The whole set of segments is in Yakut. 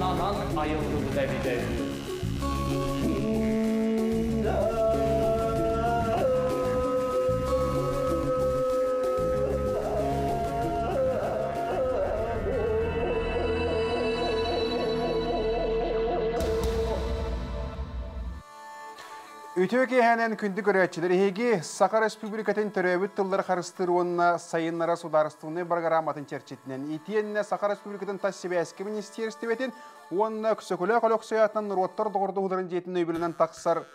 Ананан айыллыбыта эбитэ үһү. Үтүө киэһэнэн күндү көрөөччүлэр эһиги Саха Республикатын төрөөбүт тыллары харыстыыр уонна сайыннара судаарыстыбаннай программатын чэрчитинэн итиэннэ Саха Республикатын тас сибээскэ министиэристибэтин уонна Өксөкүлээх Өлөксөй аатынан норуоттар доҕордоһууларын дьиэтин өйөбүлүнэн тахсар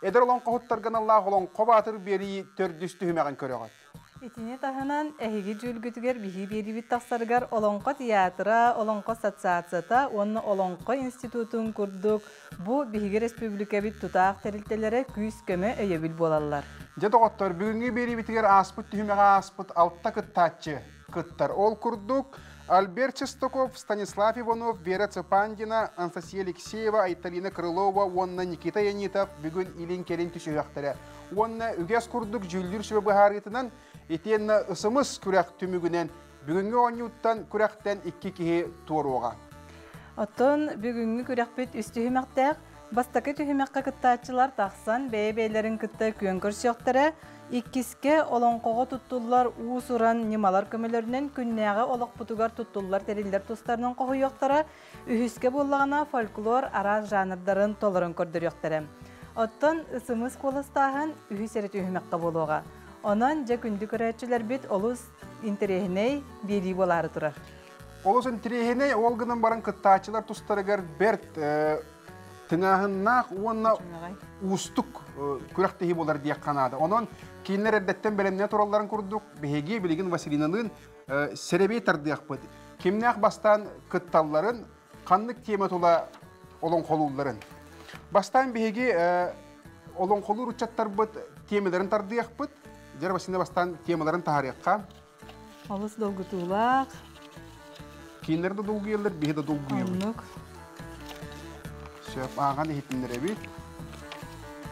эдэр олоҥхоһуттарга аналлаах Олоҥхо Баатыр биэрии төрдүс түһүмэҕин көрөҕүт. Итини таһынан, эһиги дьүүлгүтүгэр биһи биэриибит тахсарыгар Олоҥхо театра, Олоҥхо ассоциацията уонна Олоҥхо институтун курдук бу биһиги республикабыт тутаах тэрилтэлэрэ күүс-көмө өйөбүл буолаллар. Дьэ доҕоттор, бүгүҥҥү биэриибитигэр ааспыт түһүмэҕи ааспыт алта кыттааччы кыттар. Ол курдук, Альберт Чистяков, Станислав Иванов, Вера Цыпандина, Анастасия Алексеева, Айталина Крылова уонна Никита Янитов бүгүн илин-кэлин түсүһүөхтэрэ. Уонна үгэс курдук дьүүллүүр сүбэ быһаарыытынан итиэннэ ысымыс күрэх түмүгүнэн бүгүҥҥү оонньууттан күрэхтэн икки киһи туоруоҕа. Оттон бүгүҥҥү күрэхпит үс түһүмэхтээх. Бастакы түһүмэххэ кыттааччылар тахсан бэйэ-бэйэлэрин кытта күөн көрсүөхтэрэ. Иккискэ олоҥхоҕо туттуллар уус-уран ньымалар көмөлөрүнэн күннээҕи олохпутугар туттуллар тэриллэр тустарынан хоһуйуохтара. Үһүскэ буоллаҕына фольклор араас жанрдарын толорон көрдөрүөхтэрэ. Оттон ысымыс куоластааһын үһүс эрэ түһүмэххэ буолуоҕа. Онон дьэ күндү көрөөччүлэрбит олус интэриэһинэй биэрии буолаары турар. Олус интэриэһинэй, ол гынан баран кыттааччылар тустарыгар бэрт тыҥааһыннаах уонна уустук күрэхтэһии буолар диэххэ наада. Онон кинилэр эрдэттэн бэлэмнэнэ туралларын курдук, биһиги билигин Василиналыын сэрэбиэй тардыахпыт. Кимнээх бастаан кытталларын, ханнык тиэмэ тула олоҥхолуулларын. Бастаан биһиги олоҥхолуур ыччаттарбыт тиэмэлэрин тардыахпыт. Дьэ, Василина бастаан темаларын таһаарыахха. Олус долгутуулаах. Кинилэр да долгуйаллар, биһи да долгуйабыт. Оннук. Сөп, ааҕан иһитиннэрэбит.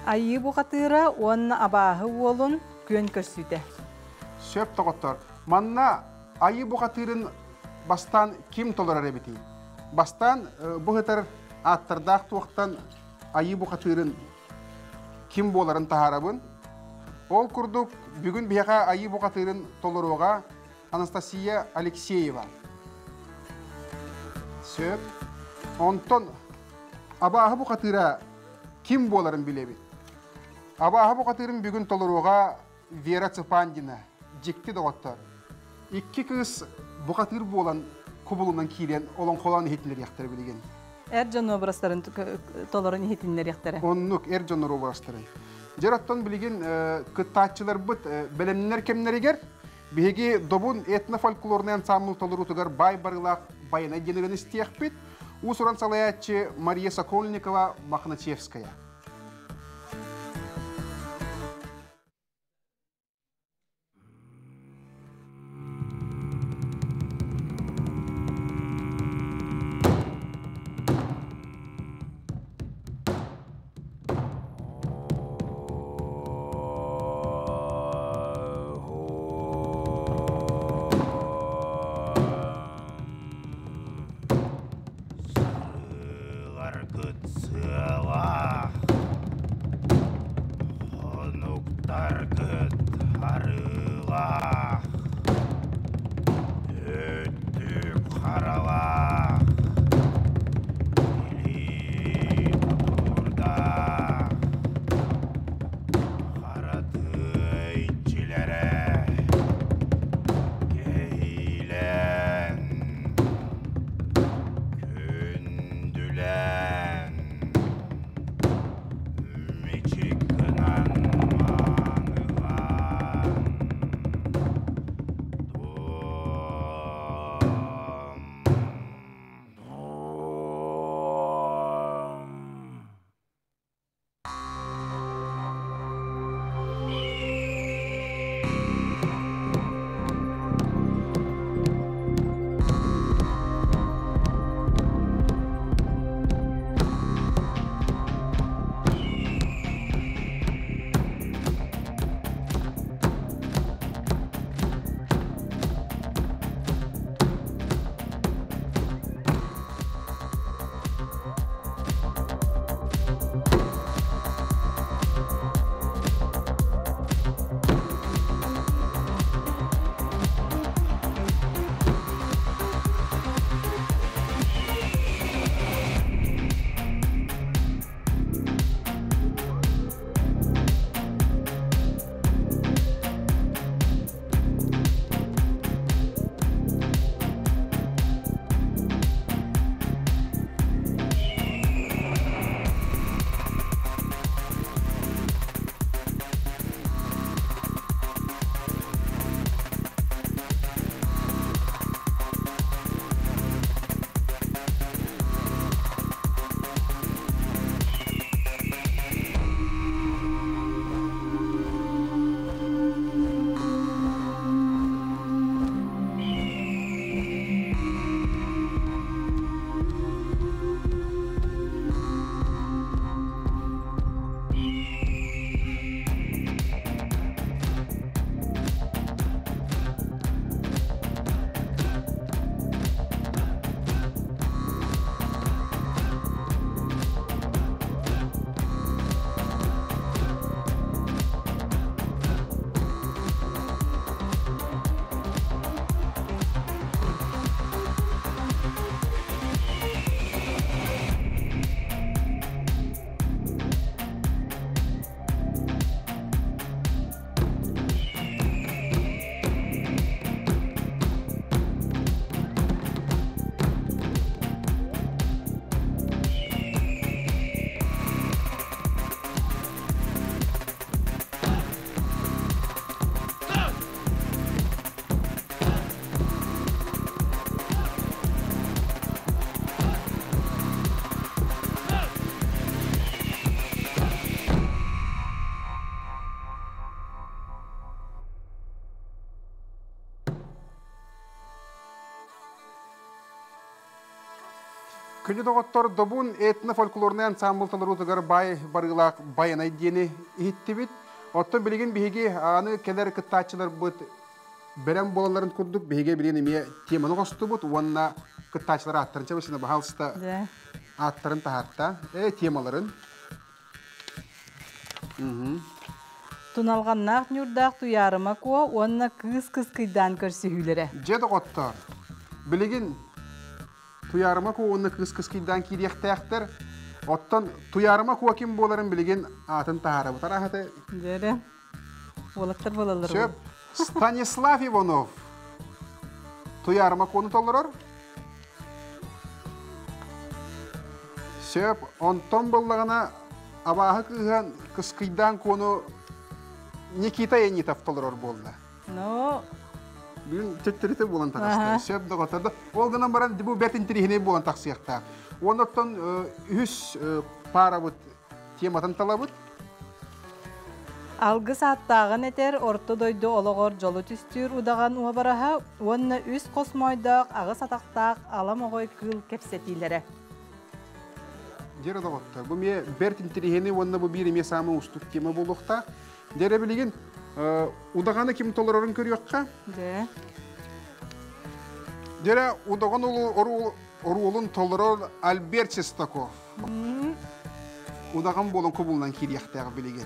Айыы бухатыыра уонна абааһы уолун күөн көрсүүтэ. Сөп доҕоттор. Манна айыы бухатыырын бастаан ким толорор эбитий? Бастаан бу сытар ааттардаах туохтан айыы бухатыырын ким буоларын таһаарабын. Ол курдук бүгүн биһиэхэ айыы бухатыырын толоруоҕа Анастасия Алексеева. Сөп. Онтон абааһы бухатыыра ким буоларын билэбит. Абааһы бухатыырын бүгүн толоруоҕа Вера Цыпандина. Дьикти доҕоттор. Икки кыыс бухатыыр буолан кубулунан киирэн олоҥхолоон иһитиннэриэхтэрэ билигин. Эр дьон образтарын толорон иһитиннэриэхтэрэ. Оннук, эр дьон образтарын. Дьэр оттон билигин кыттааччыларбыт бэлэмнэнэр кэмнэригэр биһиги Добун этнофольклорнай ансамбл толоруутугар баай барыылаах байанай диэн ырыаны истиэхпит. Уус-уран салайааччы Мария Сокольникова Мохначевская. Сыыларгыт сыалаах, хонуктаргыт арыылаах, өттүк харалаах, илии тутуурдаах, хара тыа иччилэрэ, кэһиилээн, күндүлээн. Күндү доҕоттор, Добун этно-фольклорнай ансаамбыл толоруутугар баай барыылаах Байанай диэни иһиттибит. Оттон билигин биһиги аны кэлэр кыттааччыларбыт бэлэм буолалларын курдук биһиги билигин эмиэ теманы оҥостубут уонна кыттааччылар ааттарын чабысына баһаалыста ааттарын таһаарта, темаларын. Туналҕаннаах ньуурдаах Туйаарыма Куо уонна кыыс кыскыйдаан көрсүһүүлэрэ. Дьэ доҕоттоор, билигин Туйаарыма Куо уонна кыыс кыскыйдаан киириэхтээхтэр. Оттон Туйаарыма Куо ким буоларын билигин аатын таһаарабыт. Арааһата Дьэ уолаттар буолаллар. Сөп. Станислав Иванов Туйаарыма Куону толорор. Сөп. Онтон буллаҕына абааһы кыыһан кыскыйдаан Куону Никита Янитов толорор буолла. Ну, Бүгүн төттөрүтэ буолан таҕыста. Сөп доҕоттордо. Ол гынан баран бу бэрт интэриэһинэй буолан тахсыахтаах. Оннуттан үһүс паарабыт тематын талабыт. Алгыс ааттааҕын этэр орто дойду олоҕор дьолу түстүүр удаҕан уобараһа уонна үс хос моойдоох аҕыс атахтаах ала моҕой кыыл кэпсэтиилэрэ. Дьэрэ доҕоттор, бу эмиэ бэрт интэриэһинэй уонна бу биир эмиэ саамай уустук тема буолуохтаах. Дьэрэ билигин удаҕаны ким толорорун көрүөххэ. Дьэ. Дьэрэ удаҕан оруолун толорор Альберт Чистаков. Удаҕан буолан кубулунан киириэхтээх билигин.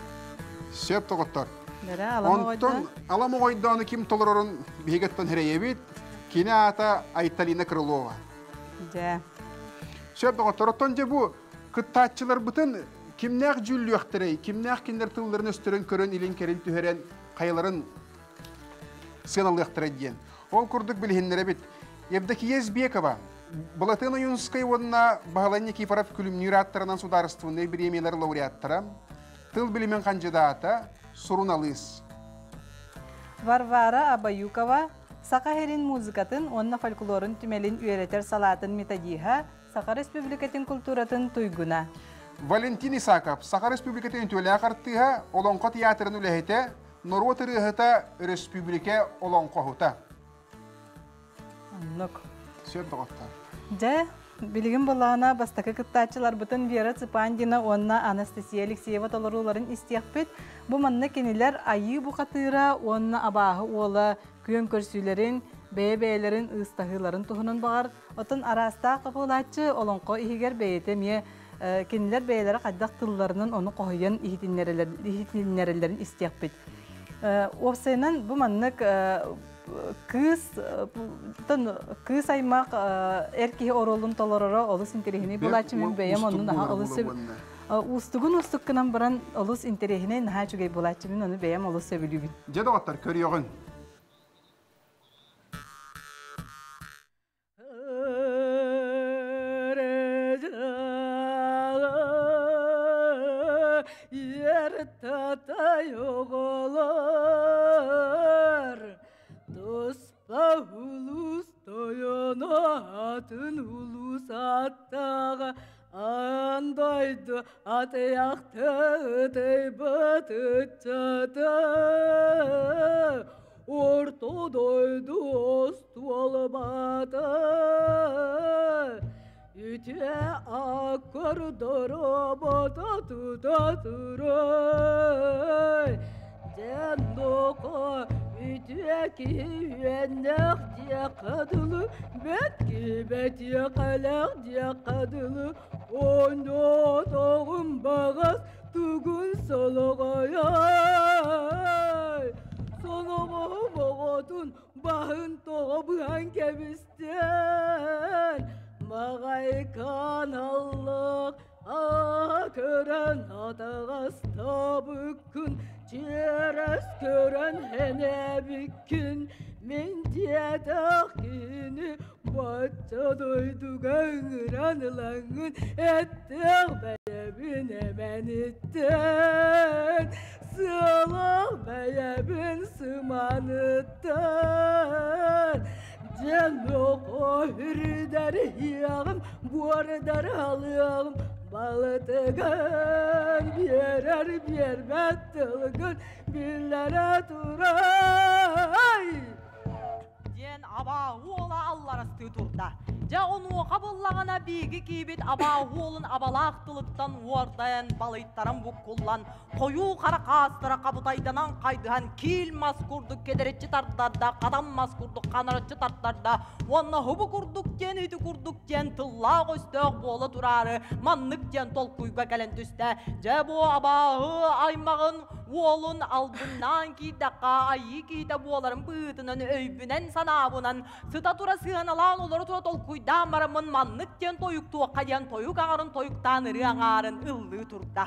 Сөп доҕоттор. Онтон Алам оҕойдоону ким толорорун биһигиттэн хэрэйэбит. Кини аата Айталина Крылова. Дьэ. Сөп доҕоттор, оттон дьэ бу кыттааччыларбытын кимнээх дьүүллүөхтэрэй, кимнээх кинилэр тылларын-өстөрүн көрөн илин-кэлин түһэрэн хайаларын сыаналыахтара диэн. Ол курдук билиһиннэрэбит. Евдокия Избекова, Былатыан Ойуунскай уонна Баһылай Никифоров күлүмнүүр ааттарынан судаарыстыбаннай бириэмийэлэр лауреаттара, тыл билимин хандьыдаата, суруналыыс. Варвара Абаюкова, Саха сирин музыкатын уонна фольклорун түмэлин үөрэтэр салаатын методиһа, Саха Республикатын культуратын туйгуна. Валентин Исаков, Саха Республикатын үтүөлээх артыыһа, Олоҥхо театрын үлэһитэ, норуот ырыаһыта, өрөспүүбүлүкэ олоҥхоһута. Оннук. Сөп доҕоттор. Дьэ, билигин былаана бастакы кыттааччыларбытын Вера Цыпандина уонна Анастасия Алексеева толорууларын истиэхпит. Бу манна кинилэр Айыы бухатыыра уонна Абааһы уола күөн көрсүүлэрин, бэйэ-бэйэлэрин ыыстаһыыларын туһунан баҕар, оттон араастаах хохуолааччы олоҥхо иһигэр бэйэтэ эмиэ кинилэр бэйэлэрэ хайдах тылларынан ону хоһуйан иһитиннэрэллэрин истиэхпит. Уопсайынан бу маннык кыыс кыыс аймах эр киһи оруолун толороро олус интэриэһинэй буолааччы мин бэйэм онну наһаа олус уустугун уустук гынан баран олус интэриэһинэй наһаа үчүгэй буолааччы мин ону бэйэм олус сөбүлүүбүн. Дьэ доҕоттор көрүөҕүҥ. Туспа улуус тойоно атын улуус аттаҕа аан дойду атыйахтыы ытыйбыт ыччата орто дойду остуолбата үтүө аккордоробото тута турай дьэн доко үтүө киһи үөннэх диэххэ дылы бэт кибэтиэхэлээх диэххэ дылы оонньоотоҕум баҕас тугун солоҕойой соноҕоһум оҕотун баһын тоҕо быһан кэбистэн маҕайкаан аллах көрөн атаҕастаабыккын чиэрэс көрөн хэнээбиккин мин диэтэх киһини бачча дойдуга ыҥыран ылаҥҥын эттээх бэйэбин эмэниттэн сыалаах бэйэбин сыманыттан дьэн үрдэр иэҕим буордар алыаҕым балытыгын биэрэр биэрбэт тылгын биллэрэ турай диэн абаа уола алларастыы турда. Дьэ онуоха буллаҕына бииги киибит абаа уолун абалаах тылыттан уордайан балыйтаран буккуллан хойуу хара хаастара хабытайданан хайдыһан киил мас курдук кэдэриччи тардарда, хатан мас курдук ханарыччы тартарда уонна хубу курдук диэн ити курдук диэн тыллаах өстөөх буола тураары маннык диэн толкуйга кэлэн түстэ. Дьэ бу абааһы аймаҕын уолун албыннаан киирдэххэ айыы киитэ буоларын быһыытынан өйбүнэн-санаабынан сыта-тура сыаналаан олоро-тура толкуйдаан бараммын маннык диэн тойуктуохха диэн тойук аҥарын тойуктаан ырыа аҥаарын ыллыы турда.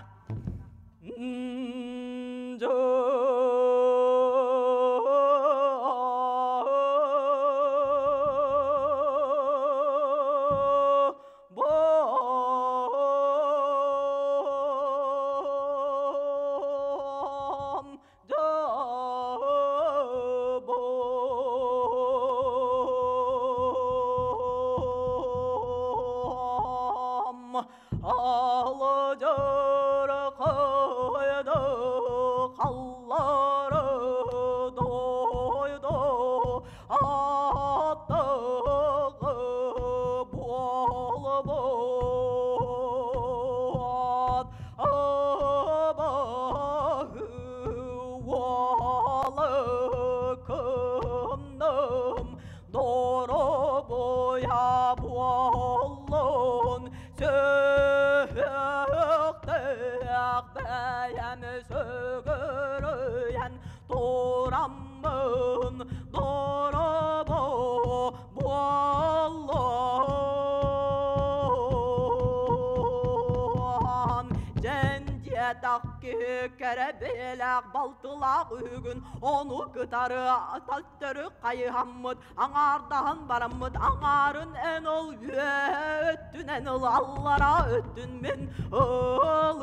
Кытары талтөрү хайыһаммыт, аҥаардаһан бараммыт, аҥаарын эн ол үөттүн эн ыл аллара өттүн мин ылам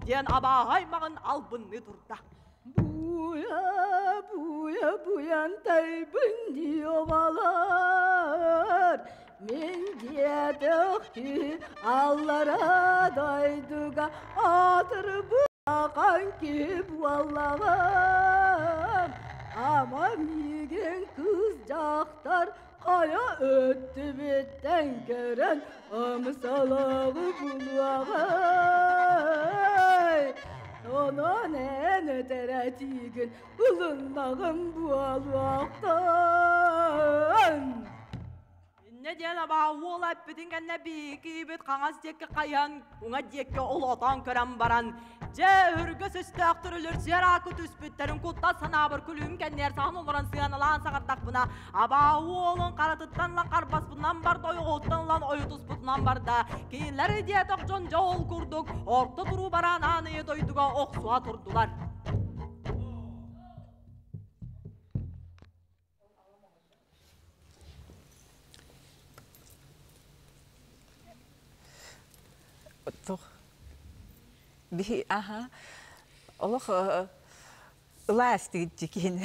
диэн абааһай маҕын албынныы турда. Буя, буя, буян тайбын диобалар, Мен диэтэхти аллара дойдуга атырбақан ки буоллаҕым. Ама миигин кыз дьахтар хайа өттүбүттэн көрөн ымсалаҕы булуоҕай. Онон эн өтэрэтиигин ылыннаҕым буолуохтан. Иннэ диэн абаа уола эппитин кэннэ биикиибит хаҥас диэки хайан, уҥа диэки олотон көрөн баран, дьэ өһүргэ сөстөөхтөр өлөрсүйэр аакы түспүттэрин куттас санаабар күлүүм кэннигэр саһан олорон сыаналаан саҕардахпына, абаа уолун харатыттан ылан харбаспытынан барда, ойоҕуттан ылан ойутуспутунан барда. Кинилэр диэтэх дьон дьэ ол курдук орто туруу бараан аан ийэ дойдуга охсуһа турдулар. Тух биһи аха олох ылаас тигитчи киһини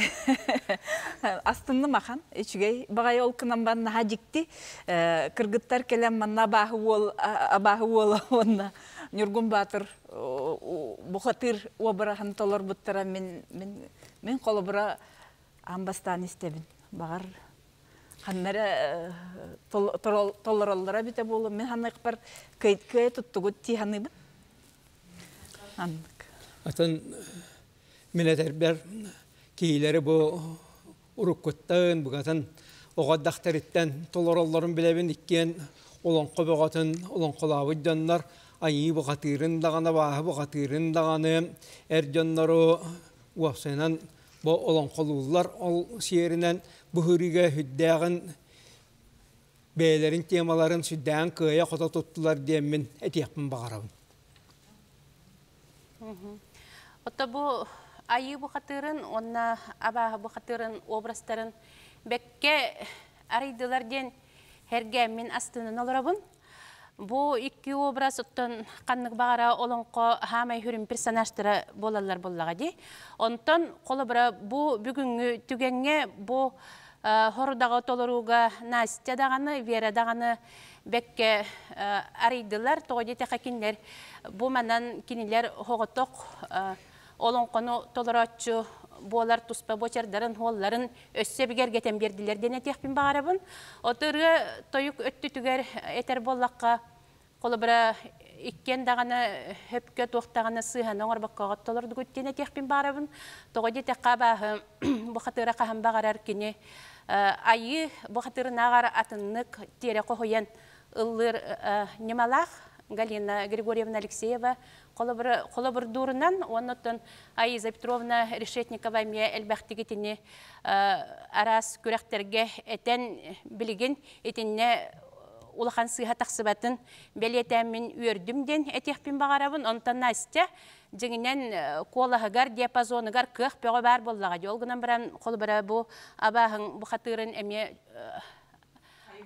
астынным ахан үчүгэй баҕайы ол кынан баран наһаа дьикти кыргыттар кэлэн манна абааһы уол абааһы уола уонна Ньургун Баатыр бухатыыр уобараһын толорбуттара мин мин мин холобура аан бастаан истэбин. Баҕар ханна эрэ толороллоро эбитэ буолуо. Мин ханнык кыай туттугут дии саныыбын. Аннык. Атын мин этэрбэр киһилэри бу уруккуттан букатын оҕо эрдэхтэриттэн толороллорун билэбин иккиэн олоҥхо бөҕөтүн олоҥхолообут дьоннор айыы бухатыырын даҕаны абааһы бухатыырын даҕаны эр дьоннору уопсайынан бу олоҥхолууллар ол сиэринэн бу һырыыга сүрдээҕин бэйэлэрин темаларын сүрдээҕин кыайа-хото туттулар диэммин этиэхпин баҕарабын. Ото бу айыы бухатыырын уонна абааһы бухатыырын образтарын бэккэ арыйдылар диэн эргээммин астынан олоробун. Бу икки образ оттон ханнык баҕара олоҥхо хаамай хүрүн персонажтара буолаллар буоллаҕа дии. Онтон холобура бу бүгүҥҥү түгэҥҥэ бу хорудаҕы толорууга Настя даҕаны, Вера даҕаны бэккэ арыйдылар. Тоҕо диэтэххэ кинилэр бу манан кинилэр оҕотох олоҥхону толорооччу буолар туспа буочардарын, хуолларын өссө бигэргэтэн биэрдилэр диэн этиэхпин баҕарабын. Отырыа тойук өттүтүгэр этэр буоллахха, холобура иккиэн даҕаны хөпкө туохтаҕына сыыһаны оҥорбокко толордугут диэн этиэхпин баҕарабын. Тоҕо диэтэххэ абааһы бухатыыра хаһан баҕарар кини айыы бухатыырынааҕар атыннык тиэрэ хоһуйан ыллыыр ньымалаах Галина Григорьевна Алексеева холобурдуурунан, оннуттан Аиза Петровна Решетникова эмиэ элбэхтик итини араас күрэхтэргэ этэн билигин итиннэ улахан сыыһа тахсыбатын бэлиэтээммин үөрдүм диэн этиэхпин баҕарабын. Онтон Настя дьиҥинэн куолаһыгар, диапазоныгар кыах бөҕө баар буоллаҕа дии. Ол гынан баран холобура бу абааһыҥ бухатыырын эмиэ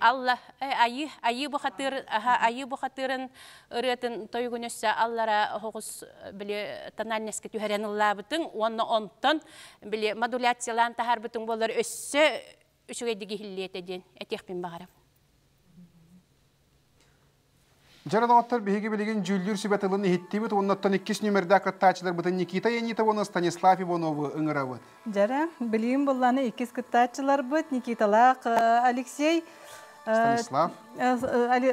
Алла айыы айыы бухатыыр айыы бухатыырын ырыатын тойугун өссө аллара оһоҕус били тональностька түһэрэн ыллаабытыҥ уонна онтон били модуляциялаан таһаарбытыҥ буоллар өссө үчүгэйдик иһиллиэтэ диэн этиэхпин баҕарабын. Дьэ доҕоттор, биһиги билигин дьүүллүүр сүбэ тылын иһиттибит, оннуттан иккис нүмердээх кыттааччыларбытын Никита Янитов уонна Станислав Ивановы ыҥырабыт. Дьэрэ, билигин булланы иккис кыттааччыларбыт Никиталаах Алексей Станислав.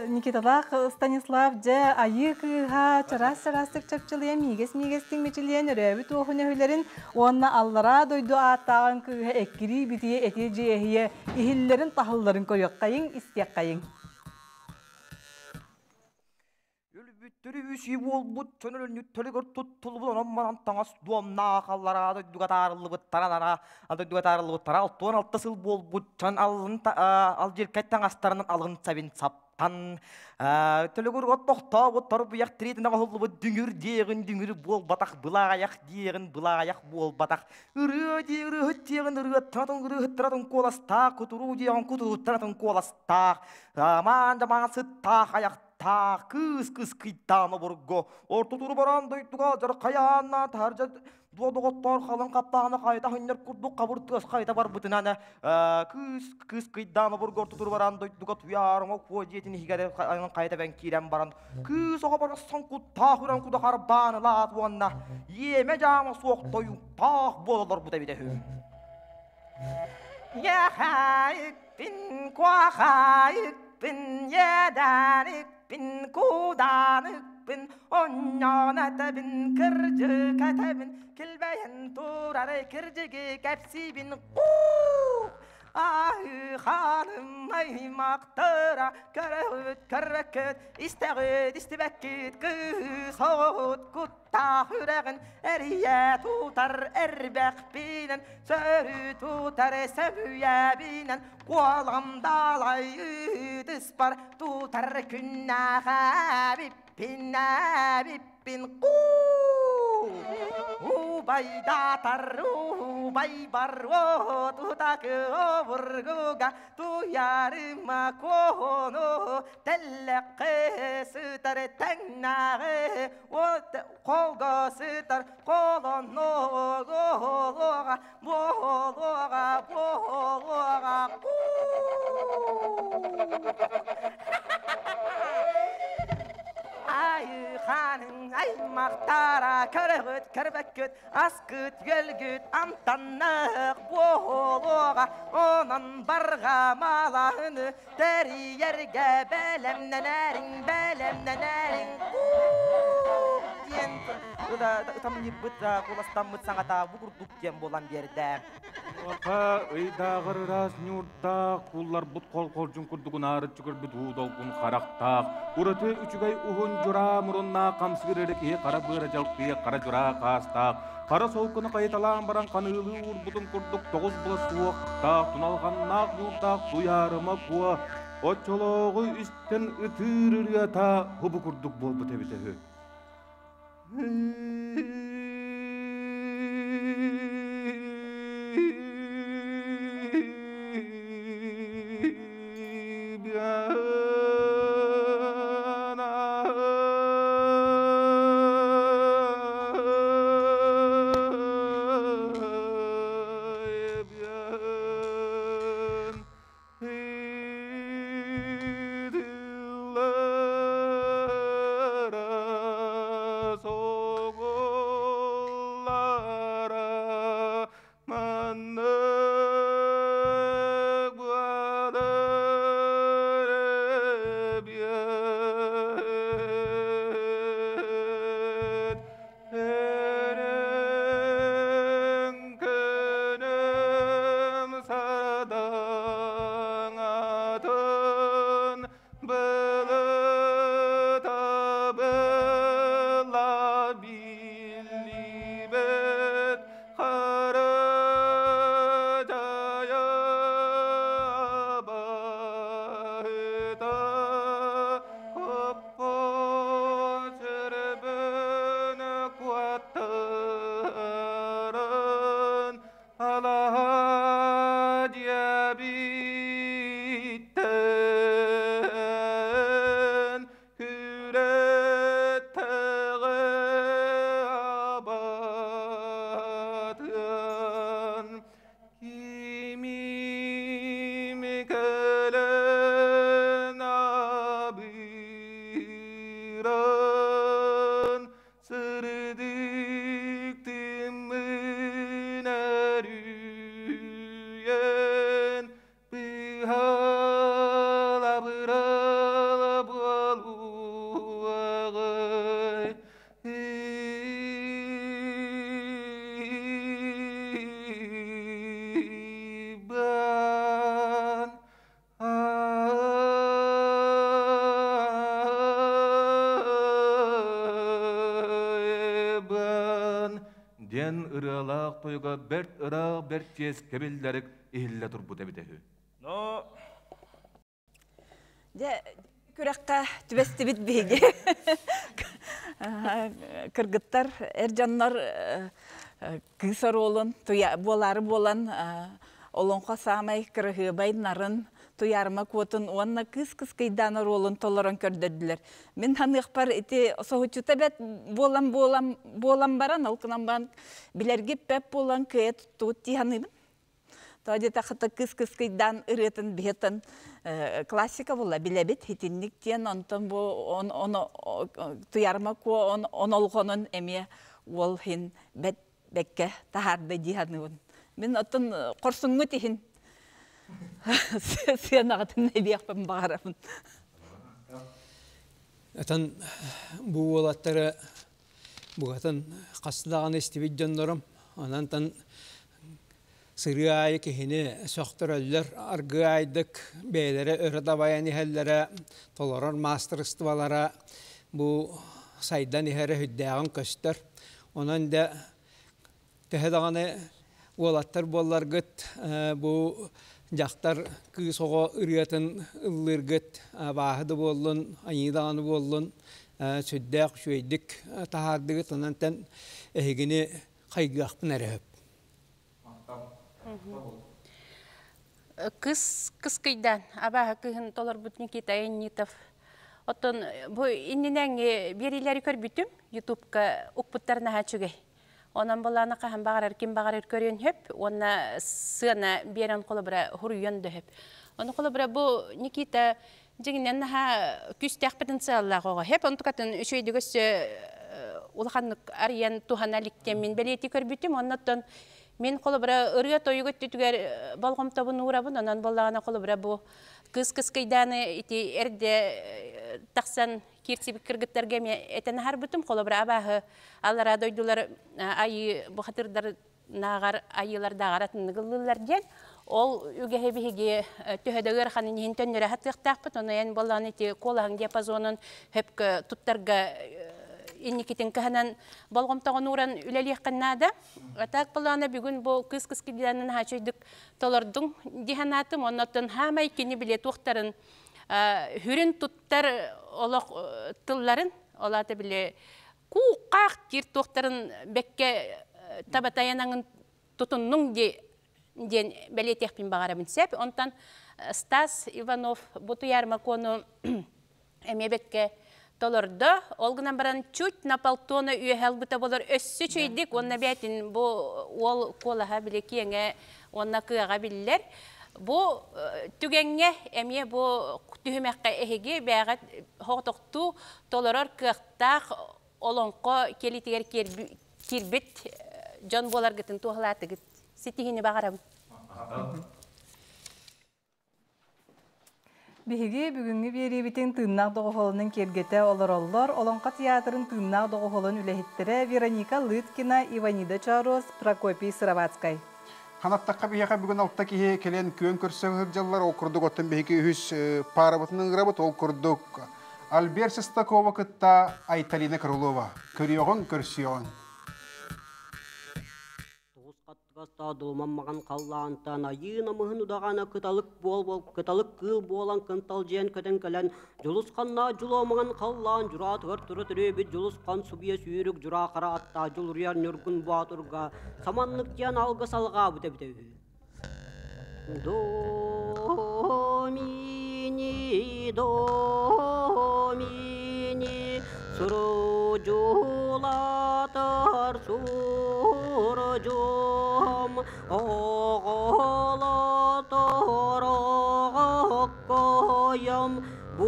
Никиталаах Станислав дьэ айыы кыыһа чараас-чараастык чапчылыйа миигес-миигестиҥ мичилиэн өрөөбүт уохун өһүлэрин уонна аллараа дойду ааттааҕын кыыһа эккирии битие этиэ дьиэһийэ иһиллэрин таһылларын көрүөххэйиҥ, истиэххэйиҥ. Өлбүттөрү үсүй буолбут чөнөлөннүттөрүгэр туттулубут онон манан таҥас дуомнаах аллараа дойдуга таарыллыбыттара нара дойдуга таарыллыбыттара 66 сыл буолбут чон алын алдьиркай таҥастарынан алын сабин саптан төлөгөр оттохтообут торбуйах тириитин оҥоһуллубут дүҥүр диэҕин дүҥүр буолбатах, былаайах диэҕин былаайах буолбатах, ырыа дии ырыаһыт диэҕин ырыаттан ырыаһыттаратын куоластаах, кутуруу диэҕин кутуруттаратын куоластаах, амаан жамаан сыттаах аяқ таах кыыс кыскыйтаан обурго ортотуру баран дойдуга дьархайаанна таһырдьа дуодоҕоттоор халыҥ хаптааны хайта хынньар курдук хабыр тыас хайта барбытынан кыыс кыыс кыйдаан обурго ортотуру баран дойдуга туйаарыҥа куо дьиэтин иһигэр хайта бэн киирэн баран кыыс оҕо барасан куттаах үрэн куда харбаан ылаат уонна иэмэ дьаама суох тойуктаах буола олорбута эбитэ үһү. Яхайыкпин, куахайыкпин, еданикпин, куданикпин, онньоонатабин, кырдьыкатабин, килбэйэн турары кирдьиги кэпсиибин, куу! Аһыы ханым аймахтара, көрөҕүт көрбөккүт, истэҕит истибэккит, кыыс оҕоҕут куттаах үрэҕин эрийэ тутар эрбэхпинэн, сөрү тутар сөбүйэбинэн, куолам далай ыытыспар тутар күннээхэбиппин, эбиппин, куу! Убайдатар убайбар тутакы обургуга туярыма куону тэллэххэ сытар тэҥнээҕи колго сытар колоннуга буолуоҕа буолуоҕа Айыханың аймақтара көрөгүт көрбөккүт аскыт үөлгүт амтаннык буолуоҕа онон барҕа малаһыны тэрийэргэ бэлэмнэнэриҥ бэлэмнэнэриҥ диэн ытамньыппыт куластаммыт саҥата бу курдук диэн буолан биэрдэ. Ота ыйдааҕар ыраас ньуурдаах, кулларбыт хол-холдьун курдугун аарыччы көрбүт уу долгун харахтаах, ураты үчүгэй уһун дьураа муруннаах хамсыыр эрэ киһи хара быара дьалкыйа хара дьураа хаастаах, хара солкуну хайыталаан баран ханыылыы уурбутун курдук тоҕус була суохтаах, туналҕаннаах ньуурдаах туйаарыма куо, оччолооҕу истэн ытыыр ырыата хубу курдук буолбут эбитэ үһү. Сэһэн ырыалаах тойуга бэрт ыраах бэрт чиэскэ биллэрик иһиллэ турбут эбитэ үһү. Но Дьэ, күрэххэ түбэстибит биһиги. Кыргыттар, эр дьоннор кыыс оруолун буолаары буолан олоҥхо саамай кыраһыабай нарын Туйаарыма Куотун уонна кыыс кыскыйдаан оруолун толорон көрдөрдүлэр. Мин ханыахпар ити соһуччута бэт буолан буолан буолан баран, ол гынан баран билэргит бэт буолан кыайа туттубут дии саныыбын. Тоҕо диэтэххэ кыыс кыскыйдаан ырыатын биһэтэн классика буолла билэбит итинник диэн онтон бу Туйаарыма Куо онолҕонун эмиэ уол иһин бэт бэккэ таһаарда дии саныыбын. Мин оттон хорсуҥҥут иһин сыанаҕытын эбиэхпин баҕарабын. Отон бу уолаттары букатын хас даҕаны истибит дьоннорум. Онон сырыы аайы киһини сөхтөрөллөр, аргы аайдык бэйэлэрэ өрө дабайан иһэллэрэ, толорор маастарыстыбалара бу сайдан иһэрэ сүрдээҕин көстөр. Онон да төһө даҕаны уолаттар буолларгыт бу дьахтар кыыс оҕо ырыатын ыллыыргыт абааһы да буоллун, айыы даҕаны буоллун сүрдээх үчүгэйдик таһаардыгыт. Онон эһигини хайгыахпын эрэ сөп. Кыс кыскыйдан абааһы кыыһын толорбут Никита Аянитов. Оттон бу иннинээҥҥи биэриилэри көрбүтүм, Ютубка укпуттар наһаа үчүгэй. Онон былаана хаһан баҕарар ким баҕарар көрүөн сөп уонна сыана биэрэн холобура хуруйан да сөп. Ону холобура бу Никита дьиҥинэн наһаа күүстээх потенциаллаах оҕо. Сөп онтукатын үчүгэйдик өссө улаханнык арыйан туһана иликтэн мин бэлиэтии көрбүтүм. Оннуттан мин холобура ырыа тойук өттүтүгэр болҕомтобун уурабын. Онон буоллаҕына холобура бу кыыс кыскыйдааны ити эрдэ тахсан киирсибит кыргыттарга эмиэ этэн аһарбытым. Холобура абааһы аллараа дойдулар айыы бухатырдар нааҕар айыылардааҕар атыннык ыллыыллар диэн. Ол үгэһи биһиги төһө да ыараханын иһин төннөрө сатыахтаахпыт. Ону эн буоллаҕына ити куолаһыҥ диапазонун сөпкө туттарга инникитин кыһанан болҕомтоҕун ууран үлэлиэххин наада. Так буоллаҕына бүгүн бу кыыс кыскыйдаанын хаачыйдык толордуҥ дии санаатым. Оннуттан хаамай кини биле туохтарын хүрүн туттар олох тылларын, ол аата били куукаах диир туохтарын бэккэ табатайанаҥын тутуннуҥ диэн бэлиэтиэхпин баҕарабын сөп. Онтон Стас Иванов бу туйаармакону эмиэ бэккэ толордо. Ол гынан баран чуть на полтона үөһэ ылбыта болор өссө үчүйдик уонна бээтин бу уол куолаһа били киэҥэ уонна кыаҕа биллэр. Бу түгэҥҥэ эмиэ бу түһүмэххэ эһиги бээҕэ хоҕотохтуу толорор кыахтаах олоҥхо киэлитигэр киирбит дьон буоларгытын туоһулаатыгыт. Ситиһини баҕарабын. Биһиги бүгүҥҥү биэриибитин тыыннаах доҕуһуолунан киэргэтэ олороллор Олоҥхо театрын тыыннаах доҕуһуолун үлэһиттэрэ Вероника Лыткина, Иванида Чоорос, Прокопий Сыроватскай. Ханаттахха биһиэхэ бүгүн алта киһи кэлэн күөн көрсө сылдьаллар. Ол курдук оттон биһиги үһүс паарабытын ыҥырабыт. Ол курдук Альберт Шестакова кытта Айталина Крылова. Көрүөҕүҥ, көрсүөҕүҥ. Тоҕус хаттыгастаах долуман маҕан халлаантан айыы намыһын удаҕана кыталык буол кыталык кыыл буолан кынталдьыйан көтөн кэлэн Дьулусханнаах дьулуо маҥан халлаан дьураатыгар тура төрөөбүт Дьулусхан субуйа сүүрүк дьураа хара аттаах Дьулуруйар Ньургун Боотурга саманнык диэн алгыс алҕаабыт эбитэ үһү. Домини, домини, сурдьулатар сурдьум, оҕолотор оҕоккойом, бу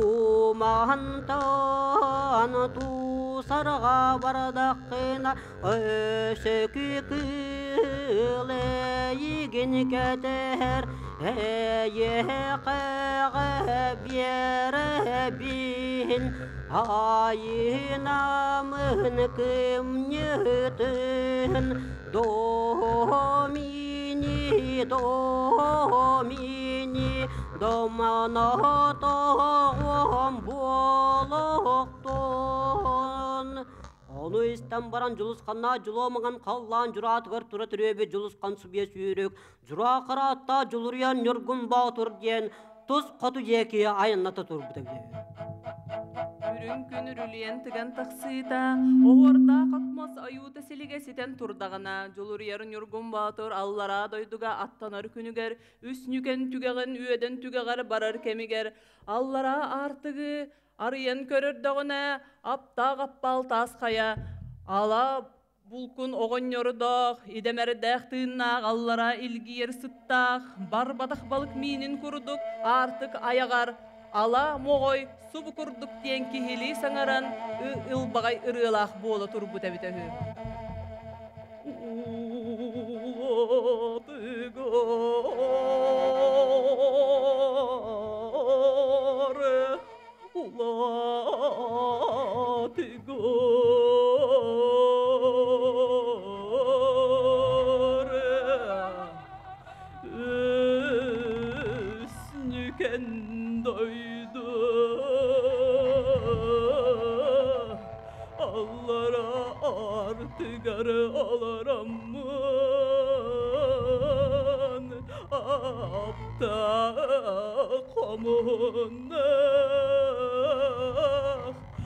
мантан тусарга бардаххына Өсөкү кыыл эйигин кэтэһэр, эйиэхэҕэ биэрэбин, айынамын кымньытын, домини, домини, домонотоҕум буолуохтун. Ону истэн баран Дьулусханнаах Дьулуо маҥан халлаан дьураатыгар тура төрүөбүт Дьулусхан субуйа сүүрүк, Дьураа харааттаах Дьулуруйан Ньургун Боотур диэн тус хоту диэки айанната турбута үһү. Үрүҥ күн үрүлүйэн тыган тахсыыта, оһуордаах от-мас ойуута силигэ ситэн турдаҕына, Дьулуруйар Ньургун Боотур аллараа дойдуга аттанар күнүгэр, үс ньүкэн түгэҕин үөдэн түгэҕэр барар кэмигэр, аллараа аартыгы арыйан көрөрдөҕүнэ, аптаах аппаал таас хайа ала булкун оҕонньордоох, идэмэрдээх тыыннаах аллара илгийэр сыттаах, барбатах балык миинин курдук аартык айаҕар ала моҕой субу курдук диэн киһилии саҥаран ылбаҕай ырыалаах буола турбут эбитэ үһү. Үснүкэн дойду аллара артыгар олороммун апта хомуннах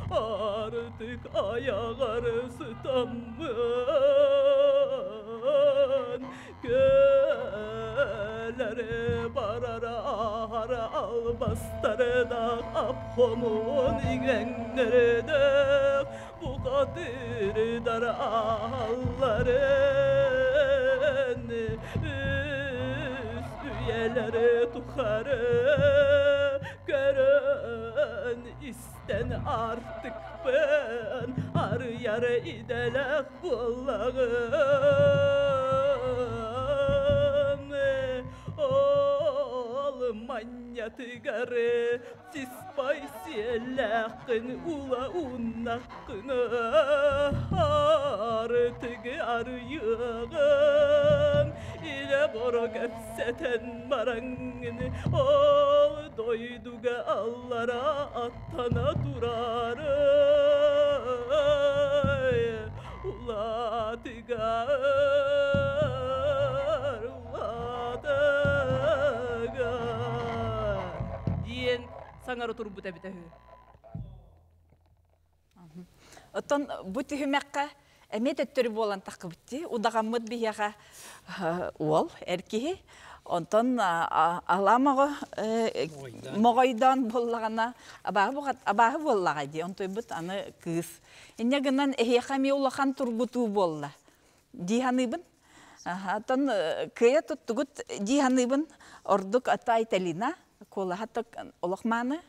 артык аяғар сытаммын көләре барар ахар албастардаах ап хомун иҥэҥнэрдээх бухатыырдар аалларын үс үйэлэри тухары көрөн истэн артыкпын арыйар идэлээх буоллаҕым ол манньатыгар сиспай сиэллээххин ула ууннаххына арытыгы арыйыаҕым илэ боро кэпсэтэн бараҥҥын ол дойдуга аллара аттана турары улаатыгар улаатыгар диэн саҥара турбут эбитэ үһү. Оттон бу түһүмэххэ эмиэ төттөрү буолан таххыбыт дии. Удаҕаммыт биһиэхэ уол, эр киһи. Онтон алаа моҕо моҕойдоон буоллаҕына абааһы абааһы буоллаҕа дии. Онтуйбут аны кыыс. Инньэ гынан эһиэхэ эмиэ улахан тургутуу буолла дии саныыбын. Оттон кыайа туттугут дии саныыбын. Ордук ата Айталина куолаһа олох мааны.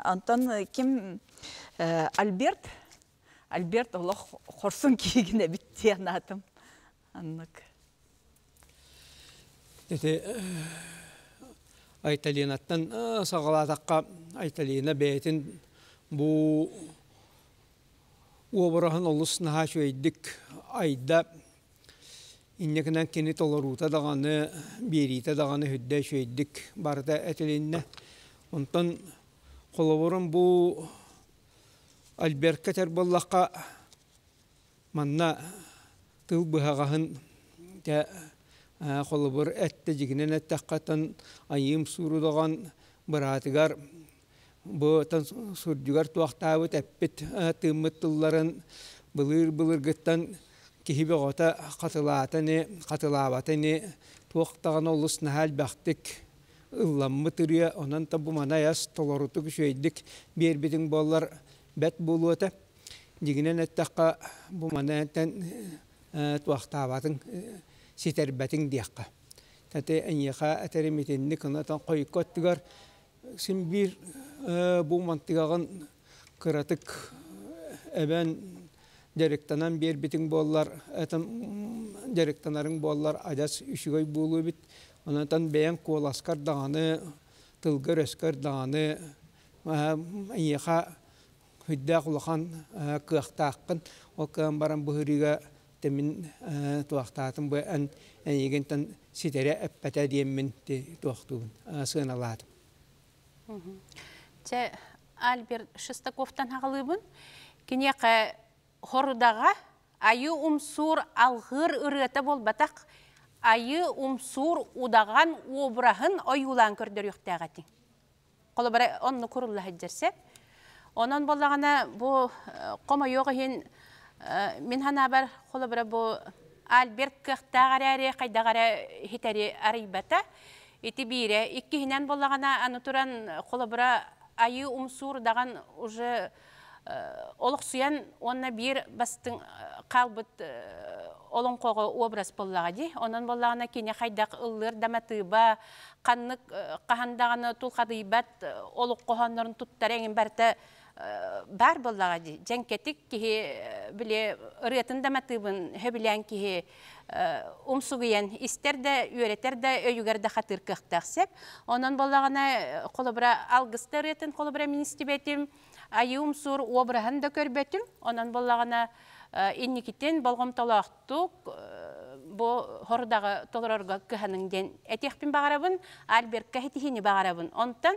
Онтон ким Альберт Альберт олох хорсун киһигин эбит диэн аатым. Аннык. Ити Айталинаттан саҕалаатахха Айталина бэйэтин бу уобараһын олус наһаа үчүгэйдик айда. Инньэ кини толоруута даҕаны, биэриитэ даҕаны үрдэ үчүгэйдик барыта этилиннэ. Онтон холобурун бу Альбертка этэр буоллахха, манна тыл быһаҕаһын дьэ холобур эттэ дьигинэн эттэххэ, оттон айыым суурудоҕон быраатыгар бу сурдьугар туохтаабыт эппит тыыммыт тылларын былыыр-былыргыттан киһи бөҕөтө хатылаата ини, хатылаабата ини, туох даҕаны олус наһаа элбэхтик ылламмыт ырыа, онон да бу манай ас толорутук үчүгэйдик биэрбитиҥ буоллар бэрт буолуо этэ. Дьиҥинэн эттэххэ, бу манайтан туохтаабатыҥ, ситэрбэтиҥ диэххэ. Тати эйиэхэ этэрим итинник, онон хойукку өттүгэр син биир бу мантыгаҕын кыратык эбэн дьарыктанан биэрбитиҥ буоллар, дьарыктанарыҥ буоллар адьас үчүгэй буолуо эбит. Онон бэйэҥ куоласкар даҕаны, тылгар-өскөр даҕаны эйиэхэ сүрдээх улахан кыахтааххын. Ол кыан баран быһырыыга мин туохтаатым бу эн эйигинтэн ситэрэ эппэтэ диэммин туохтуубун сыаналаатым. Чэ, Альберт Шестаковтан хаҕалыыбын. Киниэхэ Хорудаҕа айыы умсуур алҕыыр ырыата буолбатах, айыы умсуур удаҕан обраһын ойуулаан көрдөрүөхтээх этиҥ. Холобура, оннук курулла сылдьар сөп. Онон буоллаҕына бу хомойуох иһин мин санаабар холобура бу Альберт кыахтаах эрээри хайдах эрэ хитэри арыйбата. Ити биирэ. Иккиһинэн буоллаҕына аны туран холобура айыы умсуур даҕан уже олохсуйан уонна биир бастыҥ хаалбыт олоҥхоҕо образ буоллаҕа дии. Онон буоллаҕына кини хайдах ыллыыр да матыыба, ханнык хаһан даҕаны тулхадыйбат олук хоһооннорун туттара эҥин барыта баар буоллаҕа дии. Дьэҥкэтик киһи били ырыатын да матыыбын сөбүлээн киһи умсугуйан истэр да, үөрэтэр да, өйүгэр да хатыыр кыахтаах сөп. Онон буоллаҕына холобура алгыста ырыатын холобура мин истибэтим, айыы умсуур обраһын да көрбөтүм. Онон буоллаҕына инникитин болҕомтолоохтук бу хорудаҕы толорорго кыһаныҥ диэн этиэхпин баҕарабын, Альбертка ситиһиини баҕарабын. Онтон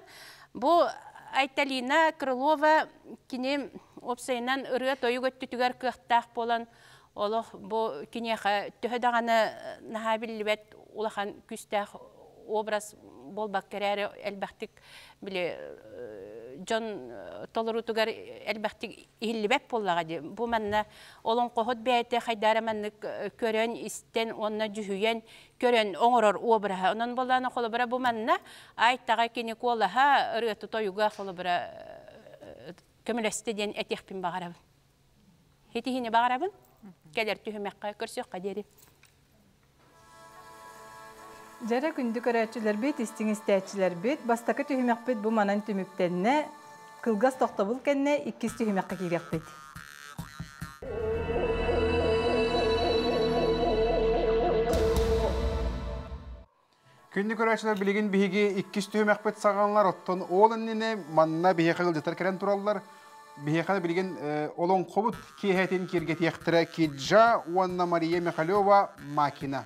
бу Айталина Крылова кини уопсайынан ырыа-тойук өттүтүгэр кыахтаах буолан олох бу киниэхэ төһө даҕаны наһаа биллибэт улахан күүстээх образ буолбакка эрээри элбэхтик били дьон толоруутугар элбэхтик иһиллибэт буоллаҕа дии. Бу манна олоҥхоһут бэйэтэ хайдара маннык көрөн, истэн уонна дьүһүйэн көрөн оҥорор обраһа. Онон буоллаҕына холобура бу манна Айтаҕа кини куолаһа ырыаты тойуга холобура көмөлөстө диэн этиэхпин баҕарабын. Итиһини баҕарабын. Кэлэр түһүмэххэ көрсүөххэ диэри. Дьэрэ күндү көрөөччүлэрбит, истиҥ истээччилэрбит, бастакы түһүмэхпит бу манан түмүктэннэ. Кылгас тохтобул кэннэ иккис түһүмэххэ киириэхпит. Күндү көрөөччүлэр билигин биһиги иккис түһүмэхпит саҕаланар, оттон ол иннинэ манна биһиэхэ ыалдьыттар кэлэн тураллар. Биһиэхэ билигин олоҥхобут киэһэтин киэргэтиэхтэрэ Киджа уонна Мария Михалева Макина.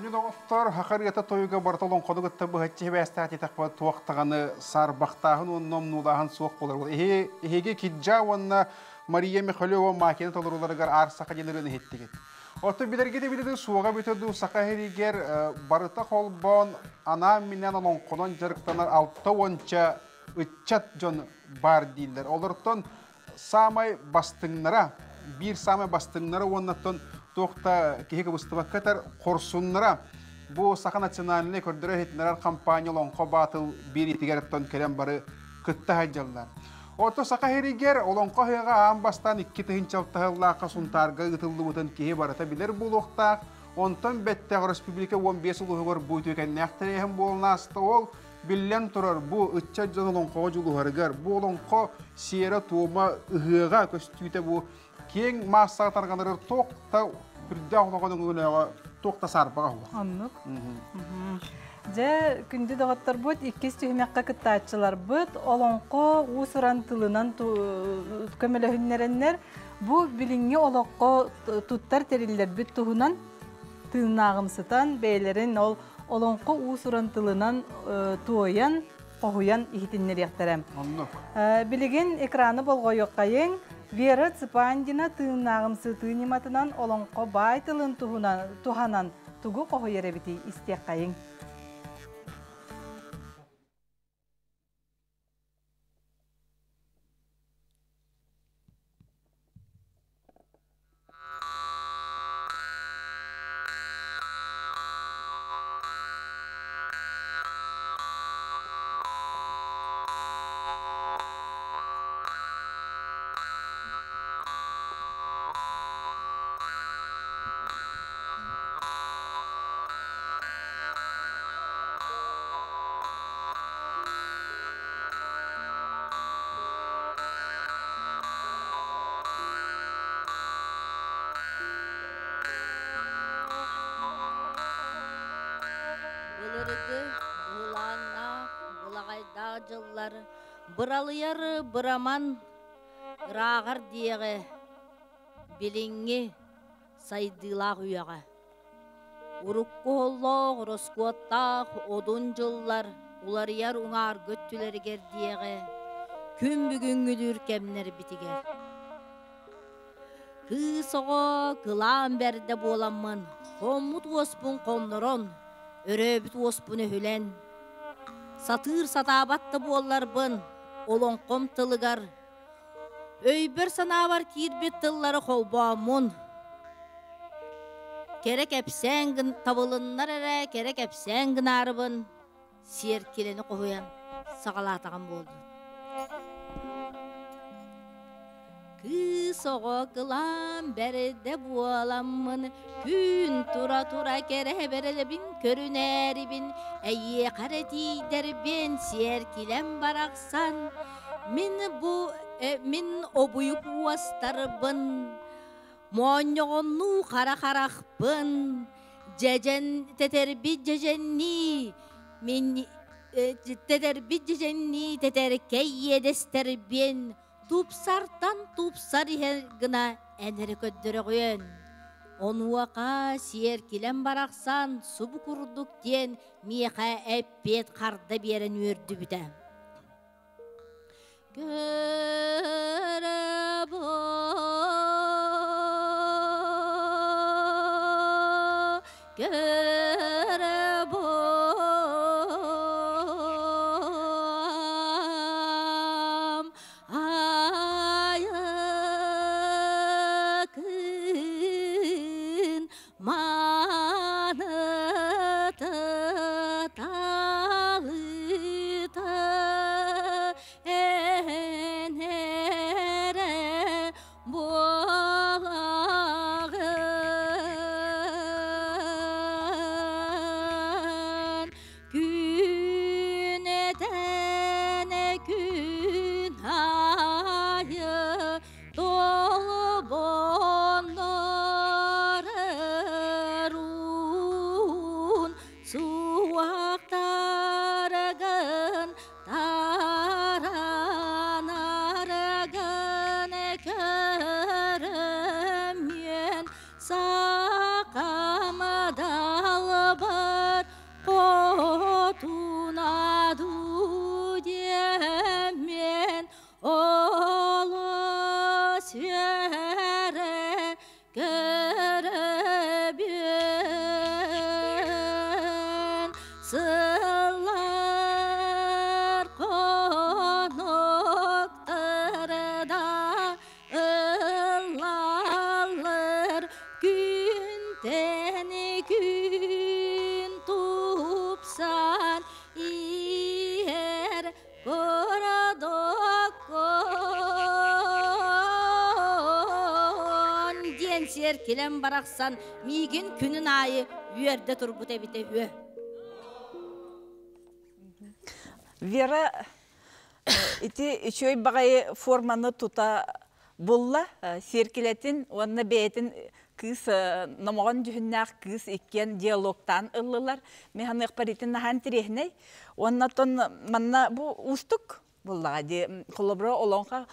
Күндү доҕоттор, саха ырыата тойуга барыта олоҥхону кытта быһаччы сибээстээх диэтэхпэ туох даҕаны саарбахтааһын уонна омнуулааһын суох буолар. Эһиги Киджа уонна Мария Михалева Макина толорууларыгар Аар Саха диэн ырыаны иһиттигит. Оттон билэргит эбитэ суоҕа эбитэ дуу саха иһигэр барыта холбоон анаан-минээн олоҥхонон дьарыктанар 60-ча ыччат дьон баар дииллэр. Олортон саамай бастыҥнара, биир саамай бастыҥнара уоннаттан туох да киһи кыбыстыбакка этэр хорсуннара бу Саха национальнай көрдөрөр-иһитиннэрэр компания Олоҥхо Баатыл биэриитигэр оттон кэлэн бары кытта сылдьаллар. Ото Саха сиригэр Олоҥхо ыһыаҕа аан бастаан 2006 сыллаахха Сунтаарга ыытыллыбытын киһи барыта билэр буолуохтаах. Онтон бэттэх республика 15 улууһугар бу үтүөкэннээх тэрээһин буолан ааста. Ол Биллэн турар, бу ыччат дьон олоҥхоҕо дьулуһарыгар, бу олоҥхо сиэрэ-туома, ыһыаҕа көстүүтэ бу киэҥ маассаҕа тарҕанарыгар туох да үрдээх олоҕо өҥөлөөҕө туох да саарбаҕа суох. Оннук. Дьэ, күндү доҕотторбут, иккис түһүмэххэ кыттааччыларбыт олоҥхо уус-уран тылынан көмөлөһүннэрэннэр бу билиҥҥи олоххо туттар тэриллэрбит туһунан тыыннааҕымсытан бэйэлэрин ол олоҥхо уус-уран тылынан туойан, хоһуйан иһитиннэриэхтэрэ. Оннук. Билигин экраны болҕойуоххайыҥ. Вера Цыпандина тыыннааҕымсытыы ньыматынан олоҥхо баай тылын туһанан тугу хоһуйар эбитий истиэххэйиҥ. Былыргы быһылааннаах, былаҕайдаах дьыллар быралыйар быраман ырааҕар диэҕи билиҥҥи сайдыылаах үйэҕэ. Урукку оһоллоох, ороскуоттаах одун дьыллар уларыйар уҥааргы өттүлэригэр диэҕи күн бүгүҥҥүлүүр кэмнэрбитигэр. Кыыс оҕо кылаан бэрдэ буоламмын, хоммут уоспун хоннорон, өрөөбүт уоспун өһүлэн, сатыыр сатаабат да буолларбын, олоҥхом тылыгар Өйбөр-санаабар киирбит тыллары холбооммун, кэрэ кэпсээн гын табылыннар эрэ кэрэ кэпсээн гынаарыбын сиэркилэни хоһуйан саҕалаатаҕым буоллун. Кыыс оҕо кылаан бэрдэ буоламмын, күн тура-тура кэрэ бэрэлэбин көрүнээрибин, эйиэхэ эрэ тиийдэрбин сиэркилэм барахсан, Мин бу мин обуйук уостарбын, моонньоҕоннуу хара харахпын, дьэдьэн тэтэрбит дьэдьэннии, мин тэтэрбит дьэдьэннии тэтэркэй иэдэстэрбин тупсартан тупсар иһэр гына эн эрэ көрдөрөҕүөн. Онуоха сиэркилэм барахсан субу курдук диэн миэхэ эппиэт харда биэрэн үөрдүбүтэ. Суақтарыгын таранарыгын көріммен сақамадал. Эн сиэркилэм барахсан миигин күнүн аайы үөрдэ турбут эбитэ үһү. Вера ити үчүгэй баҕайы форманы тута булла сиэркилэтин уонна бэйэтин кыыс номоҕон дьүһүннээх кыыс иккиэн диалогтаан ыллылар. Мин саныахпар ити наһаа интэриэһинэй. Уонна оттон манна бу уустук буллаҕа дии. Холобура олоҥхо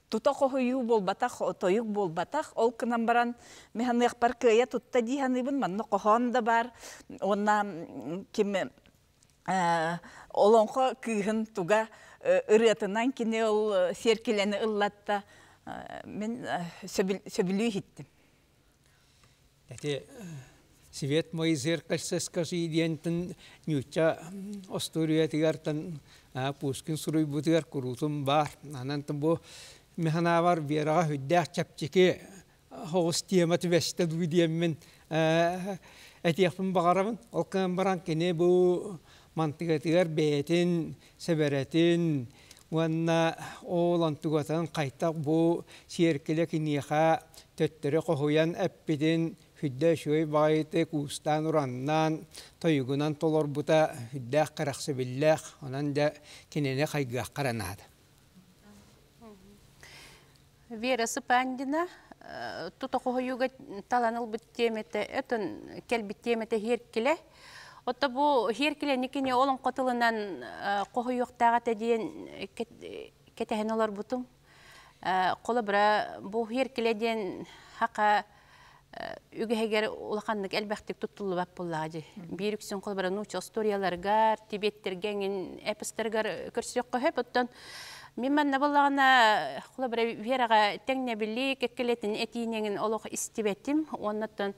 тута хоһуйуу буолбатах, тойук буолбатах. Ол гынан баран мин саныахпар кыайа тутта дии саныыбын. Манна хоһоон да баар. Уонна ким олоҥхо кыыһын туга ырыатынан кини ол сиэркилэни ыллатта мин сөбүлүү иһиттим. Эти Свет мой зеркальце скажи диэнтэн ньуучча остуоруйатыгартан Пушкин суруйбутугар куруутун баар. Анан бу механаабар Вераҕа хүддээх чэпчэки соҕус тема түбэстэ дуу диэммин этиэхпин баҕарабын. Ол гынан баран кини бу мантыгатыгар бэйэтин сэбэрэтин уонна ол онтугатын хайтах бу сиэркилэ киниэхэ төттөрү хоһуйан эппитин хүддэ үчүгэй баҕайытык уустаан-ураннаан тойугунан толорбута сүрдээх кэрэхсэбиллээх, онон дьэ кинини хайгыахха эрэ наада. Вера Сыпандина тута хоһуйууга талан ылбыт тиэмэтэ, өтөн кэлбит тиэмэтэ иһиэркилэ. Отто бу иһиэркилэни кини олоҥхо тылынан хоһуйуохтаах этэ диэн кэтэһэн олорбутум. Холобура, бу иһиэркилэ диэн хака үгэһигэр улаханнык элбэхтик туттуллубат буоллаҕа дии. Биир үксүн холобура нуучча остуоруйаларыгар, тибеттэргэ эҥин эпостарыгар көрсүөххэ сөп. Оттон мин манна буоллаҕына холобура Вераҕа тэҥнэбили кэккэлэтин этиинэҥин олох истибэтим. Уоннаттан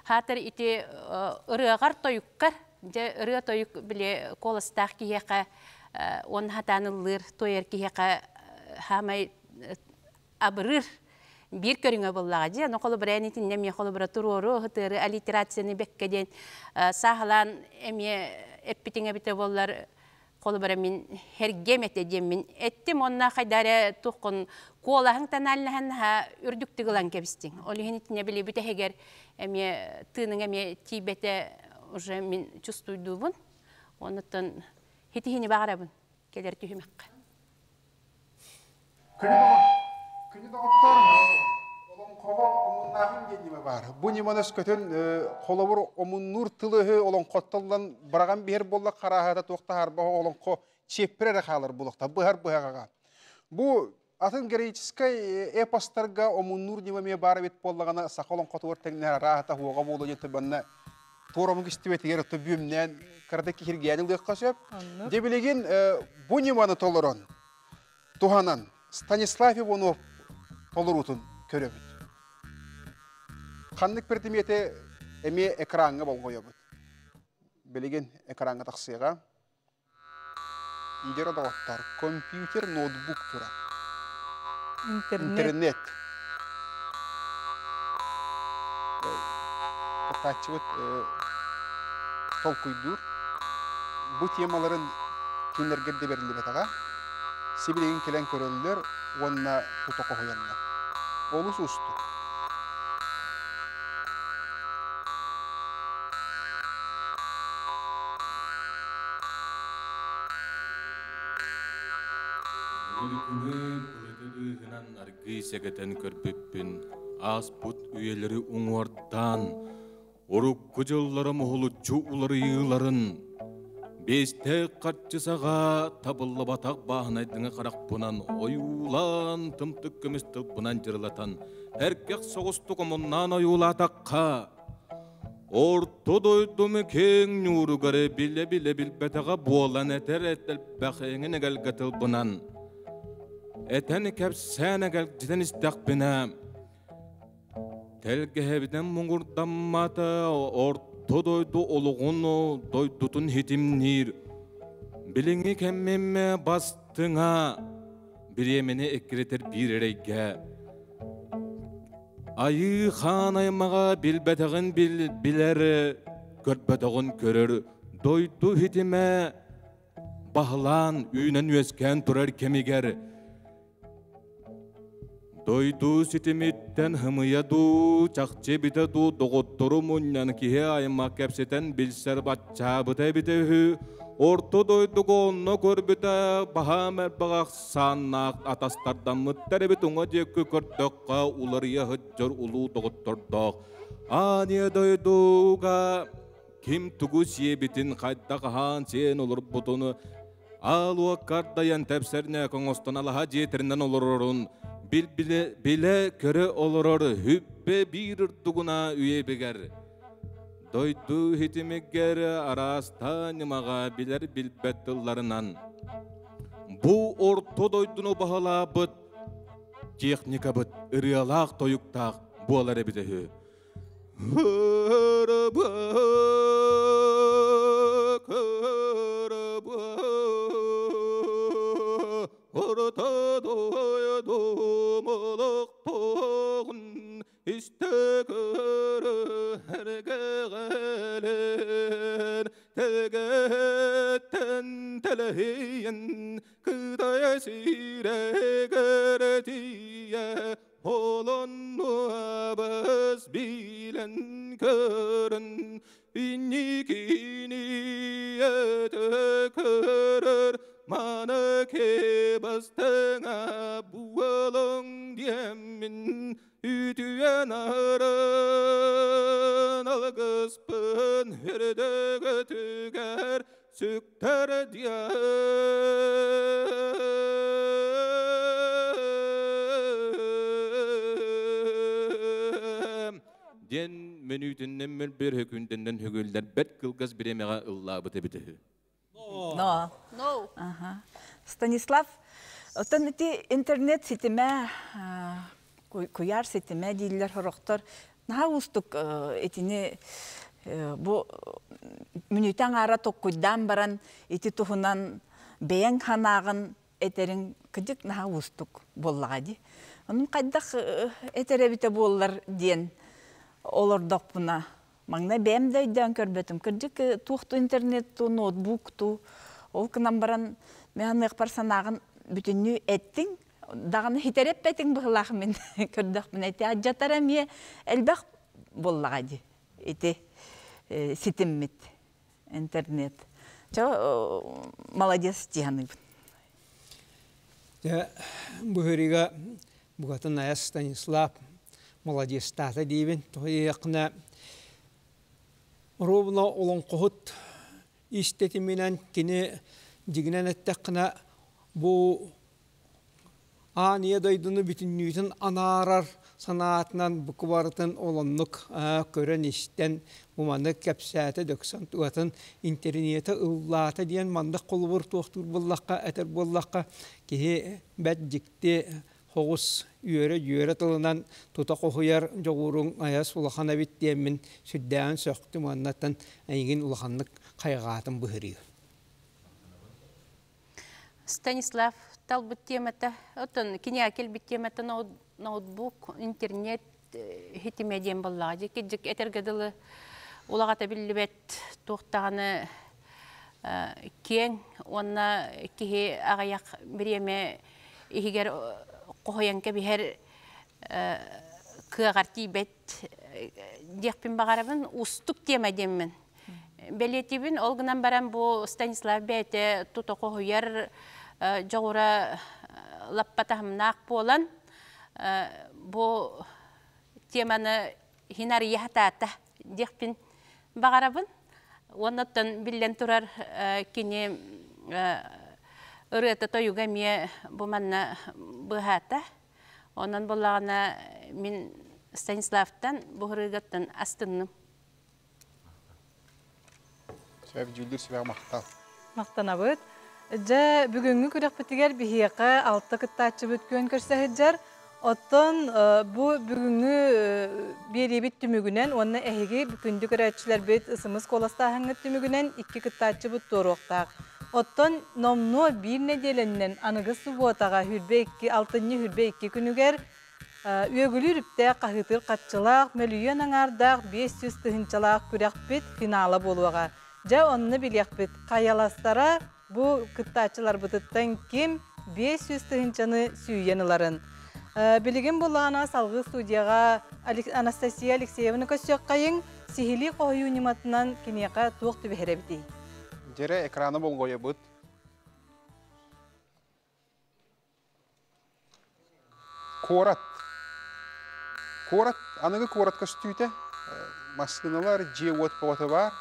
хаатар ити ырыаҕар тойуккар дьэ ырыа тойук били куоластаах киһиэхэ уонна хатаан ыллыыр туойар киһиэхэ хаамай абырыыр биир көрүҥэ буоллаҕа дии. Аны холобура эн итиннэ эмиэ холобура туруору ыһытыары аллитерацияны бэккэ диэн сааһылаан эмиэ эппитиҥ эбитэ буоллар холобура мин эргиэм этэ диэммин эттим уонна хайда эрэ туоххун куолаһыҥ тональнаһын наһаа үрдүктүк ылан кэбистиҥ. Ол иһин итиннэ били бүтэһигэр эмиэ тыыныҥ эмиэ тиийбэтэ уже мин чувствуйдуубун. Оннуттан хитиһини баҕарабын кэлэр түһүмэххэ. Күнү доҕоттор, олоҥхоҕо омуннааһын диэн ньыма баар. Бу ньыманы өскөтүн холобур омуннуур тыл-өһү олоҥхоттон быраҕан биһэр буолла харааһата туох таһаарбах олоҥхо чиэппирэ эрэ хаалар буолуохта быһар быһаҕаҕа. Бу атын греческай эпостарга омуннуур ньыма эмиэ баар эбит буоллаҕына саха олоҥхотугар тэҥнэһэр арааһата уоҕа буолуо диэн манна туора омук истибэтигэр отто бүөмнээн кырата киһиргээн ылыахха сөп. Дьэ билигин бу ньыманы толорон туһанан Станислав Иванов толоруутун көрөбүт. Ханнык предмети эмиэ экраҥҥа болҕойобут. Билигин экраҥҥа тахсыаҕа. Идера доҕоттор, компьютер, ноутбук турар. Интернет. Интернет. Кытааччыбыт толкуйдуур. Бу темаларын кинилэргэ да бэриллибэтэҕэ. Сибилигин кэлэн көрөллөр уонна тута хоһуйаллар. Олус уустук. Былыргыны былыты быыһынан аргыый сэгэтэн көрбүппүн, ааспыт үйэлэри уҥуордаан, урукку дьыллара муһулуччу уларыйыыларын, биэстээх харчы саҕа табыллыбатах бааһынайдыҥы харахпынан ойуулаан, тымтык көмүс тылбынан дьырылатан, эркэх соҕустук омуннаан ойуулаатахха, Орто дойдум киэҥ ньууругар билэ-билэ билбэтэҕэ буолан этэр элбэх эҥин эгэлгэ тылбынан этэн кэпсээн эгэлдьитэн истэхпинэ тэлгэһэбинэн муҥурдаммата орто дойду олоҕун дойдутун хитимниир билиҥҥи кэммим бастыҥа бириэмэни эккирэтэр биир эрэйгэ Айыы хаан аймаҕа билбэтэҕин билэр, көрбөтөҕүн көрөр, дойду хитимэ баһылаан үүнэн-үөскээн турар кэмигэр. Дойду ситимиттэн хымыйа дуу, чахчы эбитэ дуу доҕоттору мунньан киһи аймах кэпсэтэн билсэр баччаабыта эбитэ үһү. Орто дойдуга онно көрбүтэ баһаам элбэх ахсааннаах атастардаммыттар эбит уҥа диэки көрдөххө уларыйа сылдьар улуу доҕоттордоох. Ааньа дойдуга ким тугу сиэбитин хайдах аһаан сиэн олорбутун аал уоккардайан тэпсэрнэ оҥостон алаһа дьиэтэринэн олорорун бил-билэ билэ-көрө олорор хүббэ биир урдугуна үйэбигэр дойду иһитимигэр араастаан ньымаҕа билэр билбэт тылларынан бу орто дойдуну баһылаабыт техникабыт ырыалаах тойуктаах буолар эбитэ үһү. Орто дойдум олохтоҕун истэ көрө эргэҕэлэр Тэгэттэн тэлэһийэн кытай сирэгэр тиийэ Олоннуабыс билэн көрөн инникини өтө көрөр маны кебастыңа буолуҥ диэммин үтүөн арын алгыспын үрдүгүтүгэр сүктэр диэн мөнүүтүннэн мөлбөр höкүндэннэн hөгүллэр бэрт кылгас бириэмэҕэ ыллаабыт эбит үһү. Но. No. Ага. Станислав, оттон ити интернет ситимэ куйаар ситимэ дииллэр сорохтор наһаа уустук итини бу мүнүүтэ аҥаара токкуйдаан баран ити туһунан бэйэҥ санааҕын этэриҥ кырдьык наһаа уустук буоллаҕа дии. Онон хайдах этэр эбитэ буоллар диэн олордохпуна Маҥнай бэйэм да өйдөөн көрбөтүм. Кырдьык, туох ту интернет ту, ноутбук ту, ол гынан баран мен аныахпар санааҕын бүтүннүү эттиҥ, даҕаны хитэрэппэтиҥ быһылаах мин көрдөхпүнэ ити адьатар эмиэ элбэх буоллаҕа дии ити ситиммит интернет. Чо молодец дии саныыбын. Дьэ, быһырыга букатын айас Станислав молодецтаата диибин. Тоҕо диэххинэ, ровно олоҥхоһут истэтиминэн кини дьигинэн эттэххинэ бу Аан ийэ дойдуну бүтүннүүтүн анаарар санаатынан бука барытын олоннук көрөн-истэн, бу маннык кэпсээтэ дөксөн тугатын интэриниэтэ ыллаата диэн маннык холобур туохтуур буоллахха, этэр буоллахха, киһи бэрт дьикти хоҕус үөрэ-дьүөрэ тылынан тута хоһуйар дьоҕуруҥ айас улахан эбит диэммин сүрдээҕин сөхтүм уоннаттан эйигин улаханнык хайҕаатым быһырыы. Станислав талбыт темата, оттон кинигэ кэлбит темата ноутбук, интернет хитиме диэн буоллаҕа. Дьик этэргэ дылы улаҕата биллибэт туохтаҕаны киэҥ уонна киһи аҕыйах бириэмэ иһигэр хоһуйан кэбиһэр кыаҕар тиийбэт диэхпин баҕарабын. Уустук тиэмэ диэммин Бэлиэтиибин, ол гынан баран бу Станислав бэйэтэ тута хоһуйар дьоҕура лаппа таһымнаах буолан, бу теманы иһин арыйа сатаата диэхпин баҕарабын. Уоннаттан биллэн турар кини ырыата-тойуга эмиэ бу манна быһаата. Онон буоллаҕына мин Станиславтан бу ырыагаттан астынным. Сөп дьүүллүүр сүбэҕэ махтал. Махтанабыт. Дьэ, бүгүҥҥү күрэхпитигэр биһиэхэ алта кыттааччыбыт күөн көрсө сылдьар. Оттон бу бүгүҥҥү биэриибит түмүгүнэн уонна эһиги күндү көрөөччүлэрбит ысымыс куоластааһыҥҥыт түмүгүнэн икки кыттааччыбыт туоруохтаах. Оттон номнуо биир нэдиэлэннэн аныгы субуотаҕа 22 алтынньы 22 күнүгэр Үөгүлүүр үптээх хаһыытыыр хаччылаах, мөлүйүөн аҥаардаах 500 тыһыынчалаах күрэхпит финала буолуоҕа. Дьэ, онно билиэхпит, хайаластара бу кыттааччыларбытыттан ким 500 тыһыынчаны сүүйэн ыларын. Билигин буллаҕына салгыы студияҕа Анастасия Алексеевна көрсүөххэйиҥ, сиһилии хоһуйуу ньыматынан киниэхэ туох түбэһэр эбитий? Дьэрэ экраны болҕойобут. Куорат. Куорат, аныгы куорат көстүүтэ. Массыыналар, дьиэ-уот бөҕөтө баар.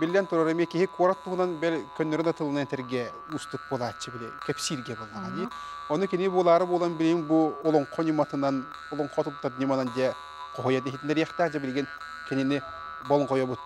Биллэн турар, эмиэ киһи куорат туһунан бэл көннөрү да тылынан этэргэ уустук буолааччы били кэпсииргэ буоллаҕа дии. Ону кини буолаары буолан билигин бу олоҥхо ньыматынан, олоҥхо туттар ньыманан дьэ хоһуйа иһитиннэриэхтээх дьэ билигин кинини болҕойобут.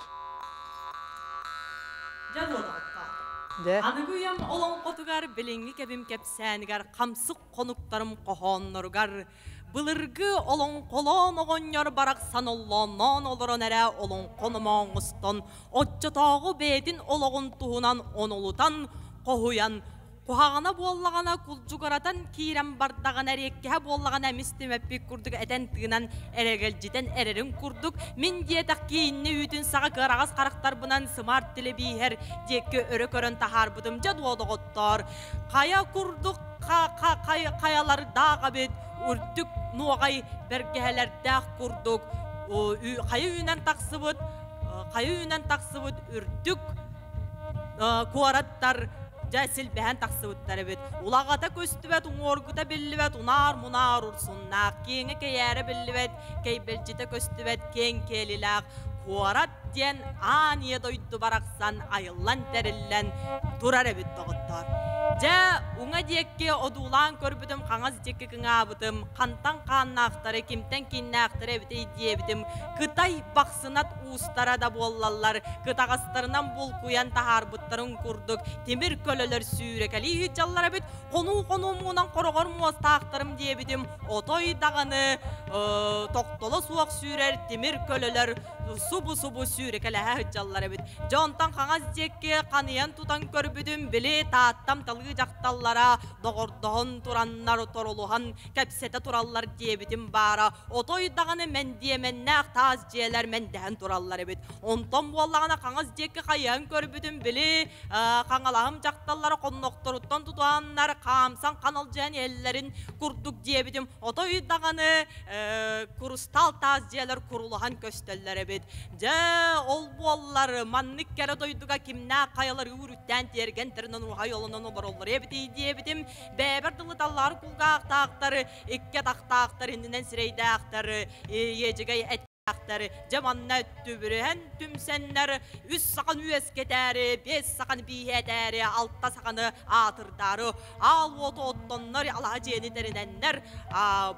Дьэ буолуохтаах. Аныгы үйэм олоҥхотугар билиҥҥи кэбим кэпсээнигэр хамсык хонуктарым хоһоонноругар былыргы олоҥхолоон оҕонньор барахсан оллоонноон олорон эрэ олоҥхо номооҥустан оччотооҕу бэйэтин олоҕун туһунан онолутан хоһуйан Куһаҕана буоллаҕына кулдьугуратан киирэн бардаҕына эриэккэһэ буоллаҕына эмис түмэппит курдук этэн-тыынан эрэгэлдьитэн эрэрин курдук мин диэтэх кииннэ үүтүн саҕа кыараҕас харахтарбынан сымар телебииһэр диэки өрө көрөн таһаарбытым дьэ дуо доҕоттоор хайа курдук хайалардаах эбит үрдүк нуоҕай бэргэһэлэрдээх курдук хайа үүнэн тахсыбыт хайа үүнэн тахсыбыт үрдүк куораттар дьэ силбэһэн тахсыбыттар эбит. Улаҕата көстүбэт, уҥуоргута биллибэт, унаар-мунаар урсуннаах, киэҥэ кэйээрэ биллибэт, кэйбэлдьитэ көстүбэт киэҥ киэлилээх куорат диэн аан ийэ дойду барахсан айыллан тэриллэн турар эбит доҕоттоор. Дьэ, уҥа диэки одуулаан көрбүтүм, хаҥас диэки кыҥаабытым, хантан хааннаахтары, кимтэн кииннээхтэрэ эбитэй диэбитим, Кытай бахсынат уустара да буоллаллар, кытаҕастарынан булкуйан таһаарбыттарын курдук тимир көлөлөр сүүрэкэлии сылдьаллар эбит. Хонуу-хонуу муҥунан хороҕор муостаахтарым диэбитим, отой даҕаны тохтоло суох сүүрэр тимир көлөлөр субу-субу сүүрэкэлэһэ сылдьаллар эбит. Дьэ онтон хаҥас диэки ханыйан тутан көрбүтүм, били Тааттам талыы дьахталлара доҕордоһон тураннар торолуһан кэпсэтэ тураллар диэбитим баара, отой даҕаны мэндиэмэннээх таас дьиэлэр мэндэһэн тураллар эбит. Онтон буоллаҕына хаҥас диэки хайыһан көрбүтүм, били хаҥалаһым дьахталлара хоннохторуттан тутуһаннар хаамсан ханалдьыйан иһэллэрин курдук диэбитим. Отой даҕаны курустаал таас дьиэлэр курулаһан көстөллөр эбит. Дьэ, ол буоллар маннык кэрэ дойдуга кимнээх хайалар үүрүттээн тиэргэн тэринэн уһай олонон олороллор эбитий диэбитим. Бэйэбэр дылы таллаар кулгаахтаахтар, икки атахтаахтар, иннинэн сирэйдээхтэр, иэдьэгэй эттээхтэр, дьэ манна түбүрүһэн түмсэннэр үс сахан үөскэтээри, биэс сахан бииһэтээри, алта саханы аатырдаары, аал уоту оттоннор, алаһа дьиэни тэринэннэр,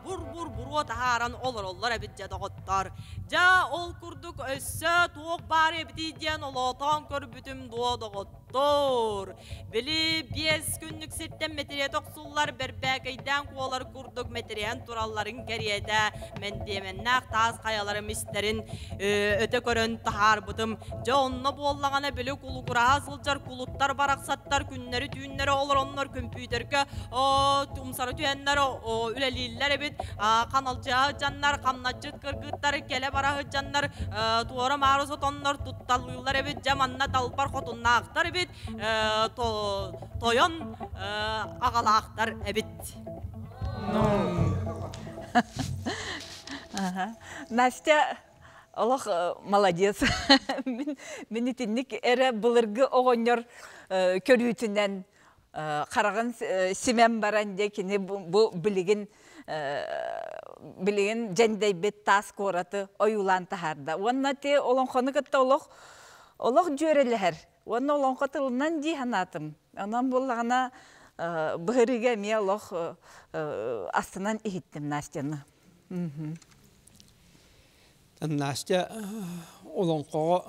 бур-бур буруо таһааран олороллор эбит дьэ доҕоттор. Дьэ ол курдук өссө туох баар эбитий диэн олоотоон көрбүтүм дуо доҕоттор. Тор. Били биэс күннүк сиртэн мэтириэт охсуллар бэрбээкэйдээн куолар курдук мэтириэн туралларын кэриэтэ мэндиэмэннээх таас хайаларым истэрин өтө көрөн таһаарбытым. Дьэ онно буоллаҕына били кулугураһа сылдьар кулуттар барахсаттар күннэри-түүннэри олороннор көмпүүтэргэ умсары түһэннэр үлэлииллэр эбит. Ханалдьыһа сылдьаннар, хамначчыт кыргыттар кэлэ-бара сылдьаннар туора-маары сотоннор тутталыыллар эбит, дьэ манна далбар хотуннаахтар эбит, тойон аҕалаахтар эбит. Настя олох молодец. Мин итинник эрэ былыргы оҕонньор көрүүтүнэн хараҕын симэн баран дьэ кини бу билигин билигин дьэндэйбит таас куораты ойуулаан таһаарда. Уонна ти олоҥхону кытта олох олох дьүөрэлэһэр. Уонна олоҥхо тылынан дии санаатым. Онон буоллаҕына быһырыыга эмиэ олох астынан иһиттим Настяны. Настя олоҥхоҕо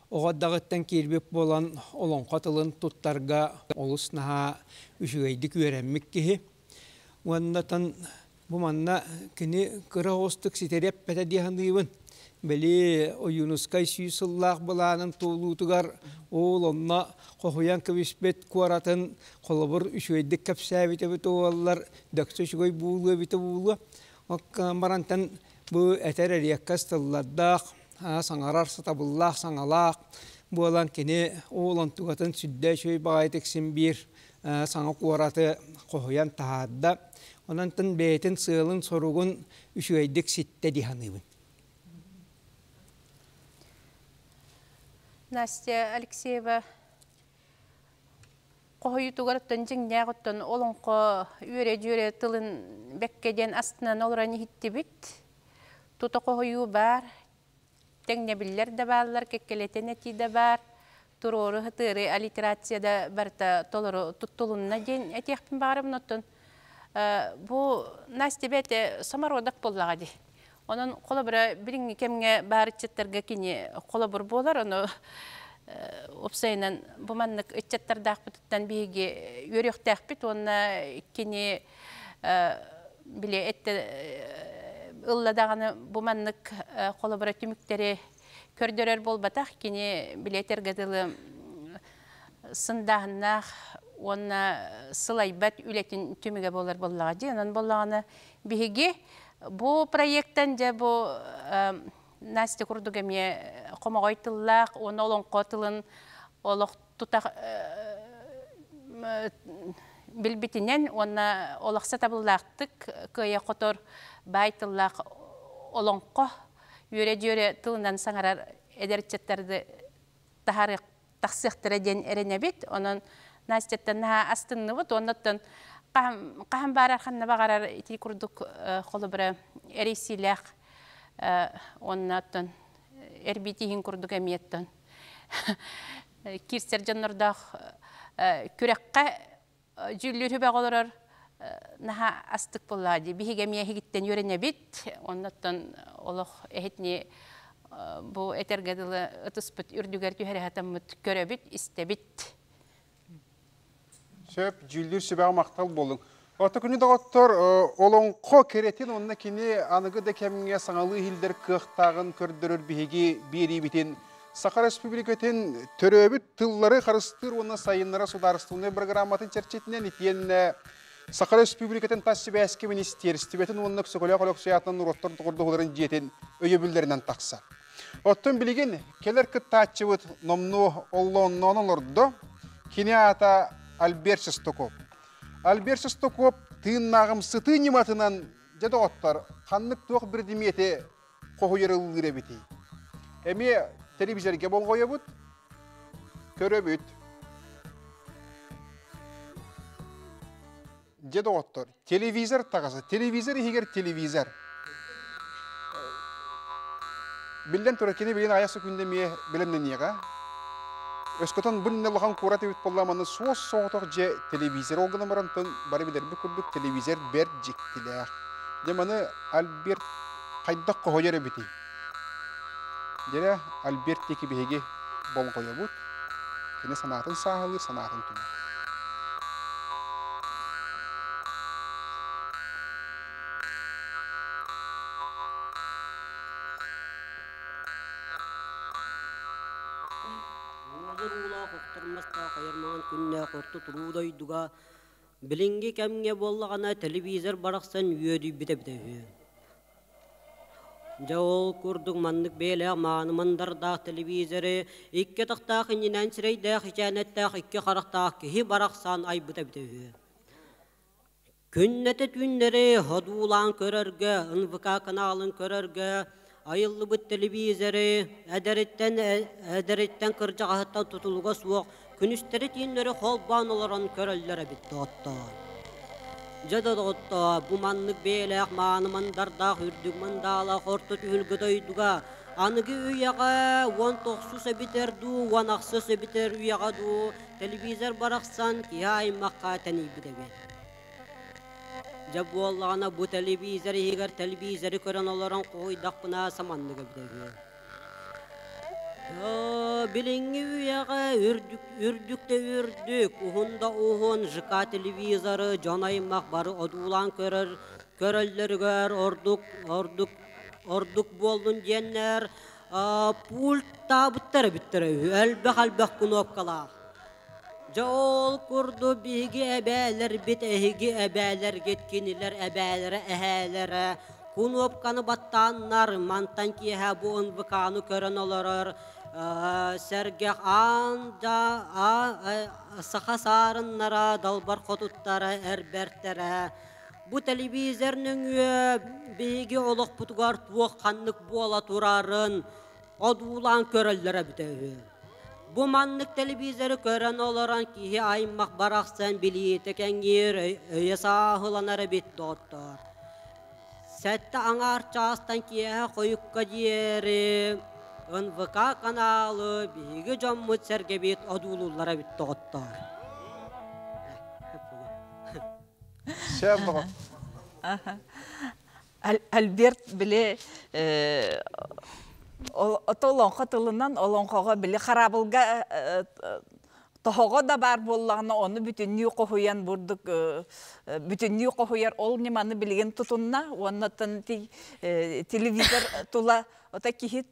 Оҕо эрдэҕиттэн киирбит буолан олоҥхо тылын туттарга олус наһаа үчүгэйдик үөрэммит киһи. Уоннатан бу манна кини кыра оҕустук ситэри эппэтэ дии саныыбын. Били Ойуунускай сүүс сыллаах былаанын туолуутугар уол онно хоһуйан кэбиспит куоратын холобур үчүгэйдик кэпсээбит эбит уоллар дөксө үчүгэй буолуо эбитэ буолуо. Барантан бу этэр эриэккэс тыллардаах саҥарар сатабыллаах саҥалаах буолан кини уол онтугатын сүрдэ үчүгэй баҕайытык син биир саҥа куораты хоһуйан таһаарда. Онон бэйэтин сыалын соругун үчүгэйдик ситтэ дии саныыбын. Настя Алексеева хоһуйуутугар оттон дьиҥнээх оттон олоҥхо үөрэ-дьүөрэ тылын бэккэ диэн астынан олорон иһиттибит. Тута хоһуйуу баар, тэҥнэбиллэр да бааллар, кэккэлэтэн этии да баар, туруору сытыары аллитерация да барыта толору туттулунна диэн этиэхпин баҕарабын. Оттон бу Настя бэйэтэ самородок буоллаҕа дии. Онон холобура билиҥҥи кэмҥэ баар ыччаттарга кини холобур буолар, ону уопсайынан бу маннык ыччаттардаахпытыттан биһиги үөрүөхтээхпит уонна кини били эттэ ылла даҕаны бу маннык холобура түмүктэри көрдөрөр буолбатах кини били этэргэ дылы сындааһыннаах уонна сылайбат үлэтин түмүгэ буолар буоллаҕа дии. Онон буоллаҕына биһиги бу проекттан дьэ бу Настя курдук эмиэ хомоҕой тыллаах уонна олоҥхо тылын олох тутах билбитинэн уонна олох сатабыллаахтык кыайа хотор баай тыллаах олоҥхо үөрэ-дьүөрэ тылынан саҥарар эдэр ыччаттарды таһаарыах тахсыахтара диэн эрэнэбит. Онон Настяттан наһаа астынныбыт. Оннуттан хаһан баарар ханна баҕарар ити курдук холобура эрийсиилээх уонна оттон эрбиитиһин курдук эмиэттэн киирсэр дьоннордоох күрэххэ дьүүллүүр сүбэҕэ олорор наһаа астык буоллаҕа дии. Биһиги эмиэ эһигиттэн үөрэнэбит. Оннуттан олох эһитини бу этэргэ дылы ытыспыт үрдүгэр түһэрэ сатаммыт көрөбүт, истэбит. Сөп, дьүүллүүр сүбэҕэ махтал буолуҥ. Орто күнү доҕоттор, олоҥхо кэрэтин уонна кини аныгы да кэмҥэ саҥалыы иһиллэр кыахтааҕын көрдөрөр биһиги биэриибитин Саха Республикатын төрөөбүт тыллары харыстыыр уонна сайыннарар судаарыстыбаннай программатын чэрчитинэн итиэннэ Саха Республикатын тас сибээскэ министиэристибэтин уонна Өксөкөлөөх Өлөксөй аатынан норуоттар доҕордоһууларын дьиэтин өйөбүллэринэн тахсар. Оттон билигин кэлэр кыттааччыбыт номнуо оллоонноон олордо. Кини аата Альберт Шестаков. Альберт Шестаков тыыннааҕымсытыы ньыматынан дьэ доҕоттор ханнык туох биридимиэти хоһуйар ыллыыр эбитий? Эмиэ телевизорга болҕойобут, көрөбүт. Дьэ доҕоттор, телевизор таҕаса, телевизор иһигэр телевизор. Биллэн турар, кини билигин аҕыйах секунда эмиэ бэлэмнэниэҕэ. Өскөтөн бу иннинэ улахан куорат эбит буолла, манна суос соҕотох дьэ телевизор ол гынан баран бары билэрбит курдук телевизор бэрт дьиктилээх. Дьэ маны Альберт хайдах хоһуйар эбитий? Дьэрэ Альберт диэки биһиги болҕойобут. Кини санаатын сааһылыыр, санаатын түмэр. Уолур уулаах охтормастаах айармаан күннээх орто туруу дойдуга билиҥҥи кэмҥэ буоллаҕына телевизор барахсан үөдүйбүтэ эбитэ үһү. Дьэ ол курдук маннык бэйэлээх мааны мандардаах телевизоры икки атахтаах иннинэн сирэйдээх ичээнэттээх икки харахтаах киһи барахсан айбыта эбитэ үһү. Күннэтэ түүннэри одуулаан көрөргө, НВК каналын көрөргө айыллыбыт телевизоры эдэриттэн эдэриттэн кырдьаҕаһыттан тутулуга суох күнүстэри-түүннэри холбоон олорон көрөллөр эбит доҕоттоор. Дьэ да доҕоттоор, бу маннык бэйэлээх мааны мандардаах үрдүк мындаалаах орто түһүлгэ дойдуга аныгы үйэҕэ уон тохсус эбитэр дуу, уон ахсыс эбитэр үйэҕэ дуу телевизор барахсан киһи аймахха тэнийбит эбит. Дьэ буоллаҕына бу телевизор иһигэр телевизоры көрөн олорон хоһуйдахпына саманнык эбитэ үһү. Билиҥҥи үйэҕэ үрдүк, үрдүк да үрдүк, уһун да уһун ЖК телевизоры дьон аймах бары одуулаан көрөр, көрөллөрүгэр ордук, ордук, ордук буоллун диэннэр пульттаабыттар эбиттэрэ үһү, элбэх-элбэх кнопкалаах. Дьэ ол курдук биһиги эбээлэрбит, эһиги эбээлэргит, кинилэр эбээлэрэ, эһээлэрэ кунуопканы баттааннар, мантан киэһэ бу НВК-ны көрөн олорор сэргэх аан да саха саарыннара, далбар хотуттара, эр бэртэрэ. Бу телевизор нөҥүө биһиги олохпутугар туох ханнык буола турарын одуулаан көрөллөрө эбитэ үһү. Бу маннык телевизоры көрөн олорон киһи аймах барахсан билиитэ кэҥиир, өйө сааһыланар эбит доҕоттоор. Сэттэ аҥаар чаастан киэһэ хойукка диэри НВК каналы биһиги дьоммут сэргэбит одуулууллар эбит доҕоттоор. Альберт били олоҥхо тылынан олоҥхоҕо били хараабылга тоһоҕо да баар буоллаҕына ону бүтүннүү хоһуйан бурдук бүтүннүү хоһуйар ол ньыманы билигин тутунна уонна телевизор тула Ото киһи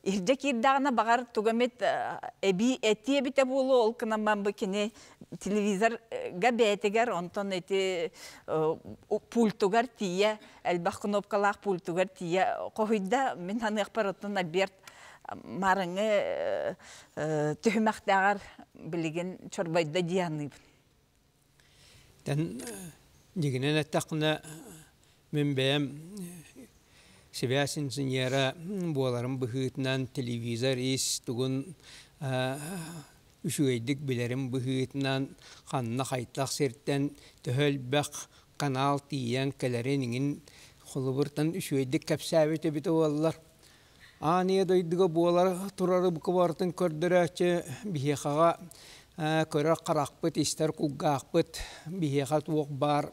иһирдьэ киирдэҕинэ баҕар тугу эмит эбии этиэ эбитэ буолуо, ол гынан бу кини телевизорга бэйэтигэр, онтон ити пультугар тиийэ, элбэх кнопкалаах пультугар тиийэ хоһуйда. Мин саныахпар оттон Альберт маарыҥҥы түһүмэхтээҕэр билигин чорбойдо дии саныыбын. Тэн дьигинэн эттэххинэ, мин бэйэм сибээс инженера буоларым быһыытынан телевизор ис тугун үчүгэйдик билэрим быһыытынан ханна хайтах сиртэн төһө элбэх канал тиийэн кэлэрин иҥин холобуртан үчүгэйдик кэпсээбит эбитэ буоллар. Аан ийэ дойдуга буолар турары бука барытын көрдөрөөччү биһиэхэҕэ көрөр харахпыт, истэр кулгаахпыт биһиэхэ туох баар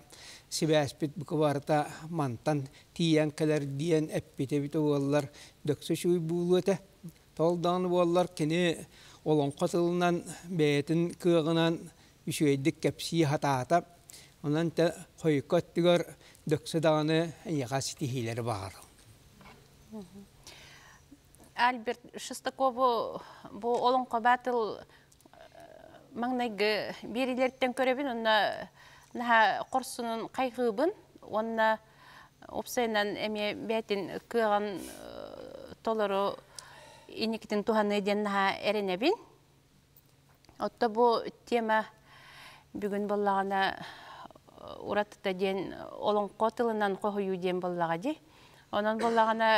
сибээспит бука барыта мантан тиийэн кэлэр диэн эппитэ эбитэ буоллар дөксө үчүгэй буолуо этэ. Ол даҕаны буоллар кини олоҥхо тылынан бэйэтин кыаҕынан үчүгэйдик кэпсии сатаата. Онон хойукка өттүгэр дөксө даҕаны эйиэхэ ситиһиилэри баҕарабын. Альберт Шестакову бу олоҥхо баатыл маҥнайгы биэриилэриттэн көрөбүн уонна наһаа хорсунун хайҕыыбын уонна уопсайынан эмиэ бэйэтин кыаҕын толору инникитин туһаныа диэн наһаа эрэнэбин. Отто бу тема бүгүн буоллаҕына уратыта диэн олоҥхо тылынан хоһуйуу диэн буоллаҕа дии. Онон буоллаҕына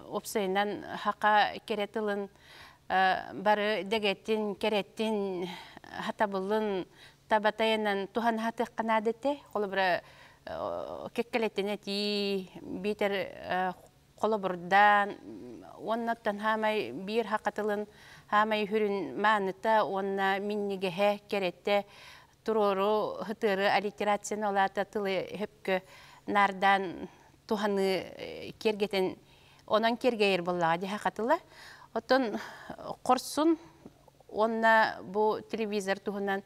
уопсайынан хака кэрэ тылын бары дэгэтин, кэрэтин, хатабылын табатайынан туһана сатыахха наада этэ. Холобура кэккэлэтин этии, биитэр холобурдаан уонна оттон хаамай биир хака тылын хаамай сүрүн мааныта уонна минньигэһэ, кэрэтэ туруору һытыары аллитерацияны ол аата тылы хөпкө наардаан туһаныы киэргэтэн онон киэргэйэр буоллаҕа дии хака тыла. Оттон хорсун уонна бу телевизор туһунан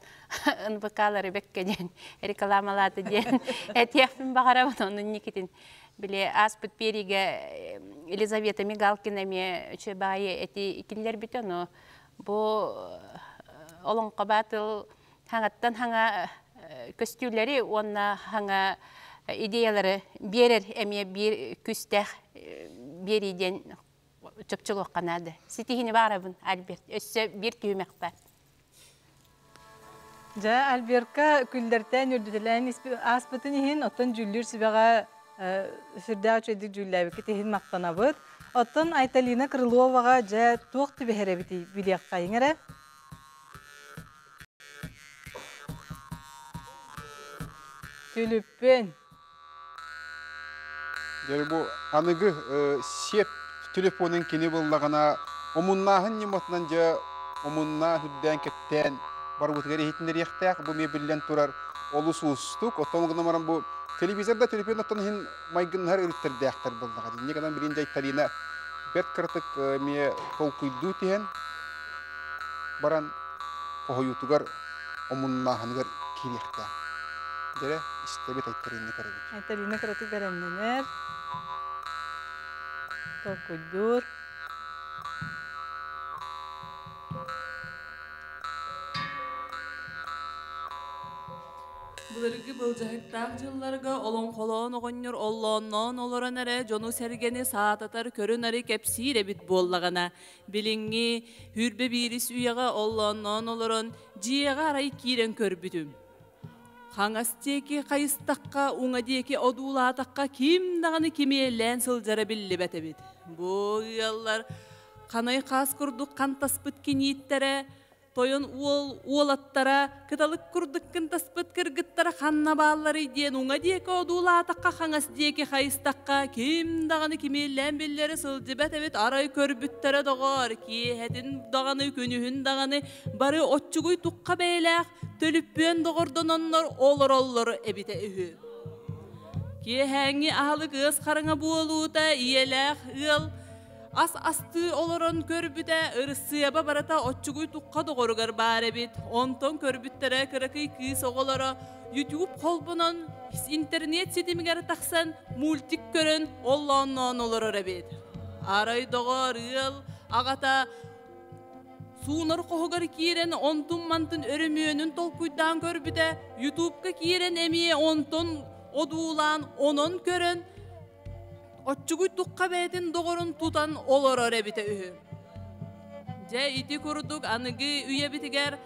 НВК-лары бэккэ диэн рекламалааты диэн этиэхпин баҕарабын ону Никитин били ааспыт биэриигэ Елизавета Мигалкина эмиэ үчүгэй баҕайы эти киллэрбитэ ону бу олоҥхо баатыл хаҥаттан хаҥа көстүүлэри уонна хаҥа идеялары биэрэр эмиэ биир күүстээх биэрии диэн чопчулуохха наада. Ситиһини баарабын, Альберт. Өссө биир түһүмэх бар. Дьэ, Альберка күллэртээн үрдүтэлээн ааспытын иһин, оттон дьүүллүүр сүбэҕэ сүрдээх үчүгэйдик дьүүллээбиккит иһин махтанабыт. Оттон Айталина Крыловаҕа дьэ туох түбэһэр эбитий билиэххэйиҥ эрэ. Түлүппүн. Дьэ бу аныгы сиэп телефонун кини буллаҕына омуннааһын ньыматынан дьэ омуннаа үрдээн кэптээн барыбытыгар иһитиннэриэхтээх. Бу эмиэ биллэн турар олус уустук. Оттон гынан баран бу телевизор да телефон оттон иһин майгыннаһар өрүттэрдээхтэр буоллаҕа. Инньэ гынан билин дьайтарина бэрт кыратык эмиэ толкуйдуу түһэн баран хоһуйуутугар омуннааһыныгар киириэхтээх. Дьэрэ, истэбит Айталина көрөбүт. Айталина кыратык бэлэмнэнэр, толкуйдуур. Былыргы былдьаһыктаах дьылларга олоҥхолоон оҕонньор оллоонноон олорон эрэ дьону-сэргэни саататар көрү-нары кэпсиир эбит буоллаҕына, билиҥҥи сүүрбэ биирис үйэҕэ оллоонноон олорон дьиэҕэ арай киирэн көрбүтүм. Хаҥас диэки хайыстахха, уҥа диэки одуулаатахха ким даҕаны кимиэллээн сылдьара биллибэт эбит. Бу ыаллар ханай хаас курдук хантаспыт кинииттэрэ Тойон уол уолаттара кыталык курдук кынтаспыт кыргыттара ханна баалларый диэн уҥа диэки одуулаатахха хаҥас диэки хайыстахха ким даҕаны кимиэллээн биллэрэ сылдьыбат эбит арай көрбүттэрэ доҕоор киэһэтин даҕаны күнүһүн даҕаны бары оччугуй тухха бэйэлээх төлүппүөн доҕордононнор олороллор эбитэ үһү. Киэһээҥҥи аһылык ыас хараҥа буолуута ийэлээх ыал Ас астыы олорон көрбүтэ, ырысыаба барыта оччугуй тухха доҕоругар баар эбит. Онтон көрбүттэрэ кыракый кыыс оҕолоро YouTube холбонон интернет ситимигэр тахсан мультик көрөн оллоонноон олорор эбит. Арай доҕор ыал аҕата суунар хоһугар киирэн онтун-мантын өрөмүөнүн толкуйдаан көрбүтэ, Ютубка киирэн эмиэ онтон одуулаан онон көрөн Оччугуй тухха бэйэтин доҕорун тутан олорор эбитэ үһү. Дьэ ити курдук аныгы үйэбитигэр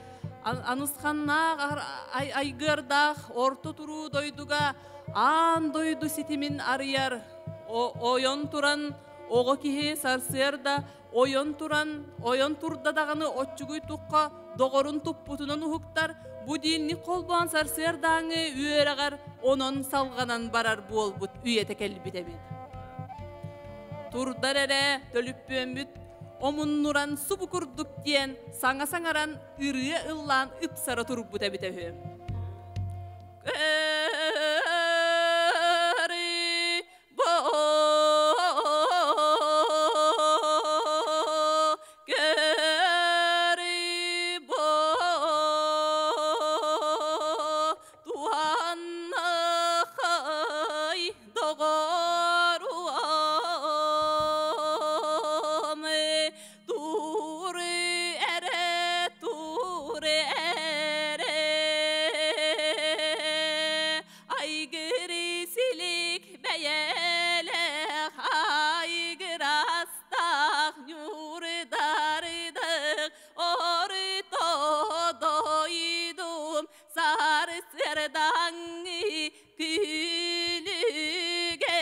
анысханнаах айгыардаах орто туруу дойдуга аан дойду ситимин арыйар ойон туран оҕо киһи сарсыарда ойон туран ойон турда даҕаны оччугуй тухха доҕорун туппутунан уһуктар бу диинник холбоон сарсыардааҥы үөрэҕэр онон салҕанан барар буолбут үйэтэ кэлбит эбит турдар эрэ төлүппүөммүт омуннуран субу курдук диэн саҥа саҥаран ырыа ыллаан ыпсара турбут эбитэ үһү Айгыры силик бэйэлээх айгырастаах ньуурдарыдык орто дойдум сарсырдаҥы күлүгэ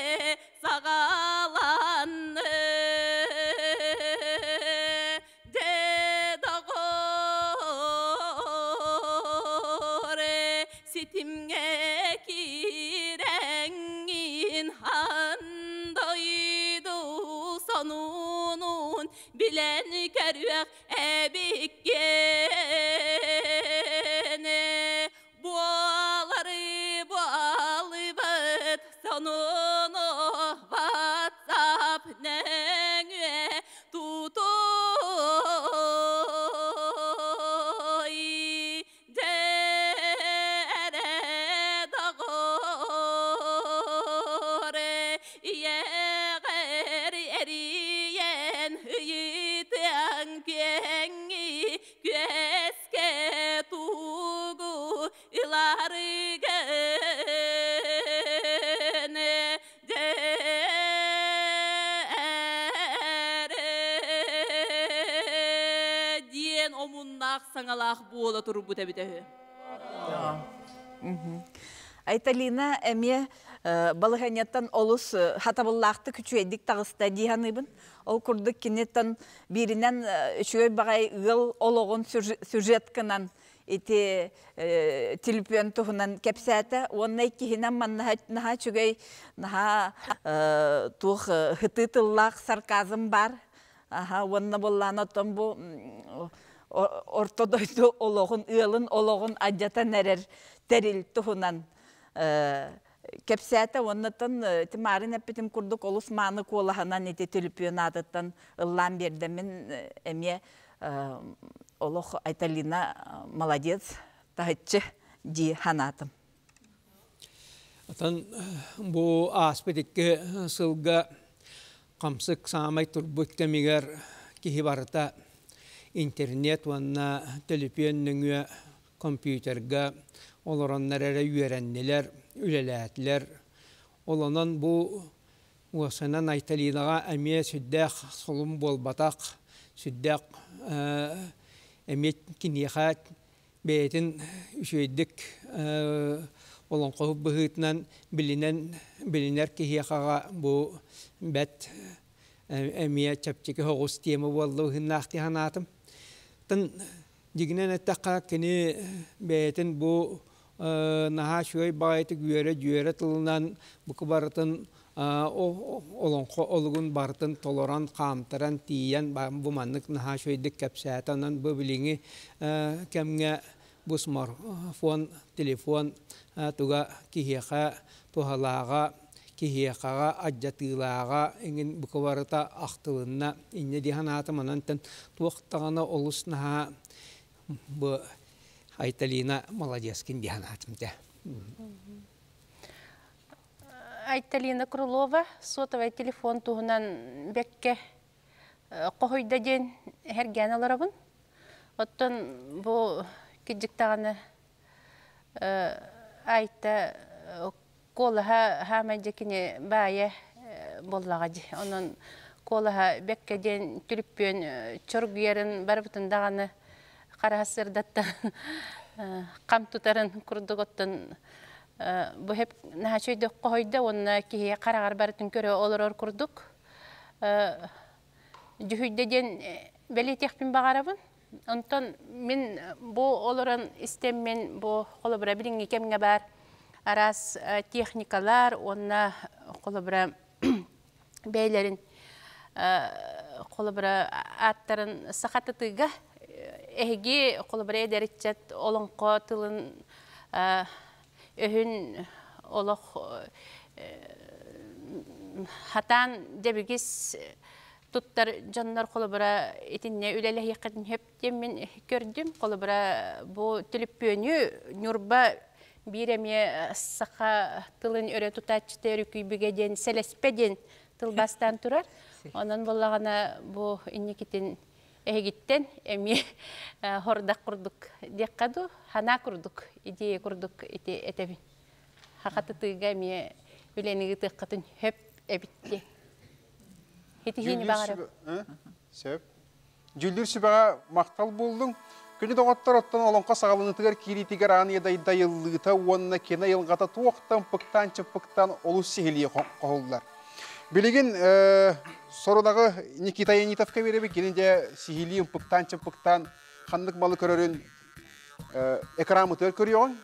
саҕаланны ситимҥэ киирэҥҥин хан дойду сонунун билэн көрүөх эбиккин буолары буолбут сонуну WhatsApp нөҥүө тутуй дьэрэ доҕор ийэҕэр эрийэн ыйытыаҥ күөҥҥи күөскэ тугу ыларыгын диэн омуннаах саҥалаах буола турбут эбитэ үһү. Айталина эмиэ балаһыанньаттан олус хатабыллаахтык үчүгэйдик таҕыста дии саныыбын. Ол курдук киниттэн бииринэн үчүгэй баҕай ыал олоҕун сюжеткынан ити телепүөн туһунан кэпсээтэ уонна иккиһинэн манна наһаа үчүгэй наһаа туох хытыы тыллаах сарказм бар аха уонна буоллаан оттон бу орто дойду олоҕун ыалын олоҕун адьатан эрэр тэрил туһунан кэпсээтэ уоннаттан тимаарын эппитим курдук олус мааны куолаһынан ити төлүпүөн аатыттан ыллаан биэрдэ мин эмиэ олох Айталина молодец таһыччы дии санаатым. Отон бу ааспыт икки сылга хамсык саамай турбут кэмигэр киһи барыта интернет уонна төлөпүөн нөҥүө компьютерга олороннор эрэ үөрэннилэр, үлэлээтилэр. Ол онон бу уосанан Айталинаҕа эмиэ сүрдээх солун буолбатах, сүрдээх эмиэ киниэхэ бэйэтин үчүгэйдик олоҥхоһут быһыытынан билинэн билинэр киһиэхэҕэ бу бэт эмиэ чэпчэки соҕус тиэмэ буолла быһыыннаах дии санаатым. Тын дьигинэн эттэххэ кини бэйэтин бу наһаа үчүгэй баҕайытык үөрэ-дьүөрэ тылынан бука барытын олоҥхо олугун барытын толорон, хаамтаран тиийэн бу маннык наһаа үчүгэйдик кэпсээтэ. Онон бу билиҥҥи кэмҥэ бу смартфон, телефон туга киһиэхэ туһалааҕа, киһиэхэҕэ алдьатыылааҕа иҥин бука барыта ахтылынна. Инньэ дии санаатым. Онон туох даҕаны олус наһаа бу Айталина молодецкин дии санаатым дэ. Айталина Крылова сотовай телефон туһунан бэккэ хоһуйда диэн эргээн олоробун. Оттон бу кырдьык даҕаны Айта куолаһа хаамай дьэ кини баайа буоллаҕа дии. Онон куолаһа бэккэ диэн түрүппүөн чоргуйарын барыбытын даҕаны хараһа сырдаттан хам тутарын курдук оттон бу хеп наһаа үчүгэйдик хоһуйда уонна киһи хараҕар барытын көрө олорор курдук дьүһүйдэ диэн бэлиэтиэхпин баҕарабын. Онтон мин бу олорон истэммин бу холобура билиҥҥи кэмҥэ баар араас техникалар уонна холобура бэйэлэрин холобура ааттарын сахатытыыга эһиги холобура эдэр ыччат олоҥхо тылын өһүн олох хатаан дэбигис туттар дьоннор холобура итиннэ үлэлэһиэххитин сөп диэн мин көрдүм. Холобура бу түлүппүөнү Ньурба биир эмиэ саха тылын өрө тутааччыта өрүкүйбүгэ диэн сэлэспэ диэн тылбаастаан турар. Онон буоллаҕына бу инникитин эһигиттэн эмиэ хордах курдук диэххэ дуу, ханаа курдук, идея курдук ити этэбин. Хахатытыыга эмиэ үлэни ыытыаххытын хөп эбит диэн. Итиһиини баҕарабын. Сөп. Дьүүллүүр сүбэҕэ махтал буоллуҥ. Күнү доҕоттор оттон олоҥхо саҕаланыытыгар киириитигэр аан дайыллыыта уонна кино айылҕата туохтан пыктаан-чыппыктаан олус сиһилии хоһуллар. Билигин сорудаҕы Никита Янитовка биэрэбит, кини дьэ сиһилии ымпыктаан-чымпыктаан ханнык малы көрөрүн экранмытыгар көрүөҕүҥ.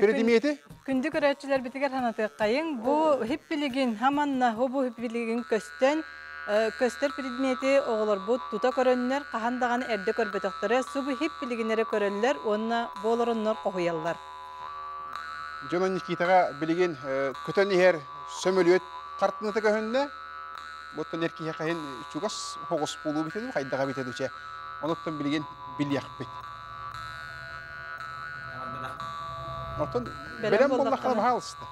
Предмети? Күндү көрөөччүлэрбитигэр санатыаххайыҥ, бу хиппилигин хаманна бу хиппилигин көстөн көстөр предмети оҕолорбут тута көрөннөр хаһан даҕаны эрдэ көрбөтөхтөрө субу хиппилигин эрэ көрөллөр уонна бу олороннор хоһуйаллар. Дьоно Никитаҕа билигин көтөн иһэр сөмөлүөт хартыната көһүннэ. Оттон эр киһиэхэ иһин чугас соҕус буолуу эбитэ дуу, хайдаҕа эбитэ дуу чэ. Онуттан билигин билиэхпит. Оттон бэлэм буоллаххына баһаалыста.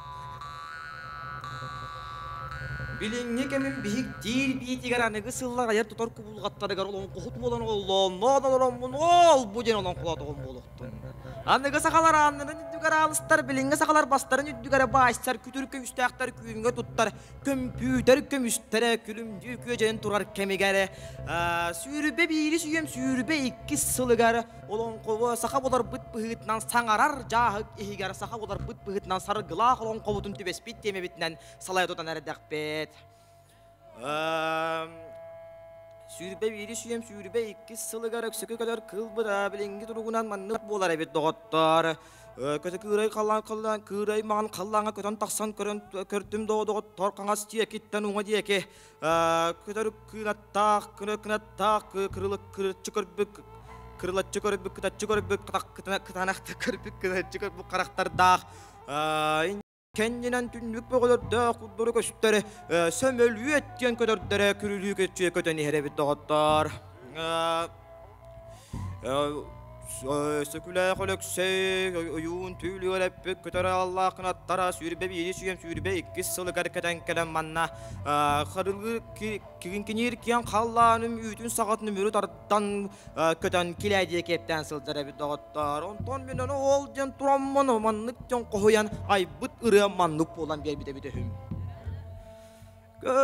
Билиҥҥи кэмим биһиктиир биитигэр аныгы сыллар айар тутар кубулҕаттарыгар олоҥхоһут буолан оллоонноон олороммун ол бу диэн олоҥхолоотоҕум буолуохтун. Аныгы сахалар ааннарын үрдүгэр аалыстар, билиҥҥи сахалар бастарын үрдүгэр баайсар, күтүр көмүстээхтэр күөҥҥэ туттар, көмпүүтэр көмүстэрэ күлүмдүү күөдьэйэн турар кэмигэр сүүрүбэ биири сүүйэм сүүрүбэ иккис сылыгар олоҥхоҕо саха буоларбыт быһыытынан саҥарар дьааһык иһигэр саха буоларбыт быһыытынан саргылаах олоҥхобутун түбэспит тиэмэбитинэн салайа тутан эрдэхпит. Сүүрбэ биири сүүйэм сүүрбэ иккис сылыгар өксөкү кэлэр кыылбыта билиҥҥи туругунан маннык буолар эбит доҕоттоор. Көтө кыырай халлаан халлаан кыырай маҥан халлааҥҥа көтөн тахсан көрөн көрдүм доо доҕоттоор хаҥас диэкиттэн уҥа диэки көтөр кынаттаах кынаттаах кырылык кырыччы көрбүт кырылаччы көрбүт кытаччы көрбүт кытаанахтык көрбүт кытаччы көрбүт харахтардаах кэннинэн түннүк бөҕөлөрдөөх курдуру көстөр сөмөлүөт диэн көтөрдөрө күрүлүү көччүйэ көтөн иһэр эбит доҕоттоор Сөкүлээх Өлөксөй ойуун түүлүгэр эппит көтөр ааллаах кынаттара сүүрбэ биири сүөм сүүрбэ иккис сылыгар кэтэн кэлэн манна харылыы киҥкиниир киэҥ халлааным үүтүн саҕатын үмүрү тардан көтөн килээдиэ киэптээн сылдьар эбит доҕоттоор. Онтон мин ону ол диэн тураммын маннык дьон хоһуйан айбыт ырыам маннык буолан биэрбит эбит үһүм. Көрө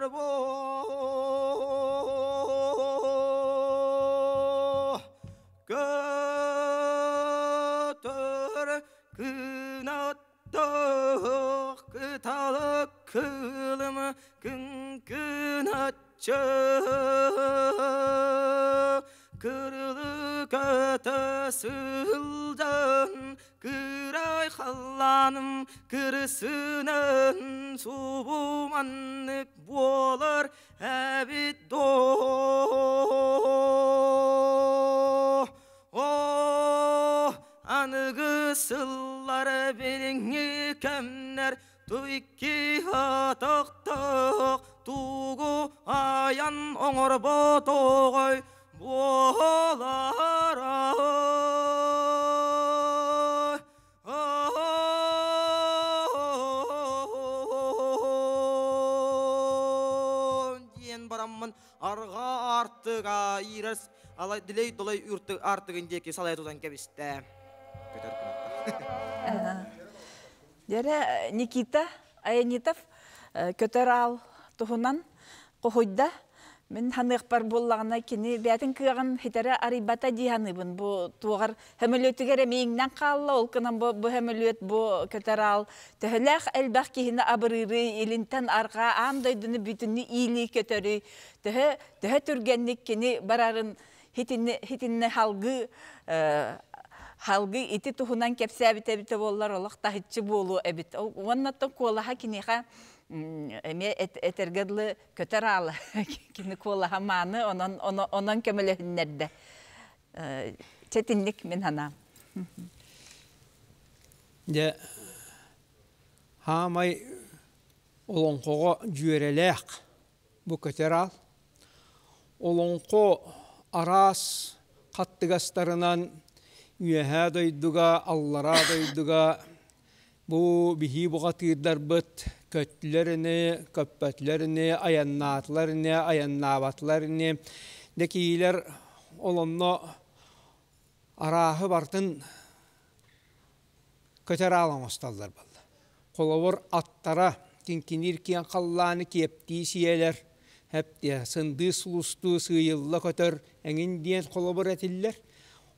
бу Көтөр кынаттах кыталык кылым кыҥкыначчы Кырылы көтө сылдьан кырай халлааным кырысынан субу маннык буолар эбит доо О, аныгы сыллар билиҥҥи кэмнэр ту икки атахтаах тугу айан оҥорботоҕой буоларай. Диэн бараммын арҕаа аартыга иирэр алай дилей долой үртүк аартыгын диэки салайа тутан кэбистэ. Көтөр кынатта. Дьэрэ Никита Аянитов көтөр аал туһунан хоһуйда. Мин ханыахпар буоллаҕына кини бэйэтин кыаҕын хитэрэ арыйбата дии саныыбын. Бу туоҕар хөмөлүөтүгэр эмиэ иҥнэн хаалла. Ол гынан бу, бу хөмөлүөт бу көтөр аал төһөлөөх элбэх киһини абырыырый, илинтэн арҕаа аан дойдуну бүтүннүү иилии көтөрүй, төһө төһө түргэнник кини барарын хитинне хитинне халгыы халгыы ити туһунан кэпсээбит эбитэ буоллар олох таһыччы буолуо эбит. Уоннаттан куолаһа киниэхэ эмиэ этэргэ дылы көтөр аала кини куолаһа мааны онон онон көмөлөһүннэрдэ чэтинник мин санаам Дьэ хаамай олоҥхоҕо дьүөрэлээх бу көтөр аал. Олоҥхо араас хаттыгастарынан Үөһээ дойдуга, Аллараа дойдуга Бу биһии бухатыырдарбыт көттүлэр ини, көппөтүлэр ини, айаннаатылар ини, айаннаабатылар ини. Дэкиилэр ол онно арааһы бартын көтөр аал оҥостоллор буолла. Холобур, аттара киҥкиниир киэҥ халлааны киэптии сиэлэр, эптиэ сындыы сулустуу сыыйылла көтөр эҥин диэн холобур этиллэр.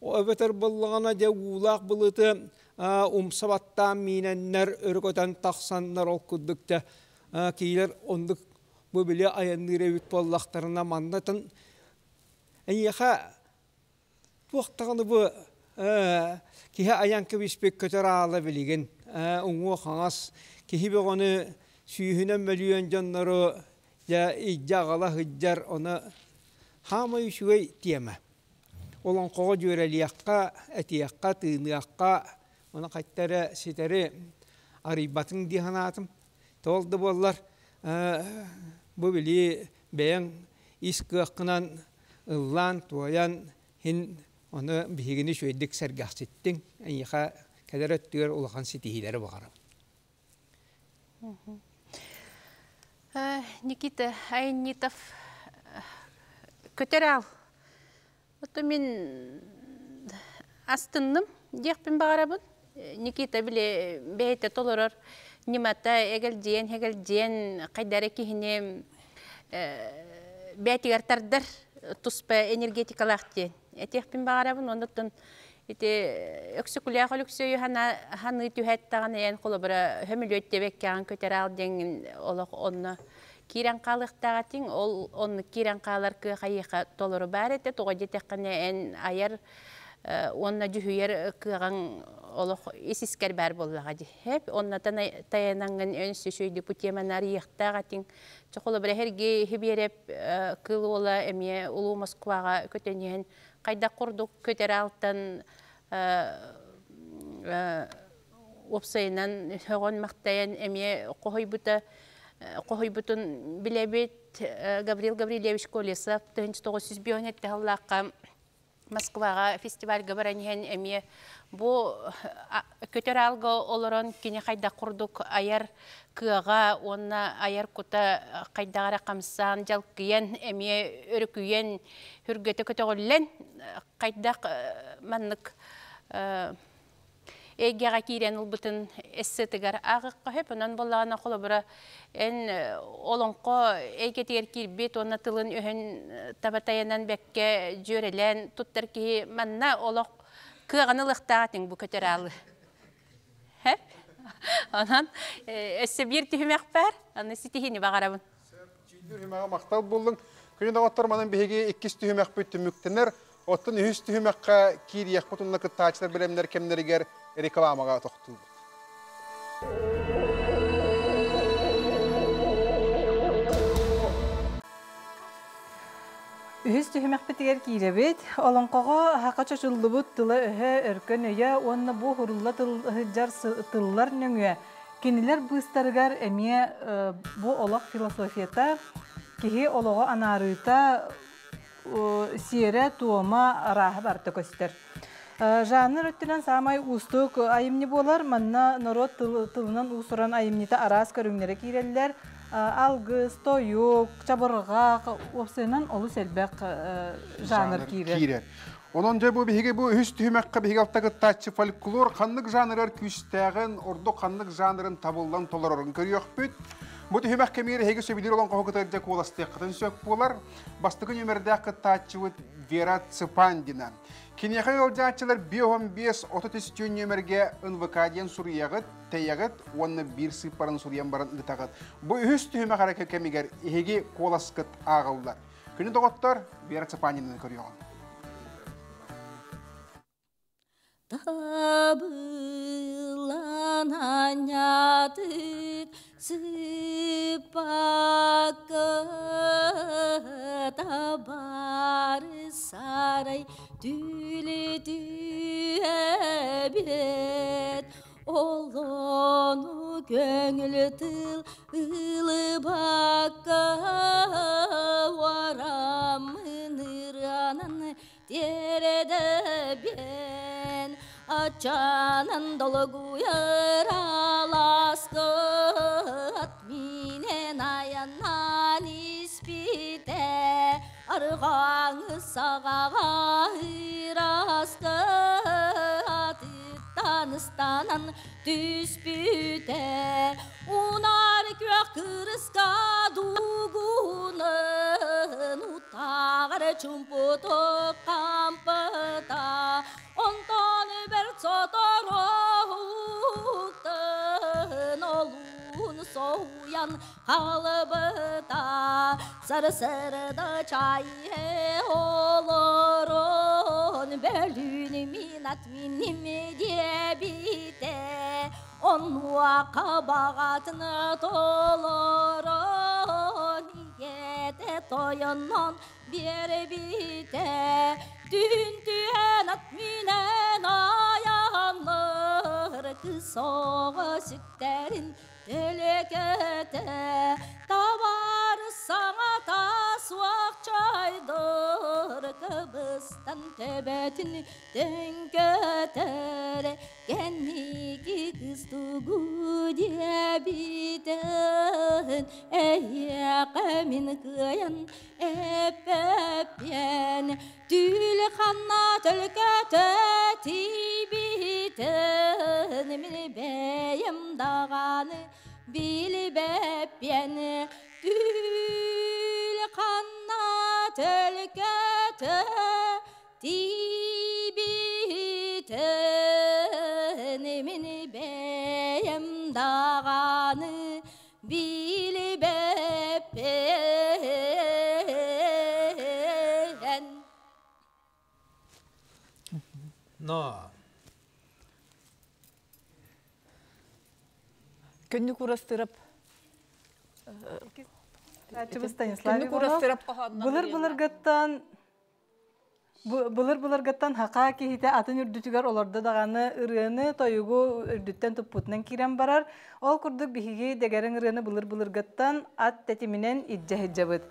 Эбэтэр буоллаҕына дьэ уулаах былыты умса баттаан миинэннэр өрө көтөн тахсаннар ол курдук да киилэр оннук бу били айанныыр эбит буоллахтарына маннатын эйиэхэ туох даҕаны бу киһи айан кэбиспит көтөр аала билигин уҥуох хаҥас киһи бөҕөнү сүүһүнэн мөлүйүөн дьоннору дьэ илдьэ аҕала сылдьар ону хаамай үчүгэй тиэмэ Олоҥхоҕо дьүөрэлиэххэ, этиэххэ, тыыныахха, ону хайта эрэ ситэри арыйбатыҥ дии санаатым. Тоҕо да буоллар, бу били бэйэҥ ис кыаххынан ыллаан-туойан иһин ону биһигини үчүгэйдик сэргэхситтиҥ. Эйиэхэ кэлэр өттүгэр улахан ситиһиилэри баҕарабын. Никита Айнитов көтөр аал. Ото мин астынным диэхпин баҕарабын. Никита били бэйэтэ толорор ньымата эгэлдьийэн эгэлдьийэн хайдары киһини бээтигэр тардар туспа энергетикалаах диэн этиэхпин баҕарабын. Оннуттан ити Өксөкүлээх Өлөксөйү ханыы түһэттэҕинэ эн холобура хөмүлүөт диэбэккэҕин көтөр аал диэҥҥин олох онно киирэн хаалыахтаах этиҥ. Ол оннук киирэн хаалар кыах эйиэхэ толору баар этэ. Тоҕо диэтэххинэ эн айар уонна дьүһүйэр кыаҕыҥ олох ис-искэр баар буоллаҕа дии. Хэп онно тайанаҥҥын өн сүсүйдүк бу теманы арыйыахтаах этиҥ. Чэ холобура эһэрги Хибиэрэп кыыл уола эмиэ Улуу Москваҕа көтөн иһэн хайдах курдук көтөр аалтан уопсайынан сөҕөн-махтайан эмиэ хоһуйбута хоһуйбутун билэбит. Гаврил Гаврильевич Колесов 1957 сыллаахха Москваҕа фестивальга баран иһэн эмиэ бу көтөр аалга олорон кини хайдах курдук айар кыаҕа уонна айар кута хайдах эрэ хамсаан дьалкыйан эмиэ өрүкүйэн үргэтэ көтөҕүллэн хайдах маннык эйгэҕэ киирэн ылбытын эссетыгар ааҕыахха сөп. Онон буоллаҕына холобура эн олоҥхо эйгэтигэр киирбит уонна тылын өһүн таба тайанан бэккэ дьүөрэлээн туттар киһи манна олох кыаҕын ылыахтаах этиҥ бу көтөр аалы. Хэп. Онон өссө биир түһүмэх баар. Аны ситиһиини баҕарабын. Түһүмэҕэ махтал буоллуҥ. Күнү доҕоттор манан биһиги иккис түһүмэхпит түмүктэнэр. Оттон үһүс түһүмэххэ киириэхпит уонна кыттааччылар бэлэмнэр кэмнэригэр рекламаҕа тохтуубут. Үһүс түһүмэхпитигэр киирэбит. Олоҥхоҕо аһака чочуллубут тыла-өһө, өркөн өйө уонна бу хурулла сылдьар тыллар нөҥүө кинилэр быыстарыгар эмиэ бу олох философията, киһи олоҕу анаарыыта сиэрэ-туома арааһа барыта көстөр. Жанр өттүнэн саамай уустук айымньы буолар. Манна норуот тылынан уус-уран айымньыта араас көрүҥнэрэ киирэллэр. Алгыс, тойук, чабырҕах, уопсайынан олус элбэх жанр киирэр. Онон дьэ бу биһиги бу үһүс түһүмэххэ биһиги алта кыттааччы фольклор ханнык жанрыгар күүстээҕин, ордук ханнык жанрын табыллан толорорун көрүөхпүт. Бу түһүмэх кэмигэр эһиги сөбүлүүр олоҥхоһу кытары куоластыаххытын сөп буолар. Бастакы нүөмэрдээх кыттааччыбыт Вера Цыпандина. Киниэхэ ыалдьааччылар 55 33 нүөмэргэ НВК диэн суруйаҕыт, тэйэҕит уонна биир сыыппараны суруйан баран ыытаҕыт. Бу үһүс түһүмэх эрэ кэмигэр эһиги куоласкыт ааҕыллар. Күнү доҕоттор, Вера Цыпандинаны көрүөҕүҥ. Табылан анньатык сыппакка табары сарай түлүтү эбит Олону көҥүл тыл ылыбакка уараммын ырыанан Тиэрэдэбин аччанан долгуйар алааскыт минэн айаннаан испитэ арҕааҥы саҕаҕа ыраскыт ыстанан түспүтэ унаар күөх кырыска дугунун утааҕар чумпутук хампыта онтон бэрт сотору уктан олуун соһуйан хаалбыта сарсыарда чай олорон бөлүүн мин ат минним диэбитэ онуоха баҕатын толорон ийэтэ тойоннон биэрбитэ түүн түһэн ат минэн айанныр кыс оҕо сүктэрин Тэлекэтэ табар саҥата суох чайдыр кыбыстан төбөтүн төҥкөтөр кэнники кыстугу диэбитин эйиэхэ мин кыайан эппэппиэн түүл ханна төлкөтө тиийбитин мин бэйэм даҕаны билбэппиэн түүл ханна төлкөтө тиийбитин мин бэйэм даҕаны билбэппиэн Но. Күннүк урастырып Станислав Иванов былыр-былыргыттан Былыр-былыргыттан хака киһитэ атын үрдүтүгэр олордо даҕаны ырыаны, тойугу үрдүттэн туппутунан киирэн барар. Ол курдук биһиги дэгэрэҥ ырыаны былыр-былыргыттан ат тэтиминэн илдьэ сылдьабыт.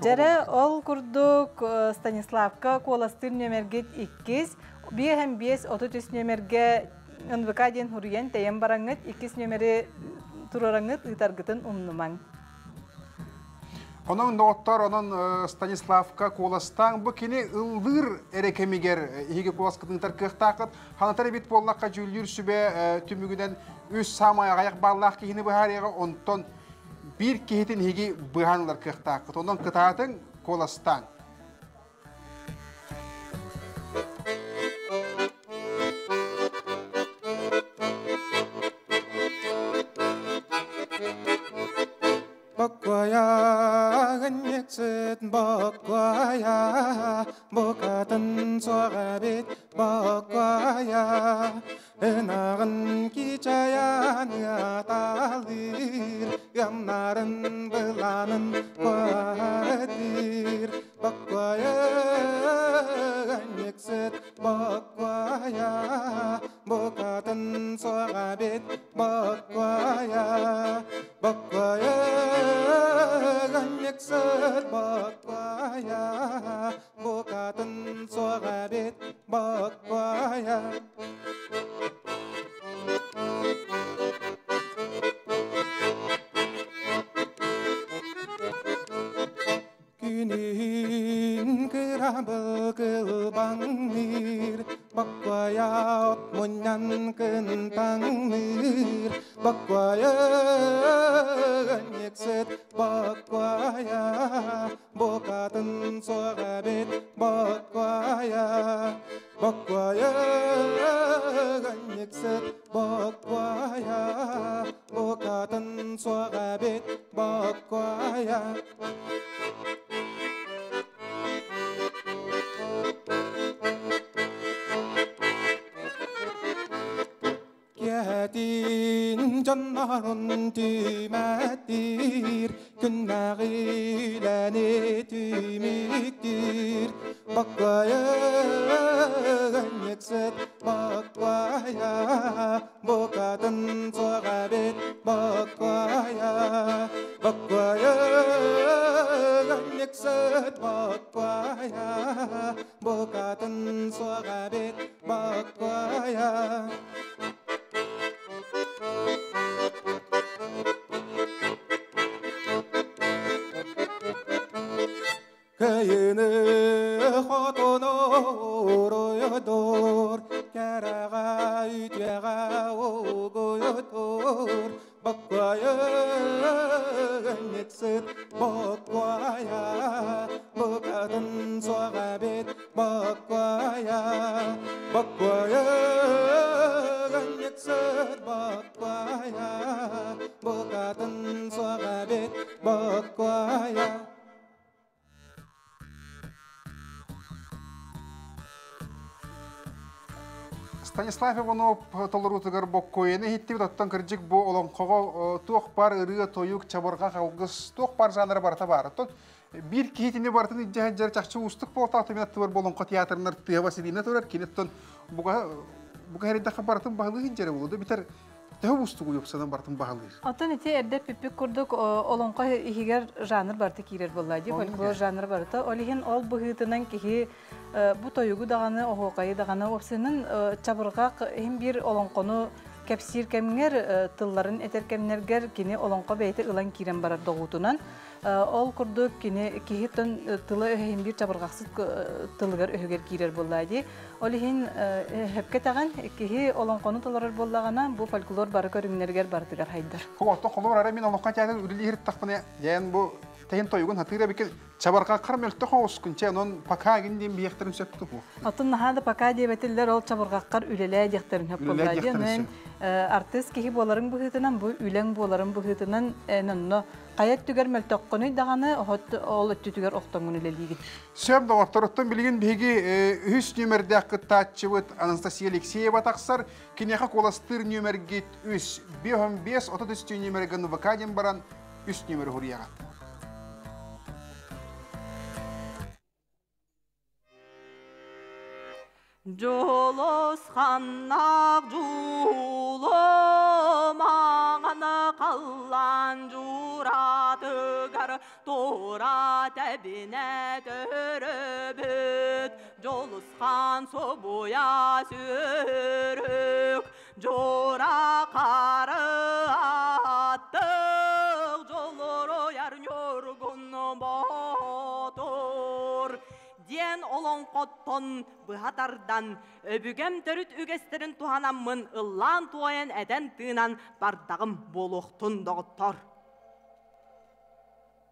Дьэрэ ол курдук Станиславка куоластыыр нүөмэргит иккис, 5 33 нүөмэргэ НВК диэн хуруйан тэйэн бараҥҥыт иккис нүөмэри туруораҥҥыт ыытаргытын умнумаҥ. Онон доҕоттор, онон Станиславка куоластаан бу кини ыллыыр эрэ кэмигэр иһиги куоласкытын ыытар кыахтааххыт. Ханатар эбит буоллахха дьүүллүүр сүбэ түмүгүнэн үс саамай аҕыйах бааллаах киһини быһаарыаҕа, онтон биир киһитин иһиги быһаан ылар кыахтааххыт. Онон кытаатыҥ, куоластааҥ. Боккуойа, ынньыксыт боккуойа, букатын суох эбит боккуойа, ынаҕын кичэйэн ыаталыыр, ыамнарын былаанын куоһатыыр. Боккуойа, ынньыксыт боккуойа, букатын суох эбит боккуойа, боккуойа, ынньыксыт боккуойа, букатын суох эбит боккуойа. Күнүһүн кырабыл кылбаҥныыр, боккуойа от мунньан кынтаҥныыр, боккуойа ынньыксыт боккуойа, букатын суох эбит боккуойа, боккуойа ынньыксыт боккуойа, букатын суох эбит боккуойа. Киэһэтин дьоннорун түмэттиир, күннээҕилэни түмүктүүр. Боккуойа, ынньыксыт боккуойа, букатын суох эбит боккуойа, боккуойа, ынньыксыт боккуойа, букатын суох эбит боккуойа. Кыйыны хотону уруйдуур, кэрэҕэ үтүөҕэ угуйдуур, боккуойа ынньыксыт боккуойа, букатын суох эбит боккуойа, боккуойа ынньыксыт боккуойа, букатын суох эбит боккуойа. Станислав Иванов толоруутугар боккуойаны иһиттибит, оттон кырдьык бу олоҥхоҕо туох бар ырыа, тойук, чабырҕах, алгыс, туох бар жанра барыта баар. Оттон биир киһитини барытын илдьэ сылдьар чахчы уустук буолтаах түмэн аттыбар бу олоҥхо театрынар тыаба силиинэ турар, кини оттон буга буга хэрийдэххэ барытын баһылыы сылдьара буолуо да битэр төһө уустугу уопсанан барытын баһылыыр. Оттон ити эрдэ эппиппит курдук олоҥхо иһигэр жанр барыта киирэр буолла дии, фольклор жанр барыта. Ол иһин ол быһыытынан киһи бу тойугу даҕаны, оһуокайы даҕаны уопсайынан чабырҕах иһин биир олоҥхону кэпсиир кэмҥэр, тылларын этэр кэмнэргэр кини олоҥхо бэйэтэ ылан киирэн барар доҕуутунан. Ол курдук кини киһи тыла өһөһин биир чабырҕахсыт тылыгар өһүгэр киирэр буолла дии. Ол иһин сөпкө этэҕин, киһи олоҥхону толорор буоллаҕына, бу фольклор бары көрүҥнэригэр барытыгар хайдар. Оттон холобур ара мин олоҥхо театрын үлэлиир тахпына, дьээн бу тэһин тойугун хатыыр эбикин чабырҕаххар мөлтөх оҕускун чэ онон пока гин диэн биһиэхтэрин сөп туһу. Оттон наһаа да пока диэбэтиллэр ол чабырҕаххар үлэлээ диэхтэрин сөп буолла диэн артыыс киһи буоларыҥ быһыытынан бу үлэҥ буоларын быһыытынан эн онно хайа өттүгэр мөлтөххүнүй даҕаны ол өттүтүгэр охтоҥҥун үлэлиигин. Сөп доҕотторуттан билигин биһиги үһүс нүөмэрдээх кыттааччыбыт Анастасия Алексеева тахсар. Киниэхэ куоластыыр нүөмэргит 3 5 33 нүөмэргэ НВК диэн баран үс нүөмэри хуруйаҕыт. Дьолос ханнаах дьуулу маҥаны халлаан дьууратыгар тура тэбинэ төрөбүт Дьулусхан субуйа сүрүк дьура хары аттык дьулуруйар ньургун. Боотур диэн олоҥхоттон быһа тардан, өбүгэм төрүт үгэстэрин туһанаммын ыллаан-туойан этэн-тыынан бардаҕым буолуохтун, доҕоттор.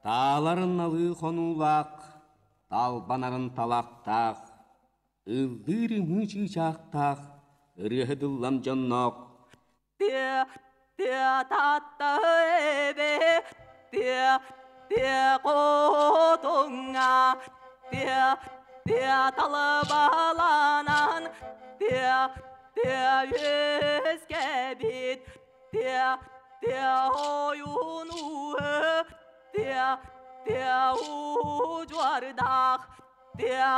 Тааларын налыы хонуулаах, талбанарын талахтаах, ыллыыр ымыы чыычаахтаах, ырыаһыт ыллам дьонноох. Тыа, тыа татта эбэ, тыа, тыа хотуҥҥа, тыа, тыа талыбаланан, тыа, тыа үөскэбит, тыа, тыа ойуунуһу, тыа, тыа удьуордаах, тыа,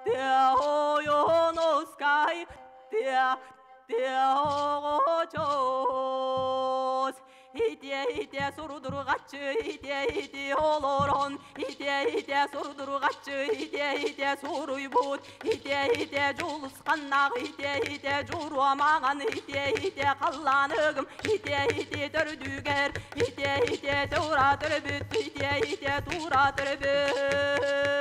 тыа ойуунускай, тыа, тыа оҕочоос. Итиэ, итиэ сурдурҕаччы, итиэ, ити олорон, итиэ, итиэ сурдурҕаччы, итиэ, итиэ суруйбут, итиэ, итиэ дьулусханнаах, итиэ, итиэ дьуруомаҕан, итиэ, итиэ халлааныгым, итиэ, ити төрдүгэр, итиэ, итиэ тура төрөбүт, итиэ, итиэ тура төрөбүт.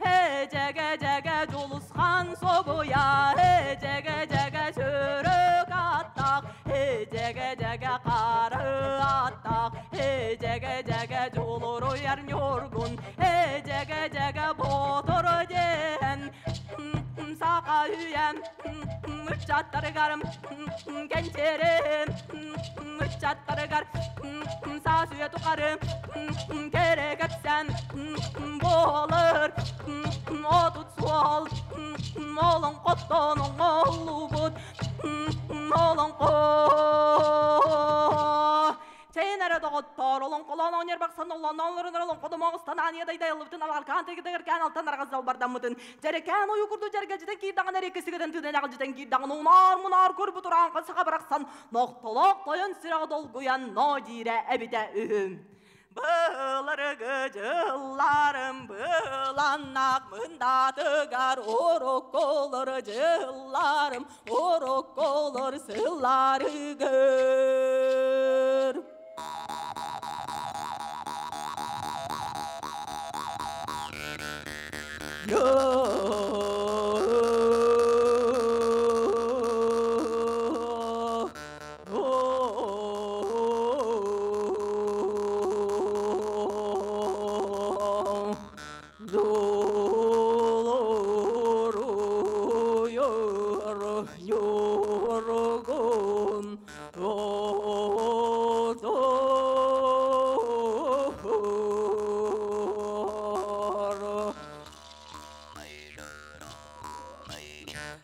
Эдьэгэ, дьэгэ дьулусхан собуйа, эдьэгэ, дьэгэ сөрөк аттаах, эдьэгэ, дьэгэ хары аттаах, эдьэгэ, дьэгэ дьулуруйар ньургун, эдьэгэ, дьэгэ ботур диэн, саха үйэм ыччаттарыгар кэнчээрим ыччаттарыгар саас үйэ тухары кэрэ кэпсээн буолар отут суол олоҥхоттон оҥоллубут олоҥхо. Чэйин эрэ доҕоттоор, олоҥхолоон оонньор бахсан оллонноон олоҥходум оҕустан ааньа дайдайыллыбытын алҕаркаан тыгытыгар алтан арҕас далбардаммытын дьэрэкээн ойуу курдук дьэргэлдьитэн киирдэҕин эрэ кисигэтэн тыынан эҕэлдьитэн киирдэҕин унаар мунаар көрбүт урааҥха саха барахсан нохтолоох тойон сүрэҕэ долгуйан ноо диирэ эбитэ үһү. Былыргы дьылларым быланнаах мындатыгар уруккулар дьылларым уруккулар сылларыгар.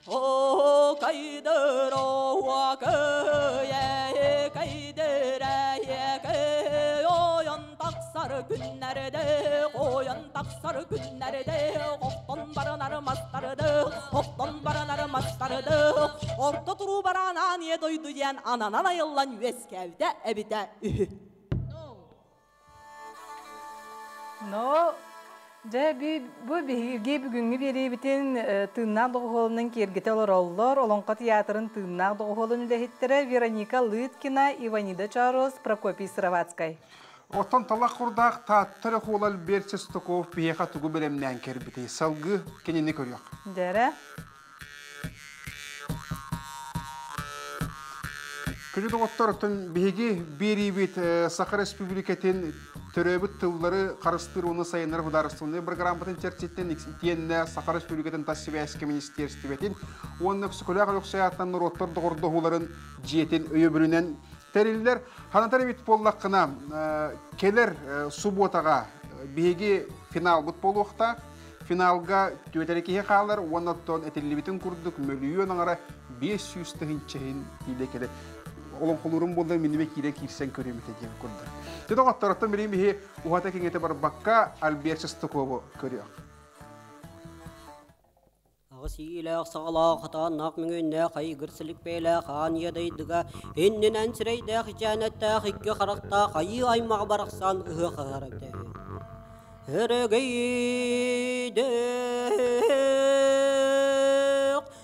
О кайдыро кые кайдырэ ойон тахсар күннэрде ойон тахсар күннэрде охтон баранар мастарды охтон баранар мастарды орто туруу баран ание дойду диэн ананан айыллан үөскээбитэ эбитэ үһү. Но дьэ бу биһиги бүгүҥҥү биэриибитин тыыннаах доҕуһуолунан киэргэтэ олороллор Олоҥхо театрын тыыннаах доҕуһуолун үлэһиттэрэ Вероника Лыткина, Иванида Чарос, Прокопий Сыроватскай. Оттон талах курдаах тааттар хуолал Альберт Шестаков биһиэхэ тугу бэлэмнээн кэрбитий? Салгыы кинини көрүөх. Дэрэ. Күнү доҕоттор, оттон биһиги биэриибит Саха Республикатын төрөөбүт тыллары харыстыыр уонна сайыннарар судаарыстыбаннай программатын чэрчитинэн итиэннэ Саха Республикатын тас сибээскэ министиэристибэтин уонна Өксөкүлээх Өлөксөй аатынан норуоттар доҕордоһууларын дьиэтин өйөбүлүнэн тэриллэр. Ханатар эбит буоллаххына, кэлэр субуотаҕа биһиги финалбыт буолуохтаах. Финалга түөтэри киһи хаалар уонна оттон этиллибитин курдук мөлүйүөн аҥара 500 тыһыынча иһин тиийэ кэлэр. Олоҥхолуурум буолла миниме киирэн киирсэн көрүөм этэ диэн курдук. Ти доҕотторуттан билим иһи уһата киҥэтэ барбакка Альберт Шестакову көрүөх. Аҕыс иилээх саҕалаах хатааннаах мөҥүөннээх айгыр силикпээлээх аан ийэ дайдыга иннинэн сирэйдээх ичээнэттээх икки харахтаах айыы аймаҕа барахсан ыһыах ыһар эбитэ үһү. Өрөгөйдөөх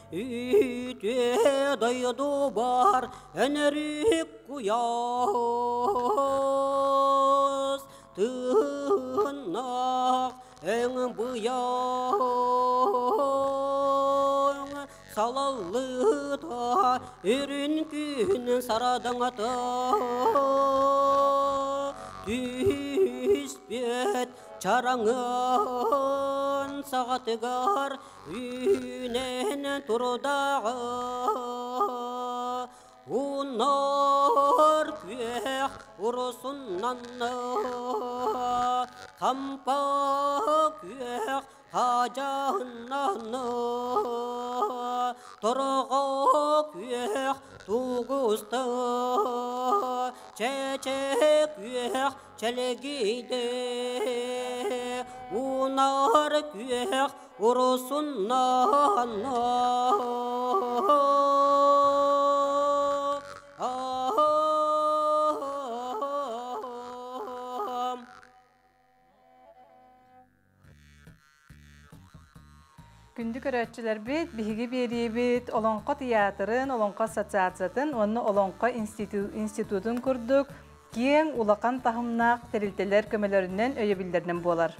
үтүө дойдубар өнөрүк куйаас. Тыыннаах өҥ быйаҥ салаллыыта үрүн күн сарадаҥата түспүт чараҥын саҕатыгар үүнэн турдаҕа Унар күөх урусуннан хампа күөх хадьаһыннан торҕо күөх тугуста чэчэ күөх чэлэгийдэ унар күөх урусуннан. Күндү көрөөччүлэрбит, биһиги биэриибит Олоҥхо театрын, Олоҥхо ассоциациятын уонна Олоҥхо институтун курдук киэҥ улахан таһымнаах тэрилтэлэр көмөлөрүнэн өйөбүллэринэн буолар.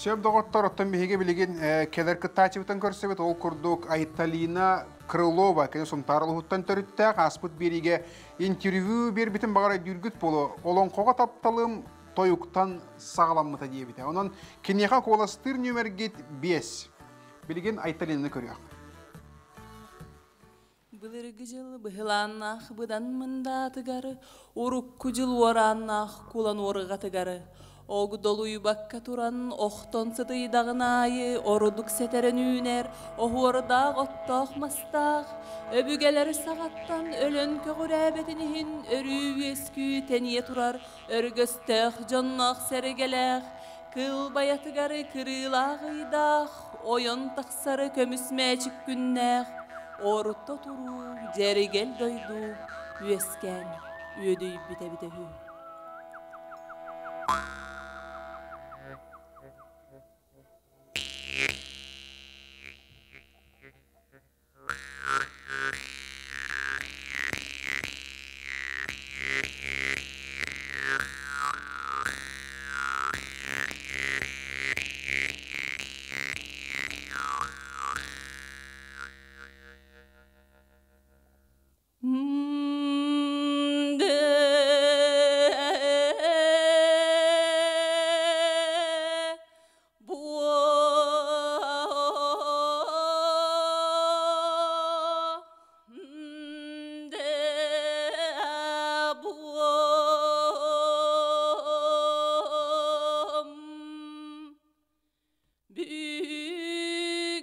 Сөп доҕоттор, оттон биһиги билигин кэлэр кыттааччыбытын көрсөбүт. Ол курдук Айталина Крылова, кини Сунтаар улууһуттан төрүттээх, ааспыт биэриигэ интервью биэрбитин баҕар өйдүүргүт буолуо. Олоҥхоҕо тапталым тойуктан саҕаламмыта диэбитэ. Онон киниэхэ куоластыыр нүөмэргит 5. Билигин Айталинаны көрүөх. Былыргы дьыл быһылааннаах быдан мындаатыгар, урукку дьыл уорааннаах кулан уорҕатыгар, огдолуйбакка туран охтон сытыйдаҕын аайы орудук сэтэрэн үүнэр оһуордаах оттоох мастаах, өбүгэлэр саҕаттан өлөн көҕүрээбэтин иһин өрүү үөскүү тэнийэ турар өргөстөөх дьонноох сэргэлээх, кыл байатыгар кырыылаах ыйдаах, ойон тахсары көмүс мээчик күннээх, орто туруу дьэригэл дойду үөскээн үөдүйбүт эбитэ үһү.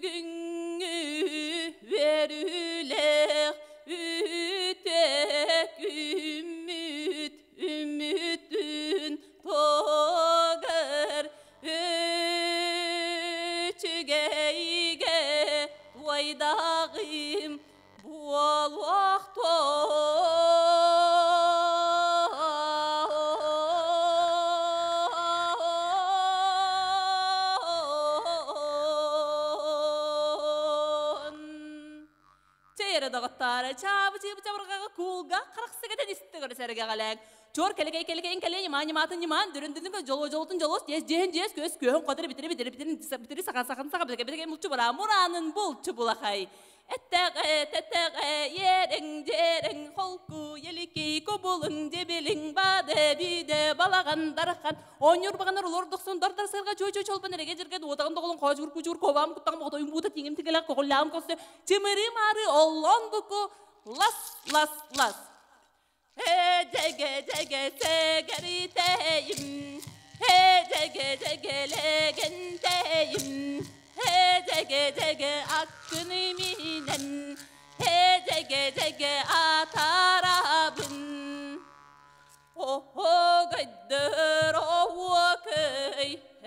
Бүгүҥҥү үөрүүлээх үтүө күммүт үмүтүн туогар үчүгэйгэ туойдаҕым буолуохтун. Чэй эрэ доҕоттоор, чаабы чыыбы чабырҕаҕа куулга харахсыга тэнистэ көрө сэргэҕэлээх. Чор кэлэкэй кэлэкэйин кэлэ ньымаан ньымаатын ньымаан дүрүн дүрүн жоло жолотун жолос дьиэс дьиэһин дьиэс көс күөһүн хотыр битири битири битири битири сахан сахан саха битири битири мулчу бура мураанын булчу булахай. Эттэҕэ тэтэҕэ иэрэҥ дьиэрэҥ холку еликей кубулуҥ дебилиҥ баде биде балаҕан дархан оонньуур баҕанар олор дохсун дардар сырга чуй чуй чолбан эрэгэ дьиргэ дуотаҕын доҕолон хоочур кучур кобам куттаҕым оҕотойум буута тиҥим тигэлэх коҕуллаам коссе чымыры мары оллон буку лас лас лас Э дьэгэ дьэгэ сэгэритээйим Э дьэгэ дьэгэ лэгэнтээйим Э дьэгэ дьэгэ аккыны минэн Э дьэгэ дьэгэ атарабын О гайдыр оуокэй Э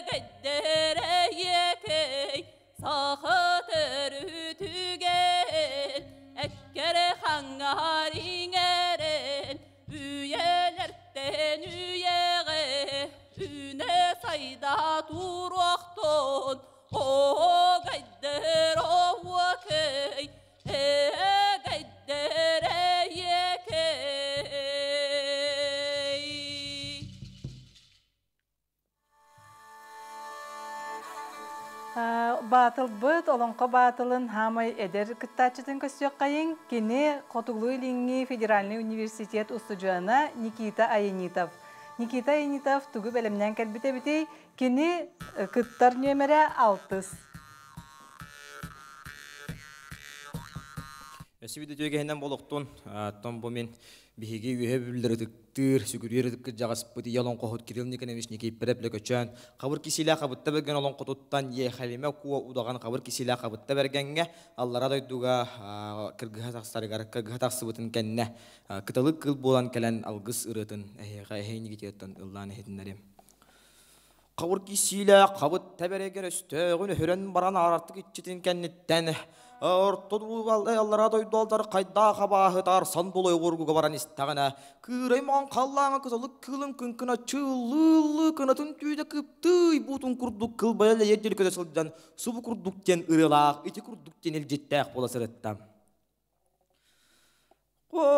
гайдыр эйекэй Саха төрүтүгэн Эккере хаңҥар иҥэрэн Үйэлэртэн үйэҕэ Үнэ сайда туруохтун О гайдыр оуокэй Э гайдыр эйекэй. Баатылбыт, Олоҥхо баатылын хаамай эдэр кыттааччытын көрсүөххэйиҥ. Кини Хотугулуу-Илиҥҥи федеральнай университет устудьуона Никита Аянитов. Никита Аянитов тугу бэлэмнээн кэлбит эбитий? Кини кыттар нүөмэрэ алтыс. Өссө биир үтүө болохтун. Оттон бу мин биһиги үөһэ бүллэр ытыктыыр, сүгүрүйэр ытык кырдьаҕаспыт ийэ олоҥхоһут Кирилл Никонович Никииппэрэп Лөкөчөөн хабыр кисилээх хабытта бэргэн олоҥхотуттан Иэхэлимэ куо удаҕан хабыр кисилээх хабытта бэргэҥҥэ аллара дойдуга кыргыһа тахсарыгар кыргыһа тахсыбытын кэннэ кыталык кыл буолан кэлэн алгыс ырыатын эһиэхэ эһиинигитиэттэн ыллаан иһитиннэрим. Хабыр кисиилээх хабыт тэбэригэр өстөөҕүн өһөрөн баран аарартык иччитин кэнниттэн орто аллара дойду алдар хайдаах абааһытаар сандолой уоргуга баран истэҕинэ кыырай маҕан халлааҥа кыталык кыылын кыҥкына чыыллыыллыы кынатын түүтэ кыптыый буутун курдук кылбайа лэйэр диэри көтө сылдьан субу курдук диэн ырыалаах ити курдук диэн илдьиттээх буола сырытта. Колорук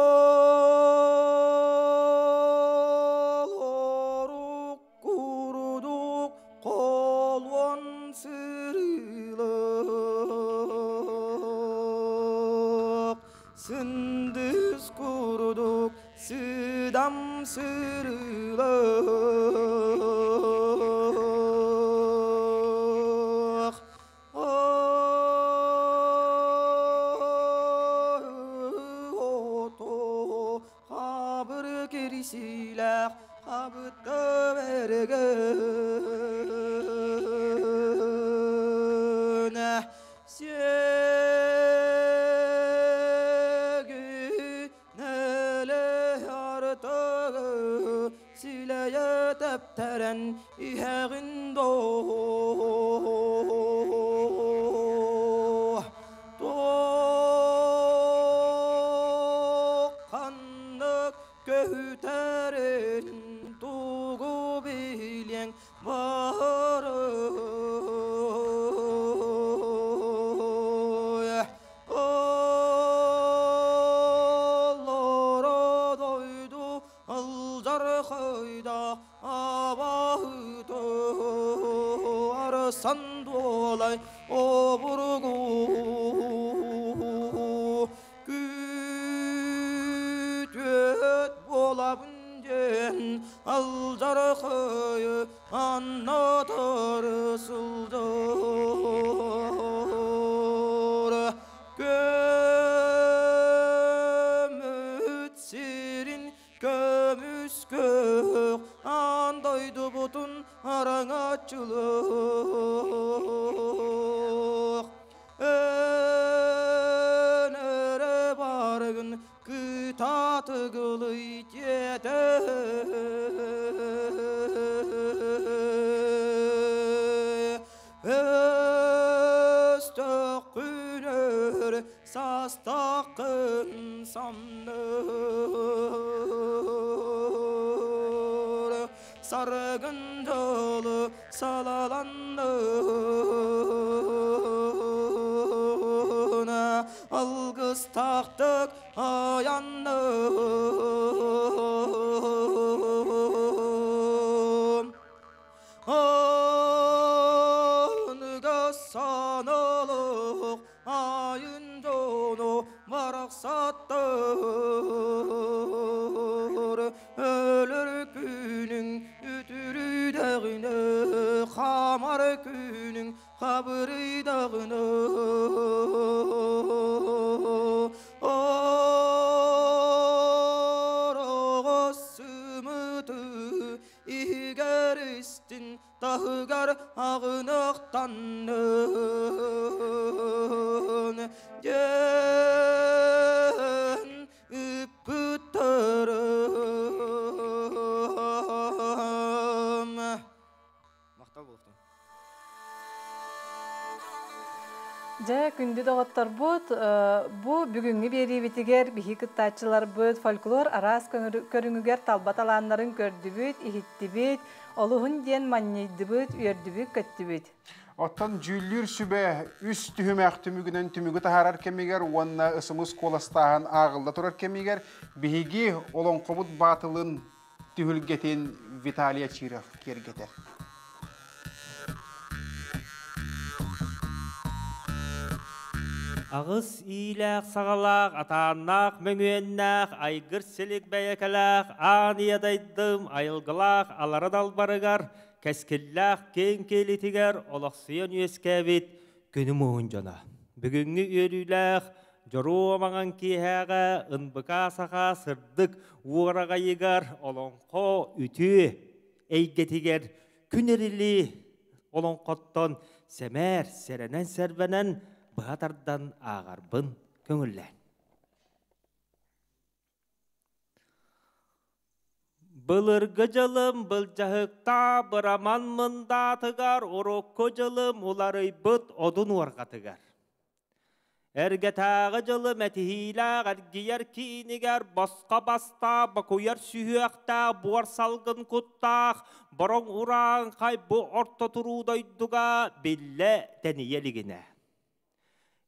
курдук колуон сырыылык, сындыс курдук сыдам сырыылык. Хабыр кирисилээх хабытта бэргэн Сиэгинэлэ артыгы силэйэ тэптэрэн иһэҕин доо Туохханнык көһүтэрин тугу билиэҥ баарый Олоро дойду алдьархайда абаһыты арсан дуолай обургу күтүөт буолабын диэн алдьархайы аннатар сылдьар көмүт сирин көмүс көк аан дойдубутун араҥаччылык өнөрө барыгын кытаатыгылый диэтэ Өстөккүнөр састакын самныр Саргын дьолу салаланнын Алгыстаахтык айаннын Аныга саналык айын дьону барахсаттар Өлөр күнүҥ үтүрүйдэҕинэ хаамар күнүҥ хабырыйдаҕына Ороҕос сымыты иһигэр истин таһыгар аҕыныахтаннын диэн ыппыттарым. Махтал буолуохтун. Дьэ, күндү доҕотторбут, бу бүгүҥҥү биэриибитигэр биһи кыттааччыларбыт фольклор араас көрүҥүгэр талба талааннарын көрдүбүт, иһиттибит, олуһун диэн манньыйдыбыт, үөрдүбүт-көттүбүт. Оттон дьүүллүүр сүбэ үс түһүмэх түмүгүнэн түмүгү таһаарар кэмигэр уонна ысымыс куоластааһын ааҕылла турар кэмигэр биһиги олоҥхобут баатылын түһүлгэтин Виталий Ачиров киэргэтэр. Аҕыс иилээх саҕалаах, атааннаах мөҥүөннээх, айгыр силик бэйэкэлээх, аан ийэ дайдым айылгылаах алара далбарыгар, кэскиллээх киэҥ киэлитигэр олохсуйан үөскээбит күнүм уһун дьоно. Бүгүҥҥү үөрүүлээх Дьоруо маҥан киэһээҕэ ынбыкаа саха сырдык уораҕайыгар олоҥхо үтүө эйгэтигэр күн эрили олоҥхоттон сэмээр сэрэнэн-сэрбэнэн быһа тардан ааҕарбын көҥүллээн. Былыргы дьылым былдьаһыктаах быраман мындаатыгар урукку дьылым уларыйбыт одун уорҕатыгар. Эргэтээҕи дьылы мэтиһиилээх эргийэр киинигэр босхо бастаах бокуйар сүһүөхтээх буор салгын куттаах бороҥ урааҥхай бу орто туруу дойдуга биллэ тэнийэ илигинэ.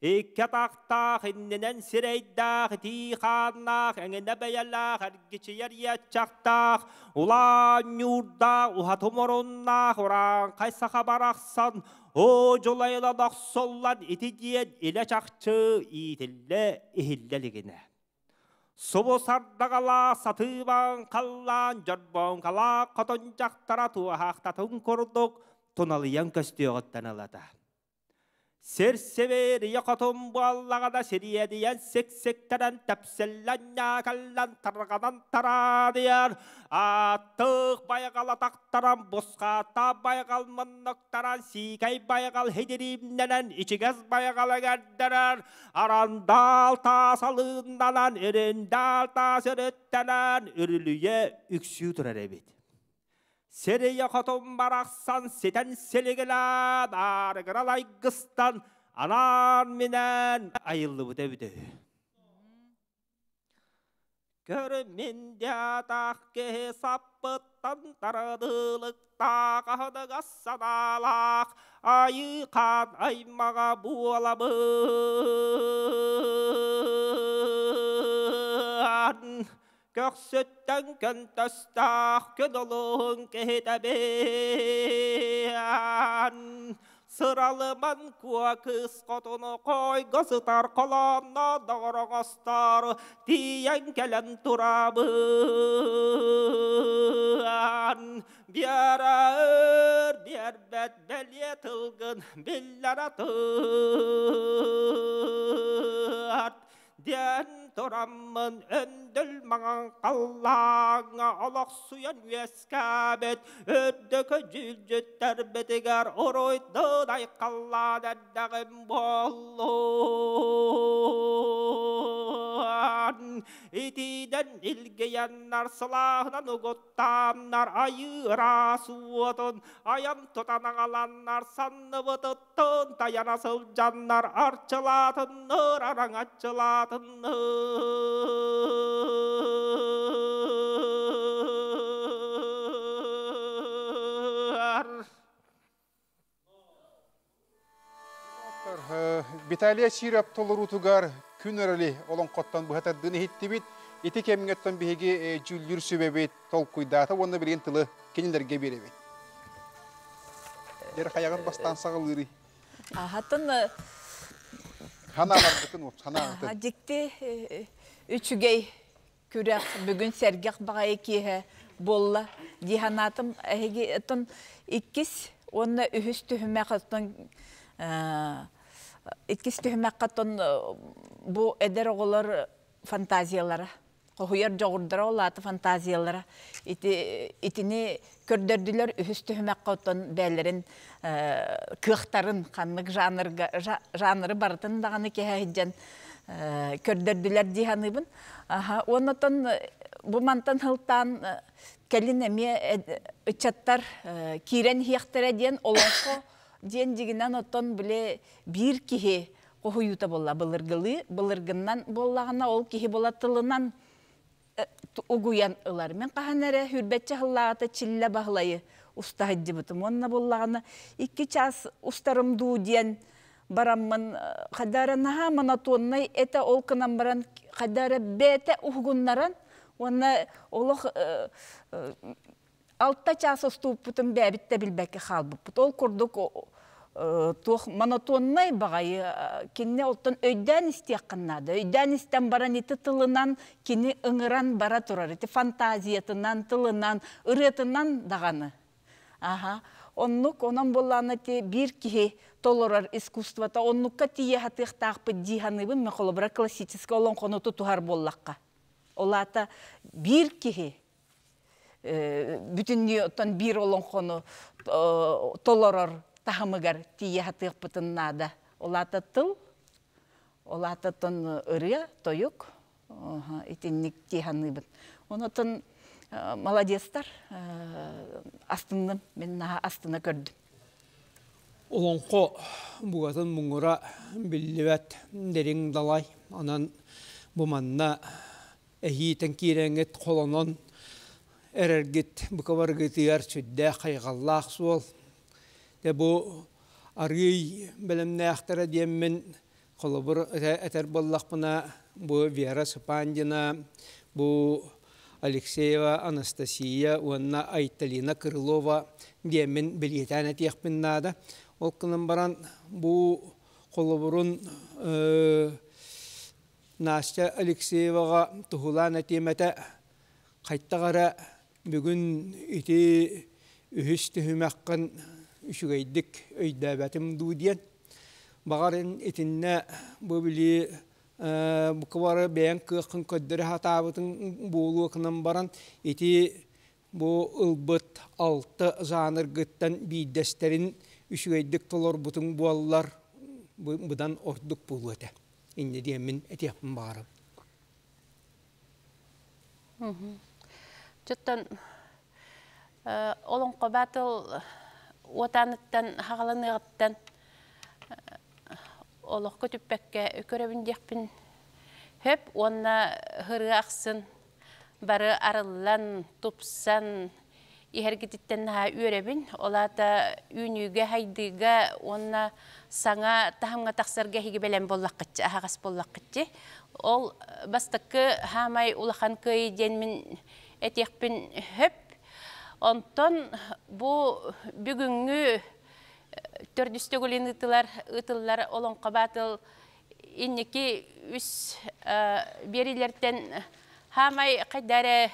Икки атахтаах, иннинэн сирэйдээх, итии хааннаах, эҥинэ бэйэлээх, эргичийэр иэччэхтээх, улаан ньуурдаах, уһатым оруннаах, урааҥхай саха барахсан Оо, дьулайла охсуллан ити диэн илэ-чахчы иитиллэ иһиллэ илигинэ. Субу сардаҕалаа сатыыбаан халлаан дьорбооҥкалаах хотун дьахтара туоһаахтатын курдук туналыйан көстүөҕүттэн ылата. Сир сибиирийэ хотун буоллаҕына сириэдийэн сиксиктэнэн тэпсиллэн ньаакаллан тарҕанан тараадыйар ааттык байҕал атахтаран бусхааттаах байҕал муннуктаран сиикэй байҕал хидириимнэнэн ичигэс байҕал эҥэрдэрэр арандаал таас алыыннанан ириндаал таас өрүттэнэн үрүлүйэ үксүү турар эбит. Сирийэ хотун барахсан ситэн силигилээн, аарыгырал айгыстан, анаан-минээн айыллыбыта эбитэ үһү. Көр мин диатах киһи саппыттан тарадыылыктаах аһыныгас санаалаах айыы хаан аймаҕа буолабын. Көхсүттэн көнтөстөөх күн улууһун киһитэбин. Сыралыман куо кыыс хотуну хойго сытар холоонно доҕороҕостор тиийэн кэлэн турабын. Биэрэр биэрбэт бэлиэ тылгын биллэр атыт диэн тураммын өндөл маҥан халлааҥҥа олохсуйан үөскээбит үрдүкү дьүүлдьүттэрбитигэр уруйдуун айхаллаан эрдэҕим буоллун. Итиинэн илгийэннэр сылааһынан угуттааннар айыы ыраас уотун айан тутан аҕаланнар санныбытыттан Тын тайана сылдьаннар арчылаатынныр, араҥаччылаатынныр. Виталий Сиров толоруутугар күн өрөли олоҥхоттон быһатардыын иһиттибит. Ити кэмҥэ оттон биһиги дьүүллүүр сүбэбит толкуйдаата уонна билигин тылы кинилэргэ биэрэбит. Дер хайаҕын бастаан саҕалыырый? Ахатын Ханааларбытын вот ханаабытын. Дьикти үчүгэй күрэх бүгүн сэргэх баҕайы киэһэ буолла дии санаатым. Эһиги оттон иккис уонна үһүс түһүмэх оттон иккис түһүмэххэ оттон бу эдэр оҕолор фантазиялара хоһуйар дьоҕурдара ол аата фантазиялара ити итини көрдөрдүлэр үһүс түһүмэххэ оттон бэйэлэрин кыахтарын ханнык жанрга жанры барытын даҕаны кэһэ сылдьан көрдөрдүлэр дии саныыбын уонна оттон бу мантан сылтаан кэлин эмиэ ыччаттар киирэн иһиэхтэрэ диэн олоҥхо диэн дьигинэн оттон били биир киһи хоһуйуута буолла былыргылыы былыргыннан буоллаҕына ол киһи була тылынан угуйан ылар мин хаһан эрэ хүрбэччэ сыллааҕыта Чиллэ Баһылайы уста сылдьыбытым уонна буоллаҕына икки чаас устарым дуу диэн бараммын хайда эрэ наһаа монотоннай этэ ол гынан баран хайда эрэ бэйэтэ уһугуннаран уонна олох алта чаас устубуппутун бэйэбит да билбэккэ хаалбыппыт ол курдук. Туох монотоннай баҕайы кинини оттон өйдөөн истиэххин наада. Өйдөөн истэн баран ити тылынан кини ыҥыран бара турар. Ити фантазиятынан, тылынан, ырыатынан даҕаны. Аха. Оннук, онон буоллаҕына ити биир киһи толорор искусствота оннукка тиийэ сатыахтаахпыт дии саныыбын мен холобура классическай олоҥхону тутуһар буоллахха. Ол аата биир киһи бүтүннүү оттон биир олоҥхону толорор таһымыгар тиийэ сатыахпытын наада. Ол аата тыл, ол аата оттон ырыа, тойук, итинник дии саныыбын. Онотон молодецтар, астынным, мин наһаа астына көрдүм. Олоҥхо бугатын муҥура биллибэт дириҥ далай. Онон бу манна эһиитэн киирэҥҥит холонон эрэргит бука барыгытыгар сүрдээх хайҕаллаах суол. Дьэ бу арыый бэлэмнээхтэрэ диэммин холобур этэр буоллахпына бу Вера Сыпандина, бу Алексеева Анастасия уонна Айталина Крылова диэммин бэлиэтээн этиэхпин наада. Ол гынан баран бу холобурун Настя Алексееваҕа туһулаан этиэм этэ, хайтах эрэ бүгүн ити үһүс түһүмэххин үчүгэйдик өйдөөбөтүм дуу диэн. Баҕар итиннэ бу били бука бары бэйэҥ кыаххын көрдөрө сатаабытыҥ буолуо гынан баран ити бу ылбыт алта жанргыттан биирдэстэрин үчүгэйдик толорбутуҥ буоллар быдан ордук буолуо этэ. Инньэ диэммин этиэхпин баҕарабын. Чоттон олоҥхо баатыл уотааныттан хаҕаланыаҕыттан олохко түппэккэ көрөбүн диэхпин хөп уонна һырыа ахсын бары арыллан, тупсан иһэргититтэн наһаа үөрэбин. Ол аата үүнүүгэ, хайдыыга уонна саҥа таһымҥа тахсарга эһиги бэлэм буоллаххытчы, аһаҕас буоллаххытчы. Ол бастакы хаамай улахан кыайыы диэн мин этиэхпин сөп. Онтон бу бүгүҥҥү төрдүс төгүлүн ыытылар, ыытыллар Олоҥхо Баатыл инники үс биэриилэртэн хаамай хайда эрэ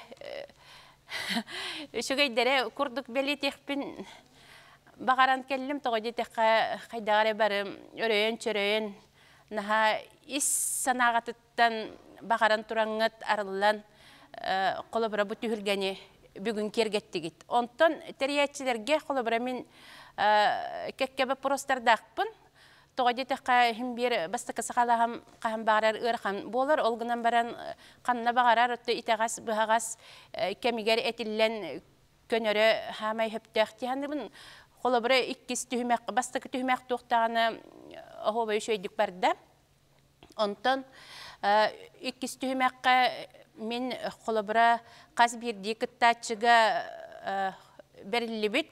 үчүгэйдэрэ курдук бэлиэтиэхпин баҕаран кэллим тоҕо диэтэххэ хайдаҕа эрэ бары өрөйөн-чөрөйөн наһаа ис санааҕытыттан баҕаран тураҥҥыт арыллан холобура бу түһүлгэни бүгүн киэргэттигит. Онтон тэрийээччилэргэ холобура мин кэккэ боппуруостардаахпын. Тоҕо диэтэххэ, иһин биир бастакы сахалаһам хаһан баҕарар ыарахан буолар. Ол гынан баран ханна баҕарар өттө итэҕэс, быһаҕас кэмигэр этиллэн көнөрө хаамай сөптөөх дии саныыбын. Холобура, иккис түһүмэх, бастакы түһүмэх туохтаҕына оһуобай үчүгэйдик барда. Онтон иккис түһүмэххэ мин холобура хас биирдии кыттааччыга бэриллибит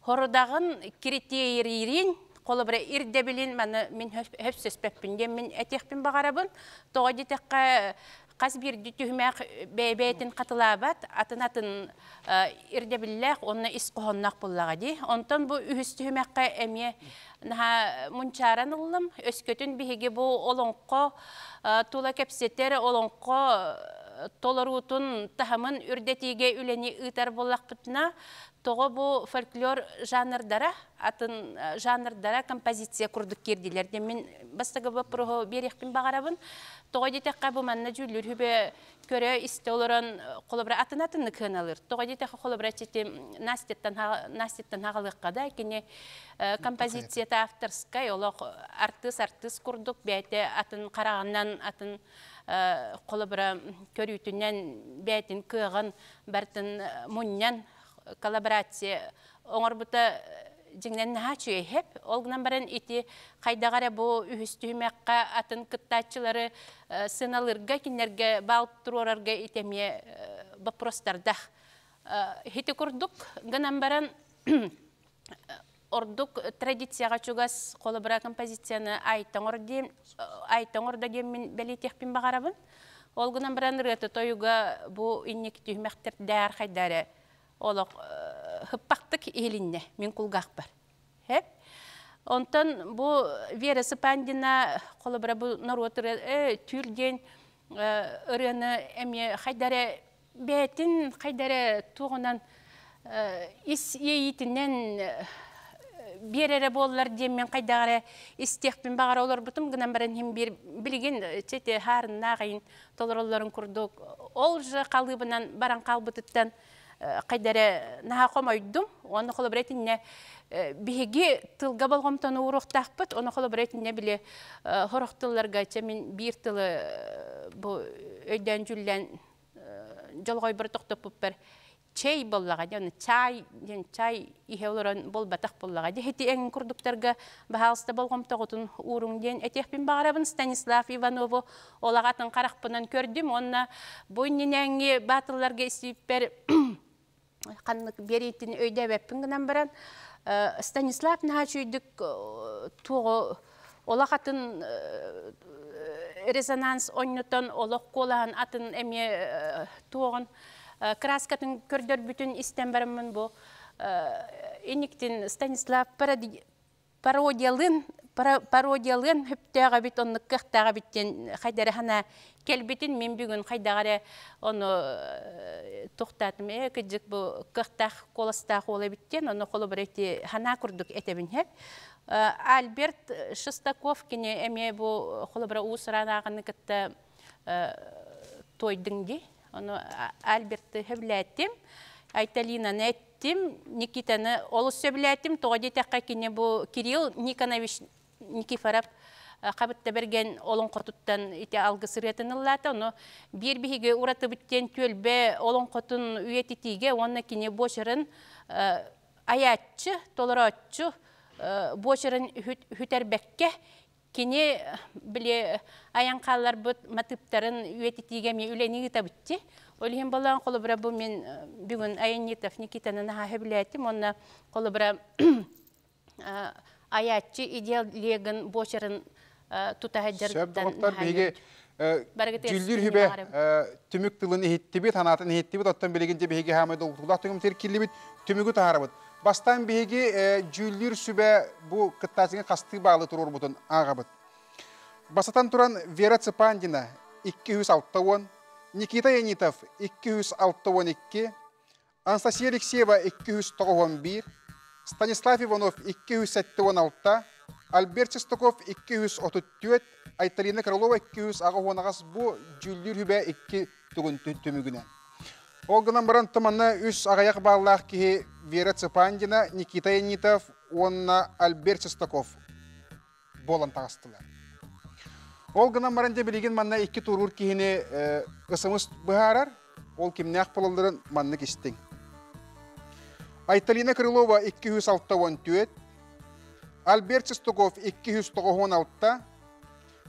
хорудаҕын киритиэйириирин холобура ирдэбилин маны мин хөпсөспөппүн диэн мин этиэхпин баҕарабын. Тоҕо диэтэххэ хас биирдии түһүмэх бэйэ-бэйэтин хатылаабат, атын-атын ирдэбиллээх уонна ис хоһоонноох буоллаҕа дии. Онтон бу үһүс түһүмэххэ эмиэ наһаа мунчааран ыллым. Өскөтүн биһиги бу олоҥхо тула кэпсэтэр, олоҥхо толоруутун таһымын үрдэтиигэ үлэни ыытар буоллахпытына, тоҕо бу фольклор жанрдара, атын жанрдара композиция курдук киирдилэр диэн мин бастакы боппуруоһу биэриэхпин баҕарабын. Тоҕо диэтэххэ, бу манна дьүүллүүр сүбэ көрө-истэ олорон холобура атын атыннык сыаналыыр. Тоҕо диэтэххэ, холобура ити Настяттан Настяттан хаҕалыахха да, кини композицията авторскай, олох артыыс-артыыс курдук бэйэтэ атын хараҕынан, атын холобура көрүүтүнэн бэйэтин кыаҕын барытын мунньан коллаборация оҥорбута дьиҥинэн наһаа үчүгэй һэп. Ол гынан баран ити хайдах эрэ бу үһүс түһүмэххэ атын кыттааччылары сыаналыырга, кинилэргэ баал туруорарга ити эмиэ боппуруостардаах. Ити курдук гынан баран ордук традицияҕа чугас холобура композицияны айтоҥор диэн айтоҥор да диэммин бэлиэтиэхпин баҕарабын. Ол гынан баран ырыата тойуга бу инники түһүмэхтэрдээр хайда эрэ олох хыппахтык иһилиннэ мин кулгаахпар. Хэп. Онтон бу Вера Сыпандина холобура бу норуот түүл диэн ырыаны эмиэ хайдары бэйэтин хайдары туоҕунан ис иэйиитинэн биэрэрэ буоллар диэммин хайдах эрэ истиэхпин баҕара олорбутум гынан баран иһин биир билигин чэти хаарыннаах айын толороллорун курдук ол же халыыбынан баран хаалбытыттан хайда эрэ наһаа хомойдум. Уонна холобура итиннэ биһиги тылга болҕомтону ууруохтаахпыт. Ону холобура итиннэ били сорох тылларга чэ мин биир тылы бу өйдөөн дьүллэн дьолҕойбор тохтоппуппар чэй буоллаҕа дьэ чай диэн чай иһэ олорон буолбатах буоллаҕа дьэ ити эҥин курдуктарга баһаалыста болҕомтоҕутун ууруҥ диэн этиэхпин баҕарабын Станислав Иванову ол аҕатын харахпынан көрдүм уонна бу иннинээҥҥи баатылларга истибиппэр ханнык биэриитин өйдөөбөппүн гынан баран Станислав наһаа үчүгүйдүк туоҕу олох атын резонанс онньутан олох куолаһын атын эмиэ туоҕун краскатын көрдөрбүтүн истэн бараммын бу иниктин Станислав пародиялыын пародиялыан сөптөөх эбит, оннук кыахтаах эбит диэн хайдары хана кэлбитин мин бүгүн хайдах эрэ ону тухтаатым ээ кыдьык бу кыахтаах куоластаах уол эбит диэн ону холобура ити ханаа курдук этэбин һэп Альберт Шестаков кини эмиэ бу холобура уус-уран ааҕыны кытта туойдуҥ дии ону Альберты сөбүлээтим Айталинаны эттим, Никитаны олус сөбүлээтим. Тоҕо диэтэххэ, кини бу Кирилл Никонович Никифоров Хабытта Бэргэн олоҥхотуттан ити алгыс ырыатын ыллаата. Ону биир биһиги уратыбыт диэн түөлбэ олоҥхотун үйэтитиигэ уонна кини буочарын айааччы, толорооччу буочарын үтэрбэккэ Кини били айан хаалларбыт матыыптарын үйэтитиигэ эмиэ үлэни ыытабытчы. Ол иһин болоон холобура бу мин бүгүн Аянитов Никитаны наһаа сөбүлээтим уонна холобура айааччы идеологын буочарын тута Сөп доҕоттор, биһиги дьүүллүүр сүбэ түмүк тылын иһиттибит, санаатын иһиттибит, оттон билигин дьэ биһиги хаамай долгутуулаах түгүмтэр киллибит, түмүгү таһаарабыт. Бастаан биһиги дьүүллүүр сүбэ бу кыттааччыга хастыы баалы туруорбутун ааҕабыт. Бастатан туран Вера Цыпандина 260, Никита Янитов 262, Анастасия Алексеева 291, Станислав Иванов 276, Альберт Чистяков 234, Айталина Крылова 288 бу дьүүллүүр сүбэ икки тугун түмүгүнэн. Ол гынан баран манна үс аҕыйах бааллаах киһи Вера Цыпандина, Никита Янитов уонна Альберт Чистяков буолан таҕыстылар. Ол гынан баран дьэ билигин манна икки туруур киһини ысымыс быһаарар, ол кимнээх буолалларын маннык истиҥ. Айталина Крылова 264, Альберт Чистяков 296,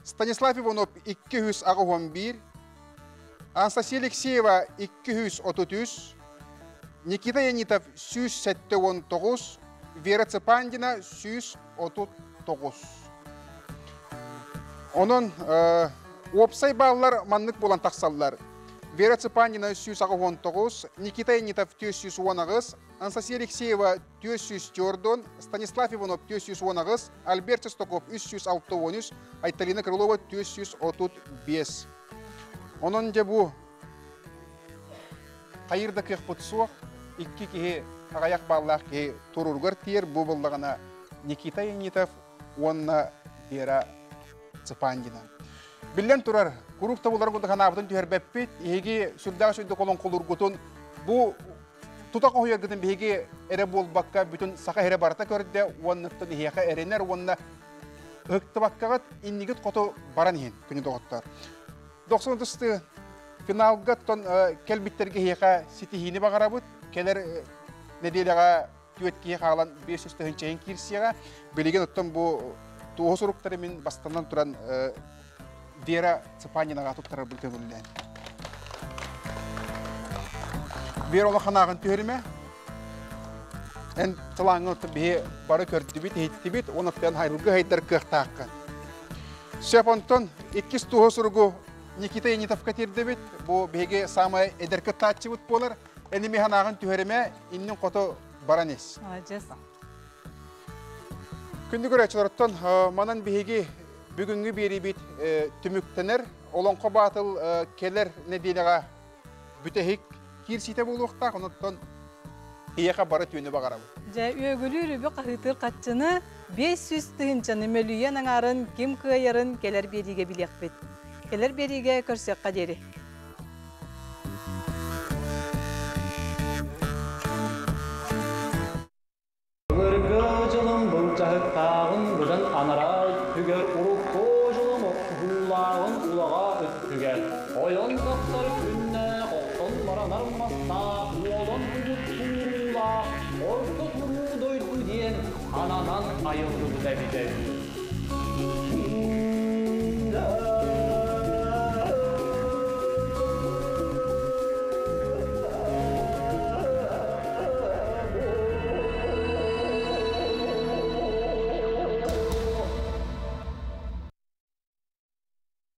Станислав Иванов 281, Анастасия Алексеева 233, Никита Янитов 179, Вера Цыпандина 139. Онон уопсай баллар маннык буолан тахсаллар. Вера Цыпандина 189, Никита Янитов 418, Анастасия Алексеева 404, Станислав Иванов 418, Альберт Чистяков 363, Айталина Крылова 435. Онон дьэ бу хайыр да кыахпыт суох, икки киһи аҕыйах бааллаах киһи туруругар тиийэр бу буоллаҕына Никита Янитов уонна Вера Цыпандина. Биллэн турар, куруук табылары курдук санаабытын түһэрбэппит, эһиги сүрдээх сүрдүк олоҥхолуургутун бу тута хоһуйаргытын биһиги эрэ буолбакка бүтүн саха эрэ барыта көрдө уонна эһиэхэ эрэнэр уонна ыһыктыбаккаҕыт иннигит хоту баран иһин күнү доҕоттор. Дохсун тысты финалга тон кэлбиттэргэ эһиэхэ ситиһиини баҕарабыт. Кэлэр нэдиэлэҕэ түөрт киһи хаалан 500 тыһыынчайын киирсиэҕэ. Билигин оттон бу туоһу суруктары мин бастанан туран Вера Цыпанинаҕа туттарарбын көҥүллээн. Вера улаханааҕын түһэримэ. Эн талааҥҥын оттон биһи бары көрдүбүт, иһиттибит, уонна оттон хайылгы хайдар кыахтааххын. Сөп онтон иккис туоһу суругу Никита Янитовка тиэрдэбит. Бу биһиги саамай эдэр кыттааччыбыт буолар. Эн эмиэ санааҕын түһэримэ, иннин хоту баран ис. Молодец. Күндү көрөөччүлөртөн манан биһиги бүгүҥҥү биэриибит түмүктэнэр. Олоҥхо баатыл келер нэдиэлэҕэ бүтэһик киирсиитэ буолуохтаах. Онуттан эйиэхэ бары түүнү баҕарабыт. Дьэ, үөгүлүүр үбү хаһыытыыр хаччыны 500 тыһыынчаны мөлүйүөн аҥаарын ким кыайарын кэлэр биэриигэ билиэхпит. Кэлэр биэриигэ көрсүөххэ диэри. Былыргы дьылым былдьаһыктааҕын быдан анараа өттүгэр урукку дьылым охсуһуулааҕын улаҕа өттүгэр ойон тахсар күннээх охтон баранар мастаах уолан тугут тууруулаах орто туруу дойду диэн ананан айыллыбыта эбитэ үһү.